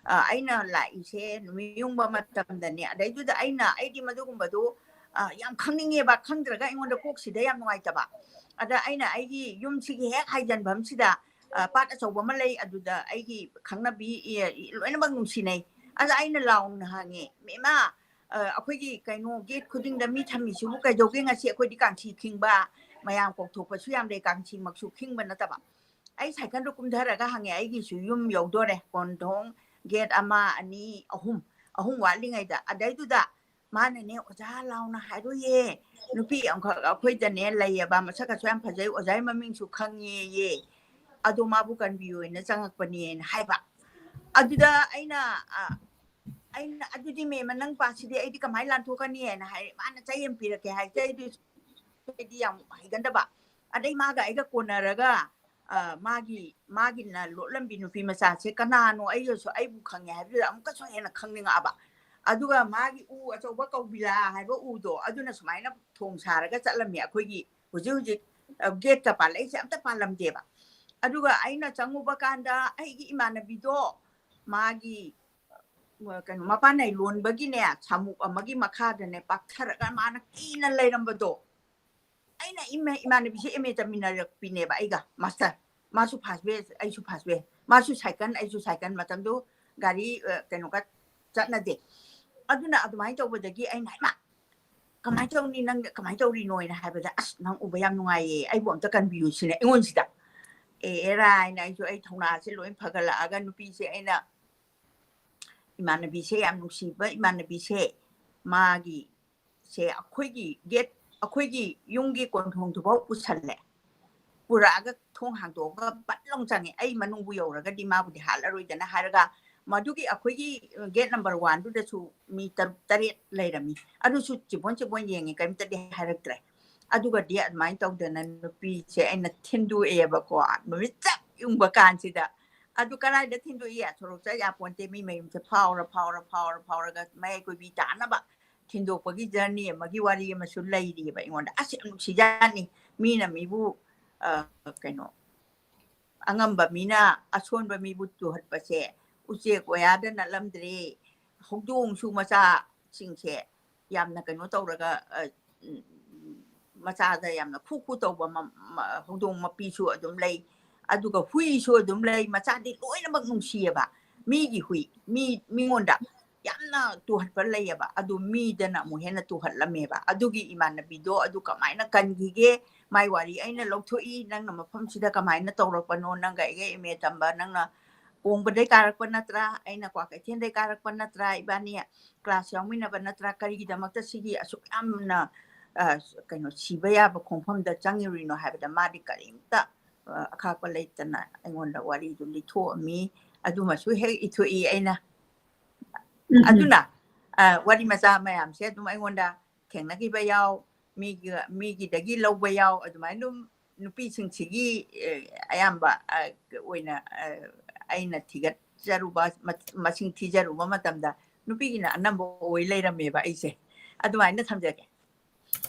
ꯑ, ꯑꯩꯅ ꯂꯥꯛꯏꯁꯦ ꯅꯨꯃꯤꯠ ꯌꯨꯡꯕ ꯃꯇꯝꯗꯅꯦ꯫ ꯑꯗꯩꯗꯨꯗ ꯑꯩꯅ, ꯑꯩꯗꯤ ꯃꯗꯨꯒꯨꯝꯕꯗꯣ, ꯑ, ꯌꯥꯝ ꯈꯪꯅꯤꯡꯉꯦꯕ, ꯈꯪꯗ꯭ꯔꯒ ꯑꯩꯉꯣꯟꯗ ꯀꯣꯛꯁꯤꯗ ꯌꯥꯝ ꯅꯨꯡꯉꯥꯏꯇꯕ꯫ ꯑꯗ ꯑꯩꯅ ꯑꯩꯒꯤ ꯌꯨꯝꯁꯤꯒꯤ ꯍꯦꯛ ꯍꯥꯏꯖꯟꯐꯝꯁꯤꯗ, ꯑ, ꯄꯥꯠ ꯑꯆꯧꯕ ꯑꯃ ꯂꯩ, ꯑꯗꯨꯗ ꯑꯩꯒꯤ ꯈꯪꯅꯕꯤ, ꯏ-, ꯏ-, ꯂꯣꯏꯅꯃꯛ ꯅꯨꯡꯁꯤꯅꯩ꯫ ꯑꯗ ꯑꯩꯅ ꯂꯥꯎꯅ ꯍꯪꯉꯦ, "ꯏꯃꯥ, ꯑꯩꯈꯣꯏꯒꯤ ꯀꯩꯅꯣ ꯒꯦꯠ ꯈꯨꯗꯤꯡꯗ ꯃꯤ ꯊꯝꯃꯤꯁꯤꯕꯨ ꯀꯩꯗꯧꯒꯦ? ꯉꯁꯤ ꯑꯩꯈꯣꯏꯗꯤ ꯀꯥꯡꯁꯤ ꯈꯤꯡꯕ, ꯃꯌꯥꯝ ꯀꯧꯊꯣꯛꯄꯁꯨ ꯌꯥꯝ ꯂꯩ, ꯀꯥꯡꯁꯤꯃꯛꯁꯨ ꯈꯤꯡꯕ ꯅꯠꯇꯕ꯫ ꯑꯩ ꯁꯥꯏꯀꯜꯗꯣ ꯀꯨꯝꯊꯔꯒ ꯍꯪꯉꯦ, ꯑꯩꯒꯤꯁꯨ ꯌꯨꯝ ꯌꯧꯗꯣꯔꯦ, ꯀꯣꯟꯊꯣꯡ ꯒꯦꯠ ꯑꯃ, ꯑꯅꯤ, ꯑꯍꯨꯝ, ꯑꯍꯨꯝ ꯋꯥꯠꯂꯤꯉꯩꯗ꯫ ꯑꯗꯩꯗꯨꯗ ꯃꯥꯅꯅꯦ, "ꯑꯣꯖꯥ ꯂꯥꯎꯅ ꯍꯥꯏꯔꯣꯏꯌꯦ, ꯅꯨꯄꯤ ꯑꯃꯈꯛ ꯑꯩꯈꯣꯏꯗꯅꯦ ꯂꯩꯌꯦꯕ, ꯃꯁꯛꯀꯁꯨ ꯌꯥꯝ ꯐꯖꯩ, ꯑꯣꯖꯥꯒꯤ ꯃꯃꯤꯡꯁꯨ ꯈꯪꯉꯦꯌꯦ, ꯑꯗꯣ ꯃꯥꯕꯨ ꯀꯟꯕꯤꯌꯣꯅ ꯆꯪꯉꯛꯄꯅꯦꯅ" ꯍꯥꯏꯕ꯫ ꯑꯗꯨꯗ ꯑꯩꯅ ꯑ, ꯑꯩꯅ, "ꯑꯗꯨꯗꯤ ꯃꯦꯝ, ꯅꯪ ꯄꯥꯁꯤꯗꯤ ꯑꯩꯗꯤ ꯀꯃꯥꯏꯅ ꯂꯥꯟꯊꯣꯛꯀꯅꯤ?" ꯍꯥꯏꯅ ꯍꯥꯏꯔꯦ꯫ ꯃꯥꯅ ꯆꯩ ꯑꯃ ꯄꯤꯔꯛꯀꯦ ꯍꯥꯏ, ꯆꯩꯗꯨ ꯑꯩꯗꯤ ꯌꯥꯝ ꯍꯩꯒꯟꯗꯕ꯫ ꯑꯗꯩ ꯃꯥꯒ ꯑꯩꯒ ꯀꯣꯟꯅꯔꯒ, ꯑ, ꯃꯥꯒꯤ, ꯃꯥꯒꯤꯅ ꯂꯣꯠꯂꯝꯕꯤ ꯅꯨꯄꯤ ꯃꯆꯥꯁꯦ ꯀꯅꯥꯅꯣ? ꯑꯩꯒꯁꯨ, ꯑꯩꯕꯨ ꯈꯪꯉꯦ ꯍꯥꯏꯕꯗꯨꯗ ꯑꯃꯨꯛꯀꯁꯨ ꯍꯦꯟꯅ ꯈꯪꯅꯤꯡꯉꯛꯑꯕ꯫ ꯑꯗꯨꯒ ꯃꯥꯒꯤ ꯎ ꯑꯆꯧꯕ ꯀꯧꯕꯤꯂꯥ ꯍꯥꯏꯕ ꯎꯗꯣ, ꯑꯗꯨꯅ ꯁꯨꯃꯥꯏꯅ ꯊꯣꯡ ꯁꯥꯔꯒ ꯆꯠꯂꯝꯃꯤ꯫ ꯑꯩꯈꯣꯏꯒꯤ ꯍꯧꯖꯤꯛ ꯍꯧꯖꯤꯛ, ꯑ, ꯒꯦꯠꯀ ꯄꯥꯜꯂꯛꯏꯁꯦ ꯑꯝꯇ ꯄꯥꯜꯂꯝꯗꯦꯕ꯫ ꯑꯗꯨꯒ ꯑꯩꯅ ꯆꯪꯉꯨꯕ ꯀꯥꯟꯗ ꯑꯩꯒꯤ ꯏꯃꯥꯟꯅꯕꯤꯗꯣ ꯃꯥꯒꯤ, ꯑ, ꯀꯩꯅꯣ, ꯃꯄꯥꯟ ꯅꯥꯏ ꯂꯣꯟꯕꯒꯤꯅꯦ, ꯁꯥꯃꯨꯛ ꯑꯃꯒꯤ ꯃꯈꯥꯗꯅꯦ ꯄꯥꯛꯊꯔꯒ ꯃꯥꯅ ꯀꯤꯅ ꯂꯩꯔꯝꯕꯗꯣ꯫ ꯑꯩꯅ ꯏꯃ-, ꯏꯃꯥꯟꯅꯕꯤꯁꯦ M A ꯇꯝꯃꯤꯟꯅꯔꯛꯄꯤꯅꯦꯕ ꯑꯩꯒ, ꯃꯥꯁꯇꯔ꯫ ꯃꯥꯁꯨ ꯐꯥꯁ ꯕꯦꯁ, ꯑꯩꯁꯨ ꯐꯥꯁ ꯕꯦꯁ꯫ ꯃꯥꯁꯨ ꯁꯥꯏꯀꯜ, ꯑꯩꯁꯨ ꯁꯥꯏꯀꯜ꯫ ꯃꯇꯝꯗꯨ ꯒꯥꯔꯤ, ꯑ, ꯀꯩꯅꯣꯒ ꯆꯠꯅꯗꯦ꯫ ꯑꯗꯨꯅ ꯑꯗꯨꯃꯥꯏꯅ ꯇꯧꯕꯗꯒꯤ ꯑꯩꯅ, "ꯍꯩꯃꯥ, ꯀꯃꯥꯏꯅ ꯇꯧꯅꯤ? ꯅꯪ ꯀꯃꯥꯏꯅ ꯇꯧꯔꯤꯅꯣ?" ꯍꯥꯏꯅ ꯍꯥꯏꯕꯗ, "ꯑꯁ, ꯅꯪ ꯎꯕ ꯌꯥꯝ ꯅꯨꯡꯉꯥꯏꯌꯦ, ꯑꯩꯕꯨ ꯑꯝꯇ ꯀꯟꯕꯤꯌꯨ" ꯁꯤꯅꯦ ꯑꯩꯉꯣꯟꯁꯤꯗ꯫ ꯑꯦ, ꯑꯦꯔꯥ ꯍꯥꯏꯅ ꯑꯩꯁꯨ, ꯑꯩ ꯊꯧꯅꯥꯁꯦ ꯂꯣꯏ ꯐꯒꯠꯂꯛꯑꯒ, ꯅꯨꯄꯤꯁꯦ ꯑꯩꯅ, ꯏꯃꯥꯟꯅꯕꯤꯁꯦ, ꯌꯥꯝ ꯅꯨꯡꯁꯤꯕ ꯏꯃꯥꯟꯅꯕꯤꯁꯦ, ꯃꯥꯒꯤ ꯁꯦ ꯑꯩꯈꯣꯏꯒꯤ ꯒꯦꯠ, ꯑꯩꯈꯣꯏꯒꯤ ꯌꯨꯝꯒꯤ ꯀꯣꯟꯊꯣꯡꯗꯨꯐꯥꯎ ꯄꯨꯁꯜꯂꯦ꯫ ꯄꯨꯔꯛꯑꯒ ꯊꯣꯡ ꯍꯥꯡꯗꯣꯛꯑꯒ ꯕꯠ ꯂꯥꯎ ꯆꯪꯉꯦ꯫ ꯑꯩ ꯃꯅꯨꯡꯕꯨ ꯌꯧꯔꯒꯗꯤ ꯃꯥꯕꯨꯗꯤ ꯍꯥꯠꯂꯔꯣꯏꯗꯅ ꯍꯥꯏꯔꯒ, ꯃꯗꯨꯒꯤ ꯑꯩꯈꯣꯏꯒꯤ ꯒꯦꯠ ꯅꯝꯕꯔ ꯋꯥꯟꯗꯨꯗꯁꯨ ꯃꯤ ꯇꯔꯨꯛ ꯇꯔꯦꯠ ꯂꯩꯔꯝꯃꯤ꯫ ꯑꯗꯨꯁꯨ ꯆꯤꯕꯣꯟ ꯆꯤꯕꯣꯟ ꯌꯦꯡꯉꯦ, ꯀꯔꯤꯝꯇꯗꯤ ꯍꯥꯏꯔꯛꯇ꯭ꯔꯦ꯫ ꯑꯗꯨꯒꯗꯤ ꯑꯗꯨꯃꯥꯏꯅ ꯇꯧꯗꯅ ꯅꯨꯄꯤꯁꯦ ꯑꯩꯅ ꯊꯤꯟꯗꯣꯛꯑꯦꯕꯀꯣ, ꯅꯨꯃꯤꯠ ꯆꯞ ꯌꯨꯡꯕ ꯀꯥꯟꯁꯤꯗ꯫ ꯑꯗꯨ ꯀꯗꯥꯏꯗ ꯊꯤꯟꯗꯣꯛꯏ? ꯁꯣꯔꯣꯛ ꯆꯠ ꯌꯥꯄꯣꯟꯇꯦ, ꯃꯤ ꯃꯌꯨꯝꯁꯦ ꯐꯥꯎꯔ, ꯐꯥꯎꯔ, ꯐꯥꯎꯔ, ꯐꯥꯎꯔꯒ ꯃꯌꯥꯏ ꯀꯣꯏꯕꯤ ꯇꯥꯅꯕ ꯊꯤꯟꯗꯣꯛꯄꯒꯤ ꯖꯔꯅꯤ ꯑꯃꯒꯤ ꯋꯥꯔꯤ ꯑꯃꯁꯨ ꯂꯩꯔꯤꯑꯕ ꯑꯩꯉꯣꯟꯗ꯫ ꯑꯁ, ꯌꯥꯝ ꯅꯨꯡꯁꯤꯖꯥꯠꯅꯤ꯫ ꯃꯤꯅ ꯃꯤꯕꯨ, ꯑ, ꯀꯩꯅꯣ, ꯑꯉꯝꯕ ꯃꯤꯅ ꯑꯁꯣꯟꯕ ꯃꯤꯕꯨ ꯇꯨꯍꯠꯄꯁꯦ ꯎꯆꯦꯛ ꯋꯥꯌꯥꯗ ꯅꯠꯂꯝꯗ꯭ꯔꯦ꯫ ꯍꯧꯗꯣꯡꯁꯨ ꯃꯆꯥꯁꯤꯡꯁꯦ ꯌꯥꯝꯅ ꯀꯩꯅꯣ ꯇꯧꯔꯒ, ꯑ, ꯎꯝ, ꯃꯆꯥꯗ ꯌꯥꯝꯅ ꯈꯨ ꯈꯨ ꯇꯧꯕ ꯃ-, ꯃ-, ꯍꯧꯗꯣꯡ ꯃꯄꯤꯁꯨ ꯑꯗꯨꯝ ꯂꯩ꯫ ꯑꯗꯨꯒ ꯍꯨꯏꯁꯨ ꯑꯗꯨꯝ ꯂꯩ꯫ ꯃꯆꯥꯗꯤ ꯂꯣꯏꯅꯃꯛ ꯅꯨꯡꯁꯤꯌꯦꯕ꯫ ꯃꯤꯒꯤ ꯍꯨꯏ, ꯃꯤ, ꯃꯤꯉꯣꯟꯗ ꯌꯥꯝꯅ ꯇꯨꯍꯠꯄ ꯂꯩꯌꯦꯕ, ꯑꯗꯨ ꯃꯤꯗꯅ ꯑꯃꯨꯛ ꯍꯦꯟꯅ ꯇꯨꯍꯠꯂꯝꯃꯦꯕ꯫ ꯑꯗꯨꯒꯤ ꯏꯃꯥꯟꯅꯕꯤꯗꯣ ꯑꯗꯨ ꯀꯃꯥꯏꯅ ꯀꯟꯈꯤꯒꯦ, ꯃꯥꯏ ꯋꯥꯔꯤ ꯑꯩꯅ ꯂꯧꯊꯣꯛꯏ, "ꯅꯪꯅ ꯃꯐꯝꯁꯤꯗ ꯀꯃꯥꯏꯅ ꯇꯧꯔꯛꯄꯅꯣ? ꯅꯪꯒ ꯑꯩꯒ ꯑꯦꯝ ꯑꯦ ꯇꯝꯕ, ꯅꯪꯅ ꯀꯣꯡꯕꯗꯩ ꯀꯥꯔꯛꯄ ꯅꯠꯇ꯭ꯔꯥ? ꯑꯩꯅ ꯀ꯭ꯋꯥꯀꯩꯊꯦꯜꯗꯩ ꯀꯥꯔꯛꯄ ꯅꯠꯇ꯭ꯔꯥ? ꯏꯕꯥꯅꯤ ꯀ꯭ꯂꯥꯁ ꯌꯥꯎꯃꯤꯟꯅꯕ ꯅꯠꯇ꯭ꯔꯥ? ꯀꯔꯤꯒꯤꯗꯃꯛꯇ ꯁꯤꯒꯤ ꯑꯁꯨꯛ ꯌꯥꯝꯅ, ꯑ, ꯀꯩꯅꯣ, ꯁꯤꯕ ꯌꯥꯕ ꯈꯣꯡꯐꯝꯗ ꯆꯪꯉꯤꯔꯤꯅꯣ?" ꯍꯥꯏꯕꯗ ꯃꯥꯗꯤ ꯀꯔꯤꯝꯇ, ꯑ, ꯑꯈꯥꯛꯄ ꯂꯩꯇꯅ ꯑꯩꯉꯣꯟꯗ ꯋꯥꯔꯤꯗꯨ ꯂꯤꯊꯣꯛꯑꯝꯃꯤ꯫ ꯑꯗꯨꯃꯁꯨ ꯍꯦꯛ ꯏꯊꯣꯛꯏ ꯑꯩꯅ꯫ ꯎꯝ, ꯎꯝ꯫ ꯑꯗꯨꯅ, ꯑ, ꯋꯥꯔꯤ ꯃꯆꯥ ꯃꯌꯥꯝꯁꯦ ꯑꯗꯨꯝ ꯑꯩꯉꯣꯟꯗ ꯊꯦꯡꯅꯈꯤꯕ ꯌꯥꯎ, ꯃꯤꯒꯤ, ꯃꯤꯒꯤꯗꯒꯤ ꯂꯧꯕ ꯌꯥꯎ, ꯑꯗꯨꯃꯥꯏꯅ ꯑꯗꯨꯝ ꯅꯨꯄꯤꯁꯤꯡꯁꯤꯒꯤ, ꯑ, ꯑꯌꯥꯝꯕ, ꯑ, ꯑꯣꯏꯅ, ꯑ, ꯑꯩꯅ ꯊꯤꯒꯠꯆꯔꯨꯕ, ꯃ-, ꯃꯁꯤꯡ ꯊꯤꯖꯔꯨꯕ ꯃꯇꯝꯗ ꯅꯨꯄꯤꯒꯤꯅ ꯑꯅꯝꯕ ꯑꯣꯏ ꯂꯩꯔꯝꯃꯦꯕ ꯑꯩꯁꯦ꯫ ꯑꯗꯨꯃꯥꯏꯅ ꯊꯝꯖꯒꯦ꯫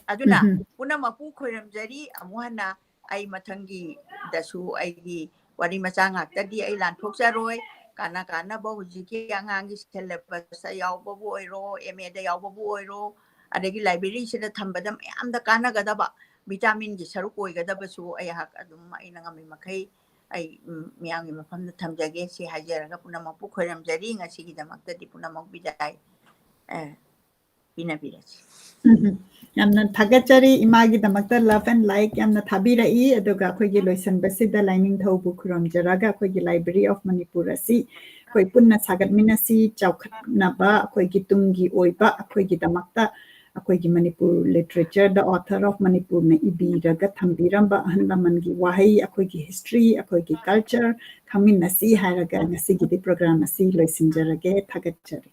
ꯑꯗꯨꯅ ꯎꯝ, ꯎꯝ꯫ ꯄꯨꯝꯅꯃꯛꯄꯨ ꯈꯣꯏꯔꯝꯖꯔꯤ꯫ ꯑꯃꯨꯛ ꯍꯟꯅ ꯑꯩ ꯃꯊꯪꯒꯤꯗꯁꯨ ꯑꯩꯒꯤ ꯋꯥꯔꯤ ꯃꯆꯥ ꯉꯥꯛꯇꯗꯤ ꯑꯩ ꯂꯥꯟꯊꯣꯛꯆꯔꯣꯏ꯫ ꯀꯥꯟꯅ ꯀꯥꯟꯅꯕ ꯍꯧꯖꯤꯛꯀꯤ ꯑꯉꯥꯡꯒꯤ syllabus ꯇ ꯌꯥꯎꯕꯕꯨ ꯑꯣꯏꯔꯣ, ꯑꯦꯝ ꯑꯦꯗ ꯌꯥꯎꯕꯕꯨ ꯑꯣꯏꯔꯣ, ꯑꯗꯒꯤ ꯂꯥꯏꯕ꯭ꯔꯦꯔꯤꯁꯤꯗ ꯊꯝꯕꯗ ꯃꯌꯥꯝꯗ ꯀꯥꯟꯅꯒꯗꯕ, vitamin ꯒꯤ ꯁꯔꯨꯛ ꯑꯣꯏꯒꯗꯕꯁꯨ ꯑꯩꯍꯥꯛ ꯑꯗꯨꯝ ꯑꯩꯅ ꯉꯝꯃꯤ ꯃꯈꯩ ꯑꯩ, ꯎꯝ, ꯃꯤꯌꯥꯝꯒꯤ ꯃꯐꯝꯗ ꯊꯝꯖꯒꯦ꯫ ꯁꯤ ꯍꯥꯏꯖꯔꯒ ꯄꯨꯝꯅꯃꯛꯄꯨ ꯈꯣꯏꯔꯝꯖꯔꯤ꯫ ꯉꯁꯤꯒꯤꯗꯃꯛꯇꯗꯤ ꯄꯨꯝꯅꯃꯛ ꯕꯤꯗꯥꯏ, ꯑ, ꯄꯤꯅꯕꯤꯔꯁꯤ꯫ ꯎꯝ, ꯎꯝ꯫ ꯌꯥꯝꯅ ꯊꯥꯒꯠꯆꯔꯤ꯫ ꯏꯃꯥꯒꯤꯗꯃꯛꯇ love and like ꯌꯥꯝꯅ ꯊꯥꯕꯤꯔꯛꯏ꯫ ꯑꯗꯨꯒ ꯑꯩꯈꯣꯏꯒꯤ ꯂꯣꯏꯁꯤꯟꯕꯁꯤꯗ ꯂꯥꯏꯅꯤꯡꯊꯧꯕꯨ ꯈꯨꯔꯨꯝꯖꯔꯒ ꯑꯩꯈꯣꯏꯒꯤ Library of Manipur ꯑꯁꯤ ꯑꯩꯈꯣꯏ ꯄꯨꯟꯅ ꯁꯥꯒꯠꯃꯤꯟꯅꯁꯤ, ꯆꯥꯎꯈꯠꯅꯕ, ꯑꯩꯈꯣꯏꯒꯤ ꯇꯨꯡꯒꯤ ꯑꯣꯏꯕ, ꯑꯩꯈꯣꯏꯒꯤꯗꯃꯛꯇ ꯑꯩꯈꯣꯏꯒꯤ Manipur literature, the author of ꯃꯅꯤꯄꯨꯔꯅ ꯏꯕꯤꯔꯒ ꯊꯝꯕꯤꯔꯝꯕ ꯑꯍꯜ ꯂꯃꯟꯒꯤ ꯋꯥꯍꯩ, ꯑꯩꯈꯣꯏꯒꯤ history, ꯑꯩꯈꯣꯏꯒꯤ culture ꯈꯪꯃꯤꯟꯅꯁꯤ ꯍꯥꯏꯔꯒ ꯉꯁꯤꯒꯤꯗꯤ program ꯑꯁꯤ ꯂꯣꯏꯁꯤꯟꯖꯔꯒꯦ꯫ ꯊꯥꯒꯠꯆꯔꯤ꯫